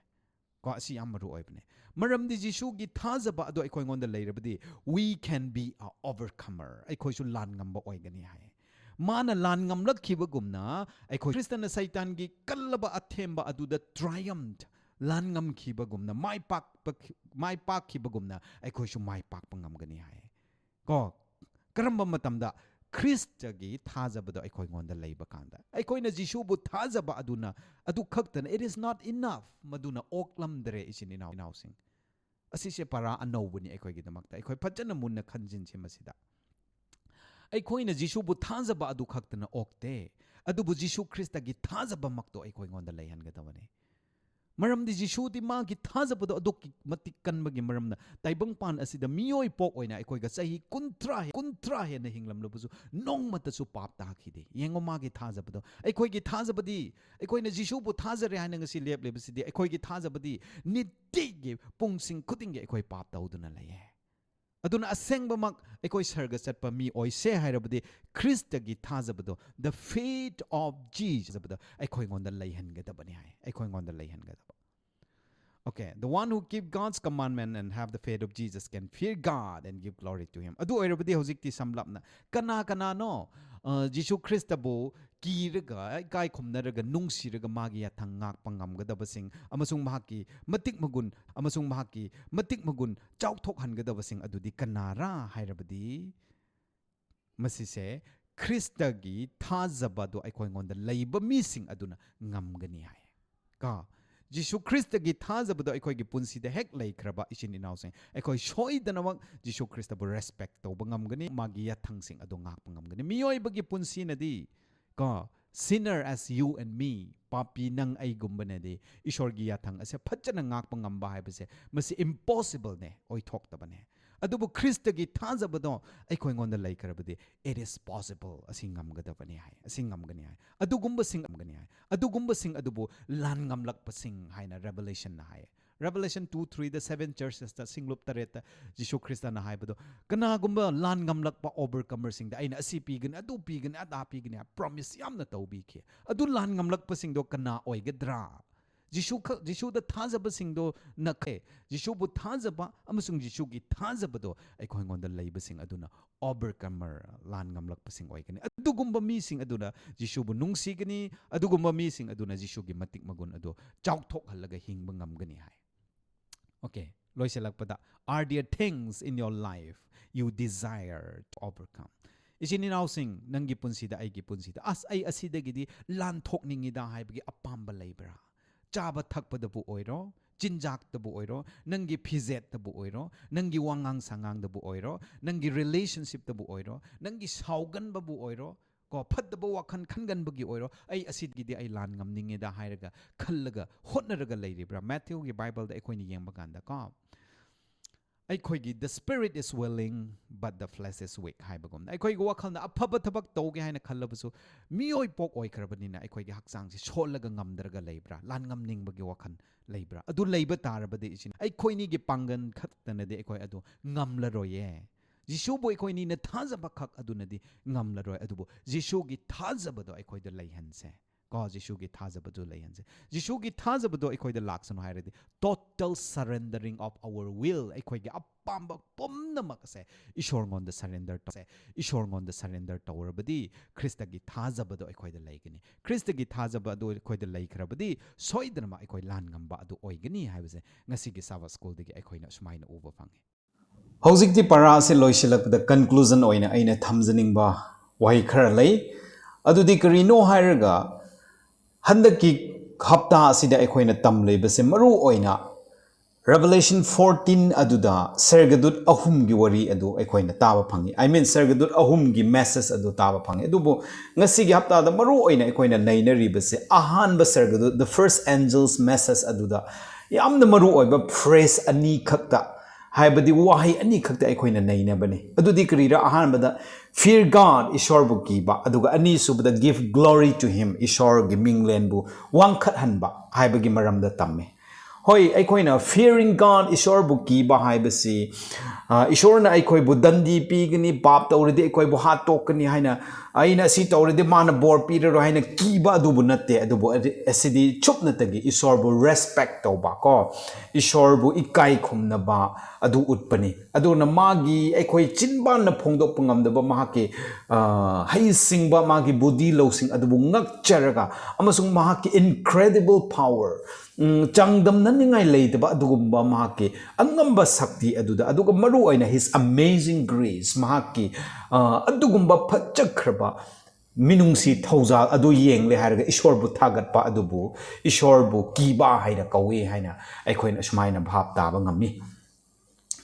ꯀꯣ, ꯑꯁꯤ ꯌꯥꯝ ꯃꯔꯨ ꯑꯣꯏꯕꯅꯦ꯫ ꯃꯔꯝꯗꯤ ꯖꯤꯁꯨꯒꯤ ꯊꯥꯖꯕ ꯑꯗꯣ ꯑꯩꯈꯣꯏꯉꯣꯟꯗ ꯂꯩꯔꯕꯗꯤ, "We can be a overcomer." ꯑꯩꯈꯣꯏꯁꯨ ꯂꯥꯟ ꯉꯝꯕ ꯑꯣꯏꯒꯅꯤ ꯍꯥꯏ꯫ ꯃꯥꯅ ꯂꯥꯟ ꯉꯝꯂꯛꯈꯤꯕꯒꯨꯝꯅ, ꯑꯩꯈꯣꯏ ꯈ꯭ꯔꯤꯁꯇꯅ ꯁꯩꯇꯥꯟꯒꯤ ꯀꯜꯂꯕ ꯑꯊꯦꯝꯕ ꯑꯗꯨꯗ triumph, ꯂꯥꯟ ꯉꯝꯈꯤꯕꯒꯨꯝꯅ, ꯃꯥꯏ ꯄꯥꯛꯄ, ꯃꯥꯏ ꯄꯥꯛꯈꯤꯕꯒꯨꯝꯅ ꯑꯩꯈꯣꯏꯁꯨ ꯃꯥꯏ ꯄꯥꯛꯄ ꯉꯝꯒꯅꯤ ꯍꯥꯏ꯫ ꯀꯣ, ꯀꯔꯝꯕ ꯃꯇꯝꯗ? ꯈ꯭ꯔꯤꯁꯇꯒꯤ ꯊꯥꯖꯕꯗꯣ ꯑꯩꯈꯣꯏꯉꯣꯟꯗ ꯂꯩꯕ ꯀꯥꯟꯗ꯫ ꯑꯩꯈꯣꯏꯅ ꯖꯤꯁꯨꯕꯨ ꯊꯥꯖꯕ ꯑꯗꯨꯅ, ꯑꯗꯨ ꯈꯛꯇꯅ, it is not enough, ꯃꯗꯨꯅ ꯑꯣꯛꯂꯝꯗꯔꯦ, ꯏꯆꯤꯟ ꯏꯅꯥꯎ, ꯏꯅꯥꯎꯁꯤꯡ꯫ ꯑꯁꯤꯁꯦ ꯄꯔꯥ ꯑꯅꯧꯕꯅꯤ ꯑꯩꯈꯣꯏꯒꯤꯗꯃꯛꯇ꯫ ꯑꯩꯈꯣꯏ ꯐꯖꯅ ꯃꯨꯟꯅ ꯈꯟꯖꯤꯟꯁꯤ ꯃꯁꯤꯗ꯫ ꯑꯩꯈꯣꯏꯅ ꯖꯤꯁꯨꯕꯨ ꯊꯥꯖꯕ ꯑꯗꯨ ꯈꯛꯇꯅ ꯑꯣꯛꯇꯦ꯫ ꯑꯗꯨꯕꯨ ꯖꯤꯁꯨ ꯈ꯭ꯔꯤꯁꯇꯒꯤ ꯊꯥꯖꯕꯃꯛꯇꯣ ꯑꯩꯈꯣꯏꯉꯣꯟꯗ ꯂꯩꯍꯟꯒꯗꯕꯅꯤ꯫ ꯃꯔꯝꯗꯤ ꯖꯤꯁꯨꯗꯤ ꯃꯥꯒꯤ ꯊꯥꯖꯕꯗꯣ ꯑꯗꯨꯛꯀꯤ ꯃꯇꯤꯛ ꯀꯟꯕꯒꯤ ꯃꯔꯝꯅ ꯇꯥꯏꯕꯪꯄꯥꯟ ꯑꯁꯤꯗ ꯃꯤꯑꯣꯏ ꯄꯣꯛ ꯑꯣꯏꯅ ꯑꯩꯈꯣꯏꯒ ꯆꯍꯤ ꯀꯨꯟꯊ꯭ꯔꯥ ꯍꯦ-, ꯀꯨꯟꯊ꯭ꯔꯥ ꯍꯦꯟꯅ ꯍꯤꯡꯂꯝꯂꯕꯁꯨ ꯅꯣꯡꯃꯇꯁꯨ ꯄꯥꯞ ꯇꯥꯈꯤꯗꯦ꯫ ꯌꯦꯡꯉꯣ ꯃꯥꯒꯤ ꯊꯥꯖꯕꯗꯣ꯫ ꯑꯩꯈꯣꯏꯒꯤ ꯊꯥꯖꯕꯗꯤ, ꯑꯩꯈꯣꯏꯅ ꯖꯤꯁꯨꯕꯨ ꯊꯥꯖꯔꯦ ꯍꯥꯏꯅ ꯉꯁꯤ ꯂꯦꯞꯂꯤꯕꯁꯤꯗꯤ, ꯑꯩꯈꯣꯏꯒꯤ ꯊꯥꯖꯕꯗꯤ ꯅꯤꯇꯤꯒꯤ ꯄꯨꯡꯁꯤꯡ ꯈꯨꯗꯤꯡꯒꯤ ꯑꯩꯈꯣꯏ ꯄꯥꯞ ꯇꯧꯗꯨꯅ ꯂꯩꯌꯦ꯫ ꯑꯗꯨꯅ ꯑꯁꯦꯡꯕꯃꯛ ꯑꯩꯈꯣꯏ ꯁꯔꯒ ꯆꯠꯄ ꯃꯤ ꯑꯣꯏꯁꯦ ꯍꯥꯏꯔꯕꯗꯤ ꯈ꯭ꯔꯤꯁꯇꯒꯤ ꯊꯥꯖꯕꯗꯣ, the faith of Jesus, ꯊꯥꯖꯕꯗꯣ ꯑꯩꯈꯣꯏꯉꯣꯟꯗ ꯂꯩꯍꯟꯒꯗꯕꯅꯤ ꯍꯥꯏ, ꯑꯩꯈꯣꯏꯉꯣꯟꯗ ꯂꯩꯍꯟꯒꯗꯕ꯫ Okay, the one who keep God's commandment and have the faith of Jesus can fear God and give glory to him. ꯑꯗꯨ ꯑꯣꯏꯔꯕꯗꯤ ꯍꯧꯖꯤꯛꯇꯤ ꯁꯝꯂꯞꯅ ꯀꯅꯥ ꯀꯅꯥꯅꯣ, ꯑ, ꯖꯤꯁꯨ ꯈ꯭ꯔꯤꯁꯇꯕꯨ ꯀꯤꯔꯒ, ꯏꯀꯥꯏ ꯈꯨꯝꯅꯔꯒ, ꯅꯨꯡꯁꯤꯔꯒ ꯃꯥꯒꯤ ꯌꯥꯊꯪ ꯉꯥꯛꯄ ꯉꯝꯒꯗꯕꯁꯤꯡ ꯑꯃꯁꯨꯡ ꯃꯍꯥꯛꯀꯤ ꯃꯇꯤꯛ ꯃꯒꯨꯟ, ꯑꯃꯁꯨꯡ ꯃꯍꯥꯛꯀꯤ ꯃꯇꯤꯛ ꯃꯒꯨꯟ ꯆꯥꯎꯊꯣꯛꯍꯟꯒꯗꯕꯁꯤꯡ ꯑꯗꯨꯗꯤ ꯀꯅꯥꯔꯥ ꯍꯥꯏꯔꯕꯗꯤ, ꯃꯁꯤꯁꯦ ꯈ꯭ꯔꯤꯁꯇꯒꯤ ꯊꯥꯖꯕꯗꯣ ꯑꯩꯈꯣꯏꯉꯣꯟꯗ ꯂꯩꯕ ꯃꯤꯁꯤꯡ ꯑꯗꯨꯅ ꯉꯝꯒꯅꯤ ꯍꯥꯏ꯫ ꯀꯣ, ꯖꯤꯁꯨ ꯈ꯭ꯔꯤꯁꯇꯒꯤ ꯊꯥꯖꯕꯗꯣ ꯑꯩꯈꯣꯏꯒꯤ ꯄꯨꯟꯁꯤꯗ ꯍꯦꯛ ꯂꯩꯈ꯭ꯔꯕ ꯏꯆꯤꯟ ꯏꯅꯥꯎꯁꯤꯡ, ꯑꯩꯈꯣꯏ ꯁꯣꯏꯗꯅꯃꯛ ꯖꯤꯁꯨ ꯈ꯭ꯔꯤꯁꯇꯕꯨ ꯔꯦꯁꯄꯦꯛ ꯇꯧꯕ ꯉꯝꯒꯅꯤ, ꯃꯥꯒꯤ ꯌꯥꯊꯪꯁꯤꯡ ꯑꯗꯣ ꯉꯥꯛꯄ ꯉꯝꯒꯅꯤ꯫ ꯃꯤꯑꯣꯏꯕꯒꯤ ꯄꯨꯟꯁꯤꯅꯗꯤ, ꯀꯣ, sinner as you and me, ꯄꯥꯄꯤ ꯅꯪ ꯑꯩꯒꯨꯝꯕꯅꯗꯤ ꯏꯁꯣꯔꯒꯤ ꯌꯥꯊꯪ ꯑꯁꯦ ꯐꯖꯅ ꯉꯥꯛꯄ ꯉꯝꯕ ꯍꯥꯏꯕꯁꯦ, ꯃꯁꯤ impossible ꯅꯦ, ꯑꯣꯏꯊꯣꯛꯇꯕꯅꯦ꯫ ꯑꯗꯨꯕꯨ ꯈ꯭ꯔꯤꯁꯇꯒꯤ ꯊꯥꯖꯕꯗꯣ ꯑꯩꯈꯣꯏꯉꯣꯟꯗ ꯂꯩꯈ꯭ꯔꯕꯗꯤ, it is possible, ꯑꯁꯤ ꯉꯝꯒꯗꯕꯅꯤ ꯍꯥꯏ, ꯑꯁꯤ ꯉꯝꯒꯅꯤ ꯍꯥꯏ, ꯑꯗꯨꯒꯨꯝꯕꯁꯤꯡ ꯉꯝꯒꯅꯤ ꯍꯥꯏ, ꯑꯗꯨꯒꯨꯝꯕꯁꯤꯡ ꯑꯗꯨꯕꯨ ꯂꯥꯟ ꯉꯝꯂꯛꯄꯁꯤꯡ ꯍꯥꯏꯅ Revelation ꯅ ꯍꯥꯏ꯫ Revelation two three ꯗ seven churches ꯇ, ꯁꯤꯡꯂꯨꯞ ꯇꯔꯦꯠꯇ ꯖꯤꯁꯨ ꯈ꯭ꯔꯤꯁꯇꯅ ꯍꯥꯏꯕꯗꯣ, ꯀꯅꯥꯒꯨꯝꯕ ꯂꯥꯟ ꯉꯝꯂꯛꯄ overcomer ꯁꯤꯡꯗ ꯑꯩꯅ ꯑꯁꯤ ꯄꯤꯒꯅꯤ, ꯑꯗꯨ ꯄꯤꯒꯅꯤ, ꯑꯗꯥ ꯄꯤꯒꯅꯤ ꯍꯥꯏ promise ꯌꯥꯝꯅ ꯇꯧꯕꯤꯈꯤ꯫ ꯑꯗꯨ ꯂꯥꯟ ꯉꯝꯂꯛꯄꯁꯤꯡꯗꯣ ꯀꯅꯥ ꯑꯣꯏꯒꯗ꯭ꯔꯥ? ꯖꯤꯁꯨ ꯈ-, ꯖꯤꯁꯨꯗ ꯊꯥꯖꯕꯁꯤꯡꯗꯣ ꯅꯈꯩ, ꯖꯤꯁꯨꯕꯨ ꯊꯥꯖꯕ ꯑꯃꯁꯨꯡ ꯖꯤꯁꯨꯒꯤ ꯊꯥꯖꯕꯗꯣ ꯑꯩꯈꯣꯏꯉꯣꯟꯗ ꯂꯩꯕꯁꯤꯡ ꯑꯗꯨꯅ overcomer, ꯂꯥꯟ ꯉꯝꯂꯛꯄꯁꯤꯡ ꯑꯣꯏꯒꯅꯤ꯫ ꯑꯗꯨꯒꯨꯝꯕ ꯃꯤꯁꯤꯡ ꯑꯗꯨꯅ ꯖꯤꯁꯨꯕꯨ ꯅꯨꯡꯁꯤꯒꯅꯤ, ꯑꯗꯨꯒꯨꯝꯕ ꯃꯤꯁꯤꯡ ꯑꯗꯨꯅ ꯖꯤꯁꯨꯒꯤ ꯃꯇꯤꯛ ꯃꯒꯨꯟ ꯑꯗꯨ ꯆꯥꯎꯊꯣꯛꯍꯜꯂꯒ ꯍꯤꯡꯕ ꯉꯝꯒꯅꯤ ꯍꯥꯏ꯫ Okay, ꯂꯣꯏꯁꯤꯜꯂꯛꯄꯗ, are there things in your life you desire to overcome? ꯏꯆꯤꯟ ꯏꯅꯥꯎꯁꯤꯡ, ꯅꯪꯒꯤ ꯄꯨꯟꯁꯤꯗ, ꯑꯩꯒꯤ ꯄꯨꯟꯁꯤꯗ, ꯑꯁ, ꯑꯩ ꯑꯁꯤꯗꯒꯤꯗꯤ ꯂꯥꯟꯊꯣꯛꯅꯤꯡꯉꯤꯗ ꯍꯥꯏꯕꯒꯤ ꯑꯄꯥꯝꯕ ꯂꯩꯕ꯭ꯔꯥ? ꯆꯥꯕ ꯊꯛꯄꯗꯕꯨ ꯑꯣꯏꯔꯣ, ꯆꯤꯟꯖꯥꯛꯇꯕꯨ ꯑꯣꯏꯔꯣ, ꯅꯪꯒꯤ ꯐꯤꯖꯦꯠꯇꯕꯨ ꯑꯣꯏꯔꯣ, ꯅꯪꯒꯤ ꯋꯥꯉꯥꯡ ꯁꯉꯥꯡꯗꯕꯨ ꯑꯣꯏꯔꯣ, ꯅꯪꯒꯤ relationship ꯇꯕꯨ ꯑꯣꯏꯔꯣ, ꯅꯪꯒꯤ ꯁꯥꯎꯒꯟꯕꯕꯨ ꯑꯣꯏꯔꯣ, ꯀꯣ, ꯐꯠꯇꯕ ꯋꯥꯈꯜ ꯈꯟꯒꯟꯕꯒꯤ ꯑꯣꯏꯔꯣ, "ꯑꯩ ꯑꯁꯤꯒꯤꯗꯤ ꯑꯩ ꯂꯥꯟ ꯉꯝꯅꯤꯡꯉꯦꯗ" ꯍꯥꯏꯔꯒ ꯈꯜꯂꯒ ꯍꯣꯠꯅꯔꯒ ꯂꯩꯔꯤꯕ꯭ꯔꯥ? ꯃꯦꯊ꯭ꯌꯨꯒꯤ ꯕꯥꯏꯕꯜꯗ ꯑꯩꯈꯣꯏꯅ ꯌꯦꯡꯕ ꯀꯥꯟꯗ ꯀꯣ, ꯑꯩꯈꯣꯏꯒꯤ "The spirit is willing, but the flesh is weak" ꯍꯥꯏꯕꯒꯨꯝꯅ, ꯑꯩꯈꯣꯏꯒꯤ ꯋꯥꯈꯜꯅ ꯑꯐꯕ ꯊꯕꯛ ꯇꯧꯒꯦ ꯍꯥꯏꯅ ꯈꯜꯂꯕꯁꯨ, ꯃꯤꯑꯣꯏ ꯄꯣꯛ ꯑꯣꯏꯈ꯭ꯔꯕꯅꯤꯅ ꯑꯩꯈꯣꯏꯒꯤ ꯍꯛꯆꯥꯡꯁꯤ ꯁꯣꯜꯂꯒ ꯉꯝꯗ꯭ꯔꯒ ꯂꯩꯕ꯭ꯔꯥ? ꯂꯥꯟ ꯉꯝꯅꯤꯡꯕꯒꯤ ꯋꯥꯈꯜ ꯂꯩꯕ꯭ꯔꯥ? ꯑꯗꯨ ꯂꯩꯕ ꯇꯥꯔꯕꯗꯤ, ꯏꯆꯤꯟ, ꯑꯩꯈꯣꯏꯅꯤꯒꯤ ꯄꯥꯡꯒꯜ ꯈꯛꯇꯅꯗꯤ ꯑꯩꯈꯣꯏ ꯑꯗꯨ ꯉꯝꯂꯔꯣꯏꯌꯦ꯫ ꯖꯤꯁꯨꯕꯨ ꯑꯩꯈꯣꯏꯅꯤꯅ ꯊꯥꯖꯕ ꯈꯛ ꯑꯗꯨꯅꯗꯤ ꯉꯝꯂꯔꯣꯏ, ꯑꯗꯨꯕꯨ ꯖꯤꯁꯨꯒꯤ ꯊꯥꯖꯕꯗꯣ ꯑꯩꯈꯣꯏꯗ ꯂꯩꯍꯟꯁꯦ꯫ ꯀꯣ, ꯖꯤꯁꯨꯒꯤ ꯊꯥꯖꯕꯗꯨ ꯂꯩꯍꯟꯁꯦ꯫ ꯖꯤꯁꯨꯒꯤ ꯊꯥꯖꯕꯗꯣ ꯑꯩꯈꯣꯏꯗ ꯂꯥꯛꯁꯅꯨ ꯍꯥꯏꯔꯗꯤ, total surrendering of our will, ꯑꯩꯈꯣꯏꯒꯤ ꯑꯄꯥꯝꯕ ꯄꯨꯝꯅꯃꯛ ꯑꯁꯦ ꯏꯁꯣꯔꯉꯣꯟꯗ surrender ꯇꯧꯁꯦ꯫ ꯏꯁꯣꯔꯉꯣꯟꯗ surrender ꯇꯧꯔꯕꯗꯤ, ꯈ꯭ꯔꯤꯁꯇꯒꯤ ꯊꯥꯖꯕꯗꯣ ꯑꯩꯈꯣꯏꯗ ꯂꯩꯒꯅꯤ꯫ ꯈ꯭ꯔꯤꯁꯇꯒꯤ ꯊꯥꯖꯕ ꯑꯗꯨ ꯑꯩꯈꯣꯏꯗ ꯂꯩꯈ꯭ꯔꯕꯗꯤ, ꯁꯣꯏꯗꯅꯃꯛ ꯑꯩꯈꯣꯏ ꯂꯥꯟ ꯉꯝꯕ ꯑꯗꯨ ꯑꯣꯏꯒꯅꯤ ꯍꯥꯏꯕꯁꯦ ꯉꯁꯤꯒꯤ ꯁꯥꯕꯠ ꯁ꯭ꯀꯨꯜꯗꯒꯤ ꯑꯩꯈꯣꯏꯅ ꯑꯁꯨꯃꯥꯏꯅ ꯎꯕ ꯐꯪꯉꯤ꯫ ꯍꯧꯖꯤꯛꯇꯤ ꯄꯔꯥ ꯑꯁꯤ ꯂꯣꯏꯁꯤꯜꯂꯛꯄꯗ, conclusion ꯑꯣꯏꯅ ꯑꯩꯅ ꯊꯝꯖꯅꯤꯡꯕ ꯋꯥꯍꯩ ꯈꯔ ꯂꯩ꯫ ꯑꯗꯨꯗꯤ ꯀꯔꯤꯅꯣ ꯍꯥꯏꯔꯒ, ꯍꯟꯗꯛꯀꯤ ꯍꯞꯇꯥ ꯑꯁꯤꯗ ꯑꯩꯈꯣꯏꯅ ꯇꯝꯂꯤꯕꯁꯦ ꯃꯔꯨ ꯑꯣꯏꯅ Revelation fourteen ꯑꯗꯨꯗ ꯁꯔꯒꯗꯨꯠ ꯑꯍꯨꯝꯒꯤ ꯋꯥꯔꯤ ꯑꯗꯨ ꯑꯩꯈꯣꯏꯅ ꯇꯥꯕ ꯐꯪꯉꯤ꯫ I mean, ꯁꯔꯒꯗꯨꯠ ꯑꯍꯨꯝꯒꯤ message ꯑꯗꯨ ꯇꯥꯕ ꯐꯪꯉꯤ꯫ ꯑꯗꯨꯕꯨ ꯉꯁꯤꯒꯤ ꯍꯞꯇꯥꯗ ꯃꯔꯨ ꯑꯣꯏꯅ ꯑꯩꯈꯣꯏꯅ ꯅꯩꯅꯔꯤꯕꯁꯦ ꯑꯍꯥꯟꯕ ꯁꯔꯒꯗꯨꯠ, the first angel's message ꯑꯗꯨꯗ ꯌꯥꯝꯅ ꯃꯔꯨ ꯑꯣꯏꯕ phrase ꯑꯅꯤ ꯈꯛꯇ, ꯍꯥꯏꯕꯗꯤ ꯋꯥꯍꯩ ꯑꯅꯤ ꯈꯛꯇ ꯑꯩꯈꯣꯏꯅ ꯅꯩꯅꯕꯅꯤ꯫ ꯑꯗꯨꯗꯤ ꯀꯔꯤꯔꯥ? ꯑꯍꯥꯟꯕꯗ, "Fear God", ꯏꯁꯣꯔꯕꯨ ꯀꯤꯕ, ꯑꯗꯨꯒ ꯑꯅꯤꯁꯨꯕꯗ, "Give glory to him", ꯏꯁꯣꯔꯒꯤ ꯃꯤꯡꯂꯦꯟꯕꯨ ꯋꯥꯡꯈꯠꯍꯟꯕ ꯍꯥꯏꯕꯒꯤ ꯃꯔꯝꯗ ꯇꯝꯃꯤ꯫ ꯍꯣꯏ, ꯑꯩꯈꯣꯏꯅ fearing God, ꯏꯁꯣꯔꯕꯨ ꯀꯤꯕ ꯍꯥꯏꯕꯁꯤ, ꯑ, ꯏꯁꯣꯔꯅ ꯑꯩꯈꯣꯏꯕꯨ ꯗꯟꯗꯤ ꯄꯤꯒꯅꯤ, ꯄꯥꯞ ꯇꯧꯔꯗꯤ ꯑꯩꯈꯣꯏꯕꯨ ꯍꯥꯠꯇꯣꯛꯀꯅꯤ ꯍꯥꯏꯅ, ꯑꯩꯅ ꯑꯁꯤ ꯇꯧꯔꯗꯤ ꯃꯥꯅ ꯕꯣꯔ ꯄꯤꯔꯔꯣꯏ ꯍꯥꯏꯅ ꯀꯤꯕ ꯑꯗꯨꯕꯨ ꯅꯠꯇꯦ꯫ ꯑꯗꯨꯕꯨ ꯑꯗꯤ-, ꯑꯁꯤꯗꯤ ꯆꯨꯞꯅꯇꯒꯤ ꯏꯁꯣꯔꯕꯨ respect ꯇꯧꯕ ꯀꯣ, ꯏꯁꯣꯔꯕꯨ ꯏꯀꯥꯏ ꯈꯨꯝꯅꯕ ꯑꯗꯨ ꯎꯠꯄꯅꯤ꯫ ꯑꯗꯨꯅ ꯃꯥꯒꯤ, ꯑꯩꯈꯣꯏ ꯆꯤꯟꯕꯥꯟꯅ ꯐꯣꯡꯗꯣꯛꯄ ꯉꯝꯗꯕ ꯃꯍꯥꯛꯀꯤ, ꯑ, ꯍꯩꯁꯤꯡꯕ, ꯃꯥꯒꯤ ꯕꯨꯙꯤ ꯂꯧꯁꯤꯡ ꯑꯗꯨꯕꯨ ꯉꯛꯆꯔꯒ, ꯑꯃꯁꯨꯡ ꯃꯍꯥꯛꯀꯤ incredible power, ꯎꯝ, ꯆꯥꯡꯗꯝꯅꯅꯤꯡꯉꯥꯏ ꯂꯩꯇꯕ ꯑꯗꯨꯒꯨꯝꯕ ꯃꯍꯥꯛꯀꯤ ꯑꯉꯝꯕ ꯁꯛꯇꯤ ꯑꯗꯨꯗ, ꯑꯗꯨꯒ ꯃꯔꯨ ꯑꯣꯏꯅ his amazing grace, ꯃꯍꯥꯛꯀꯤ, ꯑ, ꯑꯗꯨꯒꯨꯝꯕ ꯐꯖꯈ꯭ꯔꯕ ꯃꯤꯅꯨꯡꯁꯤ ꯊꯧꯖꯥꯜ ꯑꯗꯨ ꯌꯦꯡꯂꯦ ꯍꯥꯏꯔꯒ ꯏꯁꯣꯔꯕꯨ ꯊꯥꯒꯠꯄ ꯑꯗꯨꯕꯨ ꯏꯁꯣꯔꯕꯨ ꯀꯤꯕ ꯍꯥꯏꯅ ꯀꯧꯏ ꯍꯥꯏꯅ ꯑꯩꯈꯣꯏꯅ ꯑꯁꯨꯃꯥꯏꯅ ꯚꯥꯞ ꯇꯥꯕ ꯉꯝꯃꯤ꯫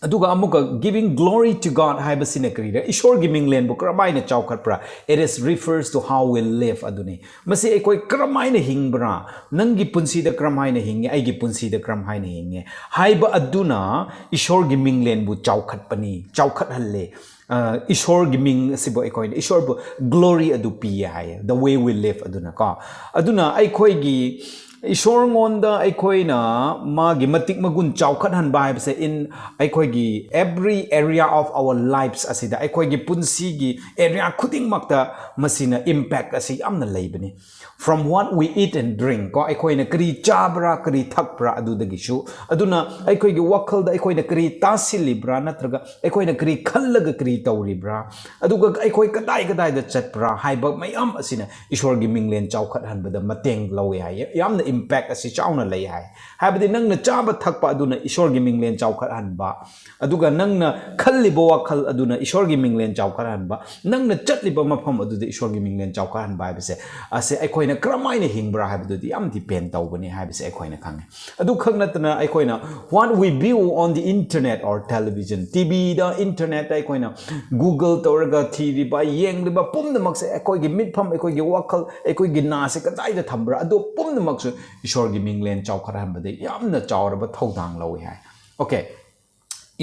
ꯑꯗꯨꯒ ꯑꯃꯨꯛꯀ giving glory to God ꯍꯥꯏꯕꯁꯤꯅ ꯀꯔꯤꯔ? ꯏꯁꯣꯔꯒꯤ ꯃꯤꯡꯂꯦꯟꯕꯨ ꯀꯔꯝꯍꯥꯏꯅ ꯆꯥꯎꯈꯠꯄ꯭ꯔꯥ? It is refers to how we live ꯑꯗꯨꯅꯤ꯫ ꯃꯁꯤ ꯑꯩꯈꯣꯏ ꯀꯔꯝꯍꯥꯏꯅ ꯍꯤꯡꯕ꯭ꯔꯥ? ꯅꯪꯒꯤ ꯄꯨꯟꯁꯤꯗ ꯀꯔꯝꯍꯥꯏꯅ ꯍꯤꯡꯉꯦ? ꯑꯩꯒꯤ ꯄꯨꯟꯁꯤꯗ ꯀꯔꯝꯍꯥꯏꯅ ꯍꯤꯡꯉꯦ? ꯍꯥꯏꯕ ꯑꯗꯨꯅ ꯏꯁꯣꯔꯒꯤ ꯃꯤꯡꯂꯦꯟꯕꯨ ꯆꯥꯎꯈꯠꯄꯅꯤ, ꯆꯥꯎꯈꯠꯍꯜꯂꯦ꯫ ꯑ, ꯏꯁꯣꯔꯒꯤ ꯃꯤꯡ ꯑꯁꯤꯕꯨ ꯑꯩꯈꯣꯏꯅ, ꯏꯁꯣꯔꯕꯨ glory ꯑꯗꯨ ꯄꯤꯌꯦ ꯍꯥꯏꯌꯦ, the way we live ꯑꯗꯨꯅꯀꯣ꯫ ꯑꯗꯨꯅ ꯑꯩꯈꯣꯏꯒꯤ ꯏꯁꯣꯔꯉꯣꯟꯗ ꯑꯩꯈꯣꯏꯅ ꯃꯥꯒꯤ ꯃꯇꯤꯛ ꯃꯒꯨꯟ ꯆꯥꯎꯈꯠꯍꯟꯕ ꯍꯥꯏꯕꯁꯦ in ꯑꯩꯈꯣꯏꯒꯤ every area of our lives ꯑꯁꯤꯗ, ꯑꯩꯈꯣꯏꯒꯤ ꯄꯨꯟꯁꯤꯒꯤ area ꯈꯨꯗꯤꯡꯃꯛꯇ ꯃꯁꯤꯅ impact ꯑꯁꯤ ꯌꯥꯝꯅ ꯂꯩꯕꯅꯤ꯫ From what we eat and drink ꯀꯣ, ꯑꯩꯈꯣꯏꯅ ꯀꯔꯤ ꯆꯥꯕ꯭ꯔꯥ, ꯀꯔꯤ ꯊꯛꯄ꯭ꯔꯥ, ꯑꯗꯨꯗꯒꯤꯁꯨ, ꯑꯗꯨꯅ ꯑꯩꯈꯣꯏꯒꯤ ꯋꯥꯈꯜꯗ ꯑꯩꯈꯣꯏꯅ ꯀꯔꯤ ꯇꯥꯁꯤꯜꯂꯤꯕ꯭ꯔꯥ, ꯅꯠꯇ꯭ꯔꯒ ꯑꯩꯈꯣꯏꯅ ꯀꯔꯤ ꯈꯜꯂꯒ ꯀꯔꯤ ꯇꯧꯔꯤꯕ꯭ꯔꯥ, ꯑꯗꯨꯒ ꯑꯩꯈꯣꯏ ꯀꯗꯥꯏ ꯀꯗꯥꯏꯗ ꯆꯠꯄ꯭ꯔꯥ ꯍꯥꯏꯕ ꯃꯌꯥꯝ ꯑꯁꯤꯅ ꯏꯁꯣꯔꯒꯤ ꯃꯤꯡꯂꯦꯟ ꯆꯥꯎꯈꯠꯍꯟꯕꯗ ꯃꯇꯦꯡ ꯂꯧꯋꯦ ꯍꯥꯏꯌꯦ꯫ ꯌꯥꯝꯅ impact ꯑꯁꯤ ꯆꯥꯎꯅ ꯂꯩ ꯍꯥꯏ꯫ ꯍꯥꯏꯕꯗꯤ ꯅꯪꯅ ꯆꯥꯕ ꯊꯛꯄ ꯑꯗꯨꯅ ꯏꯁꯣꯔꯒꯤ ꯃꯤꯡꯂꯦꯟ ꯆꯥꯎꯈꯠꯍꯟꯕ, ꯑꯗꯨꯒ ꯅꯪꯅ ꯈꯜꯂꯤꯕ ꯋꯥꯈꯜ ꯑꯗꯨꯅ ꯏꯁꯣꯔꯒꯤ ꯃꯤꯡꯂꯦꯟ ꯆꯥꯎꯈꯠꯍꯟꯕ, ꯅꯪꯅ ꯆꯠꯂꯤꯕ ꯃꯐꯝ ꯑꯗꯨꯗ ꯏꯁꯣꯔꯒꯤ ꯃꯤꯡꯂꯦꯟ ꯆꯥꯎꯈꯠꯍꯟꯕ ꯍꯥꯏꯕꯁꯦ, ꯑꯁꯦ ꯑꯩꯈꯣꯏꯅ ꯀꯔꯝꯍꯥꯏꯅ ꯍꯤꯡꯕ꯭ꯔꯥ ꯍꯥꯏꯕꯗꯨꯗꯤ ꯌꯥꯝ depend ꯇꯧꯒꯅꯤ ꯍꯥꯏꯕꯁꯦ ꯑꯩꯈꯣꯏꯅ ꯈꯪꯉꯦ꯫ ꯑꯗꯨꯈꯛ ꯅꯠꯇꯅ ꯑꯩꯈꯣꯏꯅ what we view on the internet or television, TVꯗ, internetꯇ ꯑꯩꯈꯣꯏꯅ Google ꯇꯧꯔꯒ ꯊꯤꯔꯤꯕ, ꯌꯦꯡꯂꯤꯕ ꯄꯨꯝꯅꯃꯛꯁꯦ ꯑꯩꯈꯣꯏꯒꯤ ꯃꯤꯠꯐꯝ, ꯑꯩꯈꯣꯏꯒꯤ ꯋꯥꯈꯜ, ꯑꯩꯈꯣꯏꯒꯤ ꯅꯥꯁꯦ ꯀꯗꯥꯏꯗ ꯊꯝꯕ꯭ꯔꯥ, ꯑꯗꯨ ꯄꯨꯝꯅꯃꯛꯁꯨ ꯏꯁꯣꯔꯒꯤ ꯃꯤꯡꯂꯦꯟ ꯆꯥꯎꯈꯠꯍꯟꯕꯗ ꯌꯥꯝꯅ ꯆꯥꯎꯔꯕ ꯊꯧꯗꯥꯡ ꯂꯧꯏ ꯍꯥꯏ꯫ Okay꯫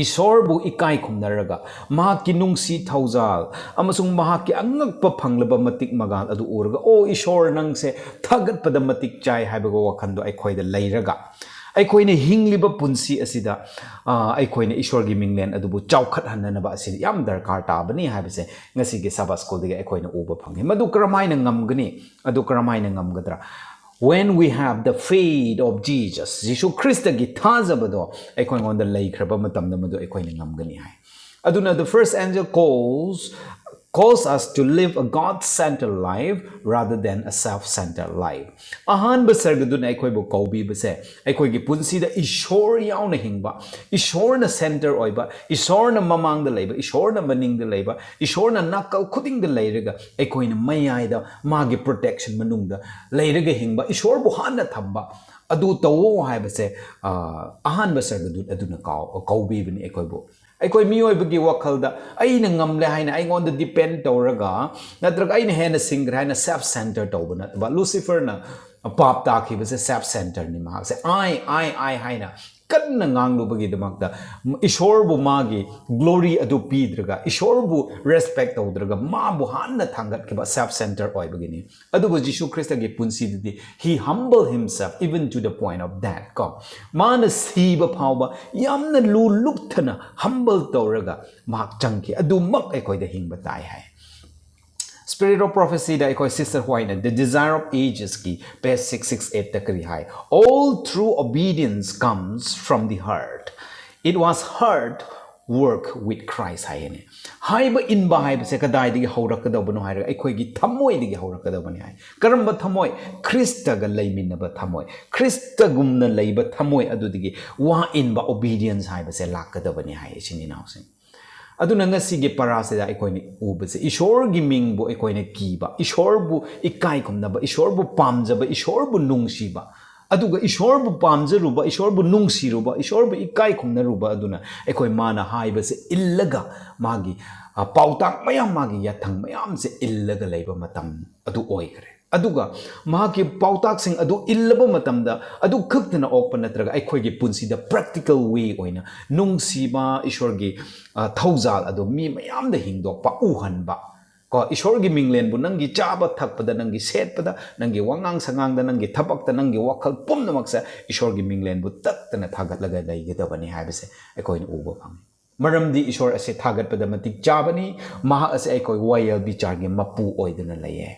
ꯏꯁꯣꯔꯕꯨ ꯏꯀꯥꯏ ꯈꯨꯝꯅꯔꯒ ꯃꯍꯥꯛꯀꯤ ꯅꯨꯡꯁꯤ ꯊꯧꯖꯥꯜ ꯑꯃꯁꯨꯡ ꯃꯍꯥꯛꯀꯤ ꯑꯉꯛꯄ ꯐꯪꯂꯕ ꯃꯇꯤꯛ ꯃꯒꯥꯜ ꯑꯗꯨ ꯎꯔꯒ, "ꯑꯣ ꯏꯁꯣꯔ, ꯅꯪꯁꯦ ꯊꯥꯒꯠꯄꯗ ꯃꯇꯤꯛ ꯆꯥꯏ" ꯍꯥꯏꯕꯒꯤ ꯋꯥꯈꯜꯗꯣ ꯑꯩꯈꯣꯏꯗ ꯂꯩꯔꯒ, ꯑꯩꯈꯣꯏꯅ ꯍꯤꯡꯂꯤꯕ ꯄꯨꯟꯁꯤ ꯑꯁꯤꯗ, ꯑ, ꯑꯩꯈꯣꯏꯅ ꯏꯁꯣꯔꯒꯤ ꯃꯤꯡꯂꯦꯟ ꯑꯗꯨꯕꯨ ꯆꯥꯎꯈꯠꯍꯟꯅꯅꯕ ꯑꯁꯤ ꯌꯥꯝ ꯗꯔꯀꯥꯔ ꯇꯥꯕꯅꯤ ꯍꯥꯏꯕꯁꯦ ꯉꯁꯤꯒꯤ Sabbath Schoolꯗꯒꯤ ꯑꯩꯈꯣꯏꯅ ꯎꯕ ꯐꯪꯉꯤ꯫ ꯃꯗꯨ ꯀꯔꯝꯍꯥꯏꯅ ꯉꯝꯒꯅꯤ? ꯑꯗꯨ ꯀꯔꯝꯍꯥꯏꯅ ꯉꯝꯒꯗ꯭ꯔꯥ? When we have the faith of Jesus, ꯖꯤꯁꯨ ꯈ꯭ꯔꯤꯁꯇꯒꯤ ꯊꯥꯖꯕꯗꯣ ꯑꯩꯈꯣꯏꯉꯣꯟꯗ ꯂꯩꯈ꯭ꯔꯕ ꯃꯇꯝꯗ ꯃꯗꯨ ꯑꯩꯈꯣꯏꯅ ꯉꯝꯒꯅꯤ ꯍꯥꯏ꯫ ꯑꯗꯨꯅ the first angel calls calls us to live a God-centered life rather than a self-centered life. ꯑꯍꯥꯟꯕ ꯁꯔꯒꯗꯨꯅ ꯑꯩꯈꯣꯏꯕꯨ ꯀꯧꯕꯤꯕꯁꯦ, ꯑꯩꯈꯣꯏꯒꯤ ꯄꯨꯟꯁꯤꯗ ꯏꯁꯣꯔ ꯌꯥꯎꯅ ꯍꯤꯡꯕ, ꯏꯁꯣꯔꯅ center ꯑꯣꯏꯕ, ꯏꯁꯣꯔꯅ ꯃꯃꯥꯡꯗ ꯂꯩꯕ, ꯏꯁꯣꯔꯅ ꯃꯅꯤꯡꯗ ꯂꯩꯕ, ꯏꯁꯣꯔꯅ ꯅꯥꯀꯜ ꯈꯨꯗꯤꯡꯗ ꯂꯩꯔꯒ ꯑꯩꯈꯣꯏꯅ ꯃꯌꯥꯏꯗ ꯃꯥꯒꯤ protection ꯃꯅꯨꯡꯗ ꯂꯩꯔꯒ ꯍꯤꯡꯕ, ꯏꯁꯣꯔꯕꯨ ꯍꯥꯟꯅ ꯊꯝꯕ, ꯑꯗꯨ ꯇꯧꯋꯣ ꯍꯥꯏꯕꯁꯦ, ꯑ, ꯑꯍꯥꯟꯕ ꯁꯔꯒꯗꯨ ꯑꯗꯨꯅ ꯀꯥꯎ-, ꯀꯧꯕꯤꯕꯅꯤ ꯑꯩꯈꯣꯏꯕꯨ꯫ ꯑꯩꯈꯣꯏ ꯃꯤꯑꯣꯏꯕꯒꯤ ꯋꯥꯈꯜꯗ ꯑꯩꯅ ꯉꯝꯂꯦ ꯍꯥꯏꯅ ꯑꯩꯉꯣꯟꯗ depend ꯇꯧꯔꯒ, ꯅꯠꯇ꯭ꯔꯒ ꯑꯩꯅ ꯍꯦꯟꯅ ꯁꯤꯡꯈ꯭ꯔꯦ ꯍꯥꯏꯅ self-centered ꯇꯧꯕ ꯅꯠꯇꯕ, ꯂꯨꯁꯤꯐꯔꯅ ꯄꯥꯞ ꯇꯥꯈꯤꯕꯁꯦ self-centeredꯅꯤ꯫ ꯃꯍꯥꯛꯁꯦ "I, I, I" ꯍꯥꯏꯅ ꯀꯟꯅ ꯉꯥꯡꯂꯨꯕꯒꯤꯗꯃꯛꯇ ꯏꯁꯣꯔꯕꯨ ꯃꯥꯒꯤ glory ꯑꯗꯨ ꯄꯤꯗ꯭ꯔꯒ, ꯏꯁꯣꯔꯕꯨ respect ꯇꯧꯗ꯭ꯔꯒ, ꯃꯥꯕꯨ ꯍꯥꯟꯅ ꯊꯥꯡꯒꯠꯈꯤꯕ self-centered ꯑꯣꯏꯕꯒꯤꯅꯤ꯫ ꯑꯗꯨꯕꯨ ꯖꯤꯁꯨ ꯈ꯭ꯔꯤꯁꯇꯒꯤ ꯄꯨꯟꯁꯤꯗꯗꯤ he humble himself even to the point of death ꯀꯣ, ꯃꯥꯅ ꯁꯤꯕ ꯐꯥꯎꯕ ꯌꯥꯝꯅ ꯂꯨ ꯂꯨꯞꯊꯅ humble ꯇꯧꯔꯒ ꯃꯍꯥꯛ ꯆꯪꯈꯤ꯫ ꯑꯗꯨꯃꯛ ꯑꯩꯈꯣꯏꯗ ꯍꯤꯡꯕ ꯇꯥꯏ ꯍꯥꯏ꯫ Spirit of Prophecyꯗ ꯑꯩꯈꯣꯏ Sister Whiteꯅ The Desire of Agesꯀꯤ page six six eightꯇ ꯀꯔꯤ ꯍꯥꯏ? "All true obedience comes from the heart. It was heart work with Christ" ꯍꯥꯏꯌꯦꯅꯦ꯫ ꯍꯥꯏꯕ ꯏꯟꯕ ꯍꯥꯏꯕꯁꯦ ꯀꯗꯥꯏꯗꯒꯤ ꯍꯧꯔꯛꯀꯗꯧꯕꯅꯣ ꯍꯥꯏꯔꯒ ꯑꯩꯈꯣꯏꯒꯤ ꯊꯃꯣꯏꯗꯒꯤ ꯍꯧꯔꯛꯀꯗꯧꯕꯅꯤ ꯍꯥꯏ꯫ ꯀꯔꯝꯕ ꯊꯃꯣꯏ? ꯈ꯭ꯔꯤꯁꯇꯒ ꯂꯩꯃꯤꯟꯅꯕ ꯊꯃꯣꯏ, ꯈ꯭ꯔꯤꯁꯇꯒꯨꯝꯅ ꯂꯩꯕ ꯊꯃꯣꯏ ꯑꯗꯨꯗꯒꯤ ꯋꯥ ꯏꯟꯕ, obedience ꯍꯥꯏꯕꯁꯦ ꯂꯥꯛꯀꯗꯕꯅꯤ ꯍꯥꯏ, ꯏꯆꯤꯟ ꯏꯅꯥꯎꯁꯤꯡ꯫ ꯑꯗꯨꯅ ꯉꯁꯤꯒꯤ ꯄꯔꯥꯁꯤꯗ ꯑꯩꯈꯣꯏꯅ ꯎꯕꯁꯦ, ꯏꯁꯣꯔꯒꯤ ꯃꯤꯡꯕꯨ ꯑꯩꯈꯣꯏꯅ ꯀꯤꯕ, ꯏꯁꯣꯔꯕꯨ ꯏꯀꯥꯏ ꯈꯨꯝꯅꯕ, ꯏꯁꯣꯔꯕꯨ ꯄꯥꯝꯖꯕ, ꯏꯁꯣꯔꯕꯨ ꯅꯨꯡꯁꯤꯕ, ꯑꯗꯨꯒ ꯏꯁꯣꯔꯕꯨ ꯄꯥꯝꯖꯔꯨꯕ, ꯏꯁꯣꯔꯕꯨ ꯅꯨꯡꯁꯤꯔꯨꯕ, ꯏꯁꯣꯔꯕꯨ ꯏꯀꯥꯏ ꯈꯨꯝꯅꯔꯨꯕ ꯑꯗꯨꯅ ꯑꯩꯈꯣꯏ ꯃꯥꯅ ꯍꯥꯏꯕꯁꯦ ꯏꯜꯂꯒ, ꯃꯥꯒꯤ, ꯑ, ꯄꯥꯎꯇꯥꯛ ꯃꯌꯥꯝ, ꯃꯥꯒꯤ ꯌꯥꯊꯪ ꯃꯌꯥꯝꯁꯦ ꯏꯜꯂꯒ ꯂꯩꯕ ꯃꯇꯝ ꯑꯗꯨ ꯑꯣꯏꯈ꯭ꯔꯦ꯫ ꯑꯗꯨꯒ ꯃꯍꯥꯛꯀꯤ ꯄꯥꯎꯇꯥꯛꯁꯤꯡ ꯑꯗꯨ ꯏꯜꯂꯕ ꯃꯇꯝꯗ, ꯑꯗꯨ ꯈꯛꯇꯅ ꯑꯣꯛꯄ ꯅꯠꯇ꯭ꯔꯒ ꯑꯩꯈꯣꯏꯒꯤ ꯄꯨꯟꯁꯤꯗ practical way ꯑꯣꯏꯅ ꯅꯨꯡꯁꯤꯕ, ꯏꯁꯣꯔꯒꯤ, ꯑ, ꯊꯧꯖꯥꯜ ꯑꯗꯨ ꯃꯤ ꯃꯌꯥꯝꯗ ꯍꯤꯡꯗꯣꯛꯄ, ꯎꯍꯟꯕ꯫ ꯀꯣ, ꯏꯁꯣꯔꯒꯤ ꯃꯤꯡꯂꯦꯟꯕꯨ ꯅꯪꯒꯤ ꯆꯥꯕ ꯊꯛꯄꯗ, ꯅꯪꯒꯤ ꯁꯦꯠꯄꯗ, ꯅꯪꯒꯤ ꯋꯥꯉꯥꯡ ꯁꯉꯥꯡꯗ, ꯅꯪꯒꯤ ꯊꯕꯛꯇ, ꯅꯪꯒꯤ ꯋꯥꯈꯜ ꯄꯨꯝꯅꯃꯛꯁꯦ ꯏꯁꯣꯔꯒꯤ ꯃꯤꯡꯂꯦꯟꯕꯨ ꯇꯠꯇꯅ ꯊꯥꯒꯠꯂꯒ ꯂꯩꯒꯗꯕꯅꯤ ꯍꯥꯏꯕꯁꯦ ꯑꯩꯈꯣꯏꯅ ꯎꯕ ꯐꯪꯉꯤ꯫ ꯃꯔꯝꯗꯤ ꯏꯁꯣꯔ ꯑꯁꯤ ꯊꯥꯒꯠꯄꯗ ꯃꯇꯤꯛ ꯆꯥꯕꯅꯤ, ꯃꯍꯥꯛ ꯑꯁꯤ ꯑꯩꯈꯣꯏ ꯋꯥꯌꯦꯜ ꯕꯤꯆꯥꯔꯒꯤ ꯃꯄꯨ ꯑꯣꯏꯗꯨꯅ ꯂꯩꯌꯦ꯫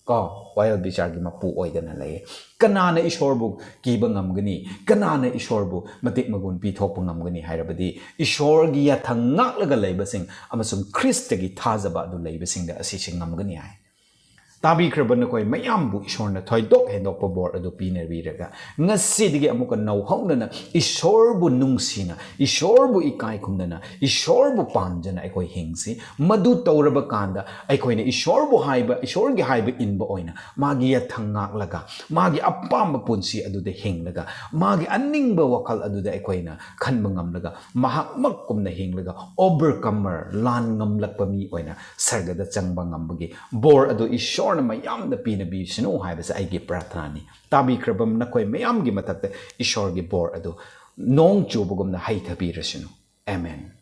ꯀꯣ, ꯋꯥꯌꯦꯜ ꯕꯤꯆꯥꯔꯒꯤ ꯃꯄꯨ ꯑꯣꯏꯗꯅ ꯂꯩꯌꯦ꯫ ꯀꯅꯥꯅ ꯏꯁꯣꯔꯕꯨ ꯀꯤꯕ ꯉꯝꯒꯅꯤ? ꯀꯅꯥꯅ ꯏꯁꯣꯔꯕꯨ ꯃꯇꯤꯛ ꯃꯒꯨꯟ ꯄꯤꯊꯣꯛꯄ ꯉꯝꯒꯅꯤ ꯍꯥꯏꯔꯕꯗꯤ, ꯏꯁꯣꯔꯒꯤ ꯌꯥꯊꯪ ꯉꯥꯛꯂꯒ ꯂꯩꯕꯁꯤꯡ ꯑꯃꯁꯨꯡ ꯈ꯭ꯔꯤꯁꯇꯒꯤ ꯊꯥꯖꯕ ꯑꯗꯨ ꯂꯩꯕꯁꯤꯡꯗ ꯑꯁꯤꯁꯦ ꯉꯝꯒꯅꯤ ꯍꯥꯏ꯫ ꯇꯥꯕꯤꯈ꯭ꯔꯕ ꯅꯈꯣꯏ ꯃꯌꯥꯝꯕꯨ ꯏꯁꯣꯔꯅ ꯊꯣꯏꯗꯣꯛ ꯍꯦꯟꯗꯣꯛꯄ ꯕꯣꯔ ꯑꯗꯨ ꯄꯤꯅꯕꯤꯔꯒ, ꯉꯁꯤꯗꯒꯤ ꯑꯃꯨꯛꯀ ꯅꯧꯍꯧꯅꯅ ꯏꯁꯣꯔꯕꯨ ꯅꯨꯡꯁꯤꯅ, ꯏꯁꯣꯔꯕꯨ ꯏꯀꯥꯏ ꯈꯨꯝꯅꯅ, ꯏꯁꯣꯔꯕꯨ ꯄꯥꯝꯖꯅ ꯑꯩꯈꯣꯏ ꯍꯤꯡꯁꯤ꯫ ꯃꯗꯨ ꯇꯧꯔꯕ ꯀꯥꯟꯗ ꯑꯩꯈꯣꯏꯅ ꯏꯁꯣꯔꯕꯨ ꯍꯥꯏꯕ, ꯏꯁꯣꯔꯒꯤ ꯍꯥꯏꯕ ꯏꯟꯕ ꯑꯣꯏꯅ ꯃꯥꯒꯤ ꯌꯥꯊꯪ ꯉꯥꯛꯂꯒ, ꯃꯥꯒꯤ ꯑꯄꯥꯝꯕ ꯄꯨꯟꯁꯤ ꯑꯗꯨꯗ ꯍꯤꯡꯂꯒ, ꯃꯥꯒꯤ ꯑꯅꯤꯡꯕ ꯋꯥꯈꯜ ꯑꯗꯨꯗ ꯑꯩꯈꯣꯏꯅ ꯈꯟꯕ ꯉꯝꯂꯒ, ꯃꯍꯥꯛꯃꯛ ꯀꯨꯝꯅ ꯍꯤꯡꯂꯒ, overcomer, ꯂꯥꯟ ꯉꯝꯂꯛꯄ ꯃꯤ ꯑꯣꯏꯅ ꯁꯔꯒꯗ ꯆꯪꯕ ꯉꯝꯕꯒꯤ ꯕꯣꯔ ꯑꯗꯨ ꯏꯁꯣꯔꯅ ꯃꯌꯥꯝꯗ ꯄꯤꯅꯕꯤꯁꯅꯨ ꯍꯥꯏꯕꯁꯦ ꯑꯩꯒꯤ ꯄ꯭ꯔꯥꯔꯊꯅꯥꯅꯤ꯫ ꯇꯥꯕꯤꯈ꯭ꯔꯕ ꯅꯈꯣꯏ ꯃꯌꯥꯝꯒꯤ ꯃꯊꯛꯇ ꯏꯁꯣꯔꯒꯤ ꯕꯣꯔ ꯑꯗꯨ ꯅꯣꯡ ꯆꯨꯕꯒꯨꯝꯅ ꯍꯩꯊꯕꯤꯔꯁꯅꯨ꯫ ꯑꯦꯃꯦꯟ꯫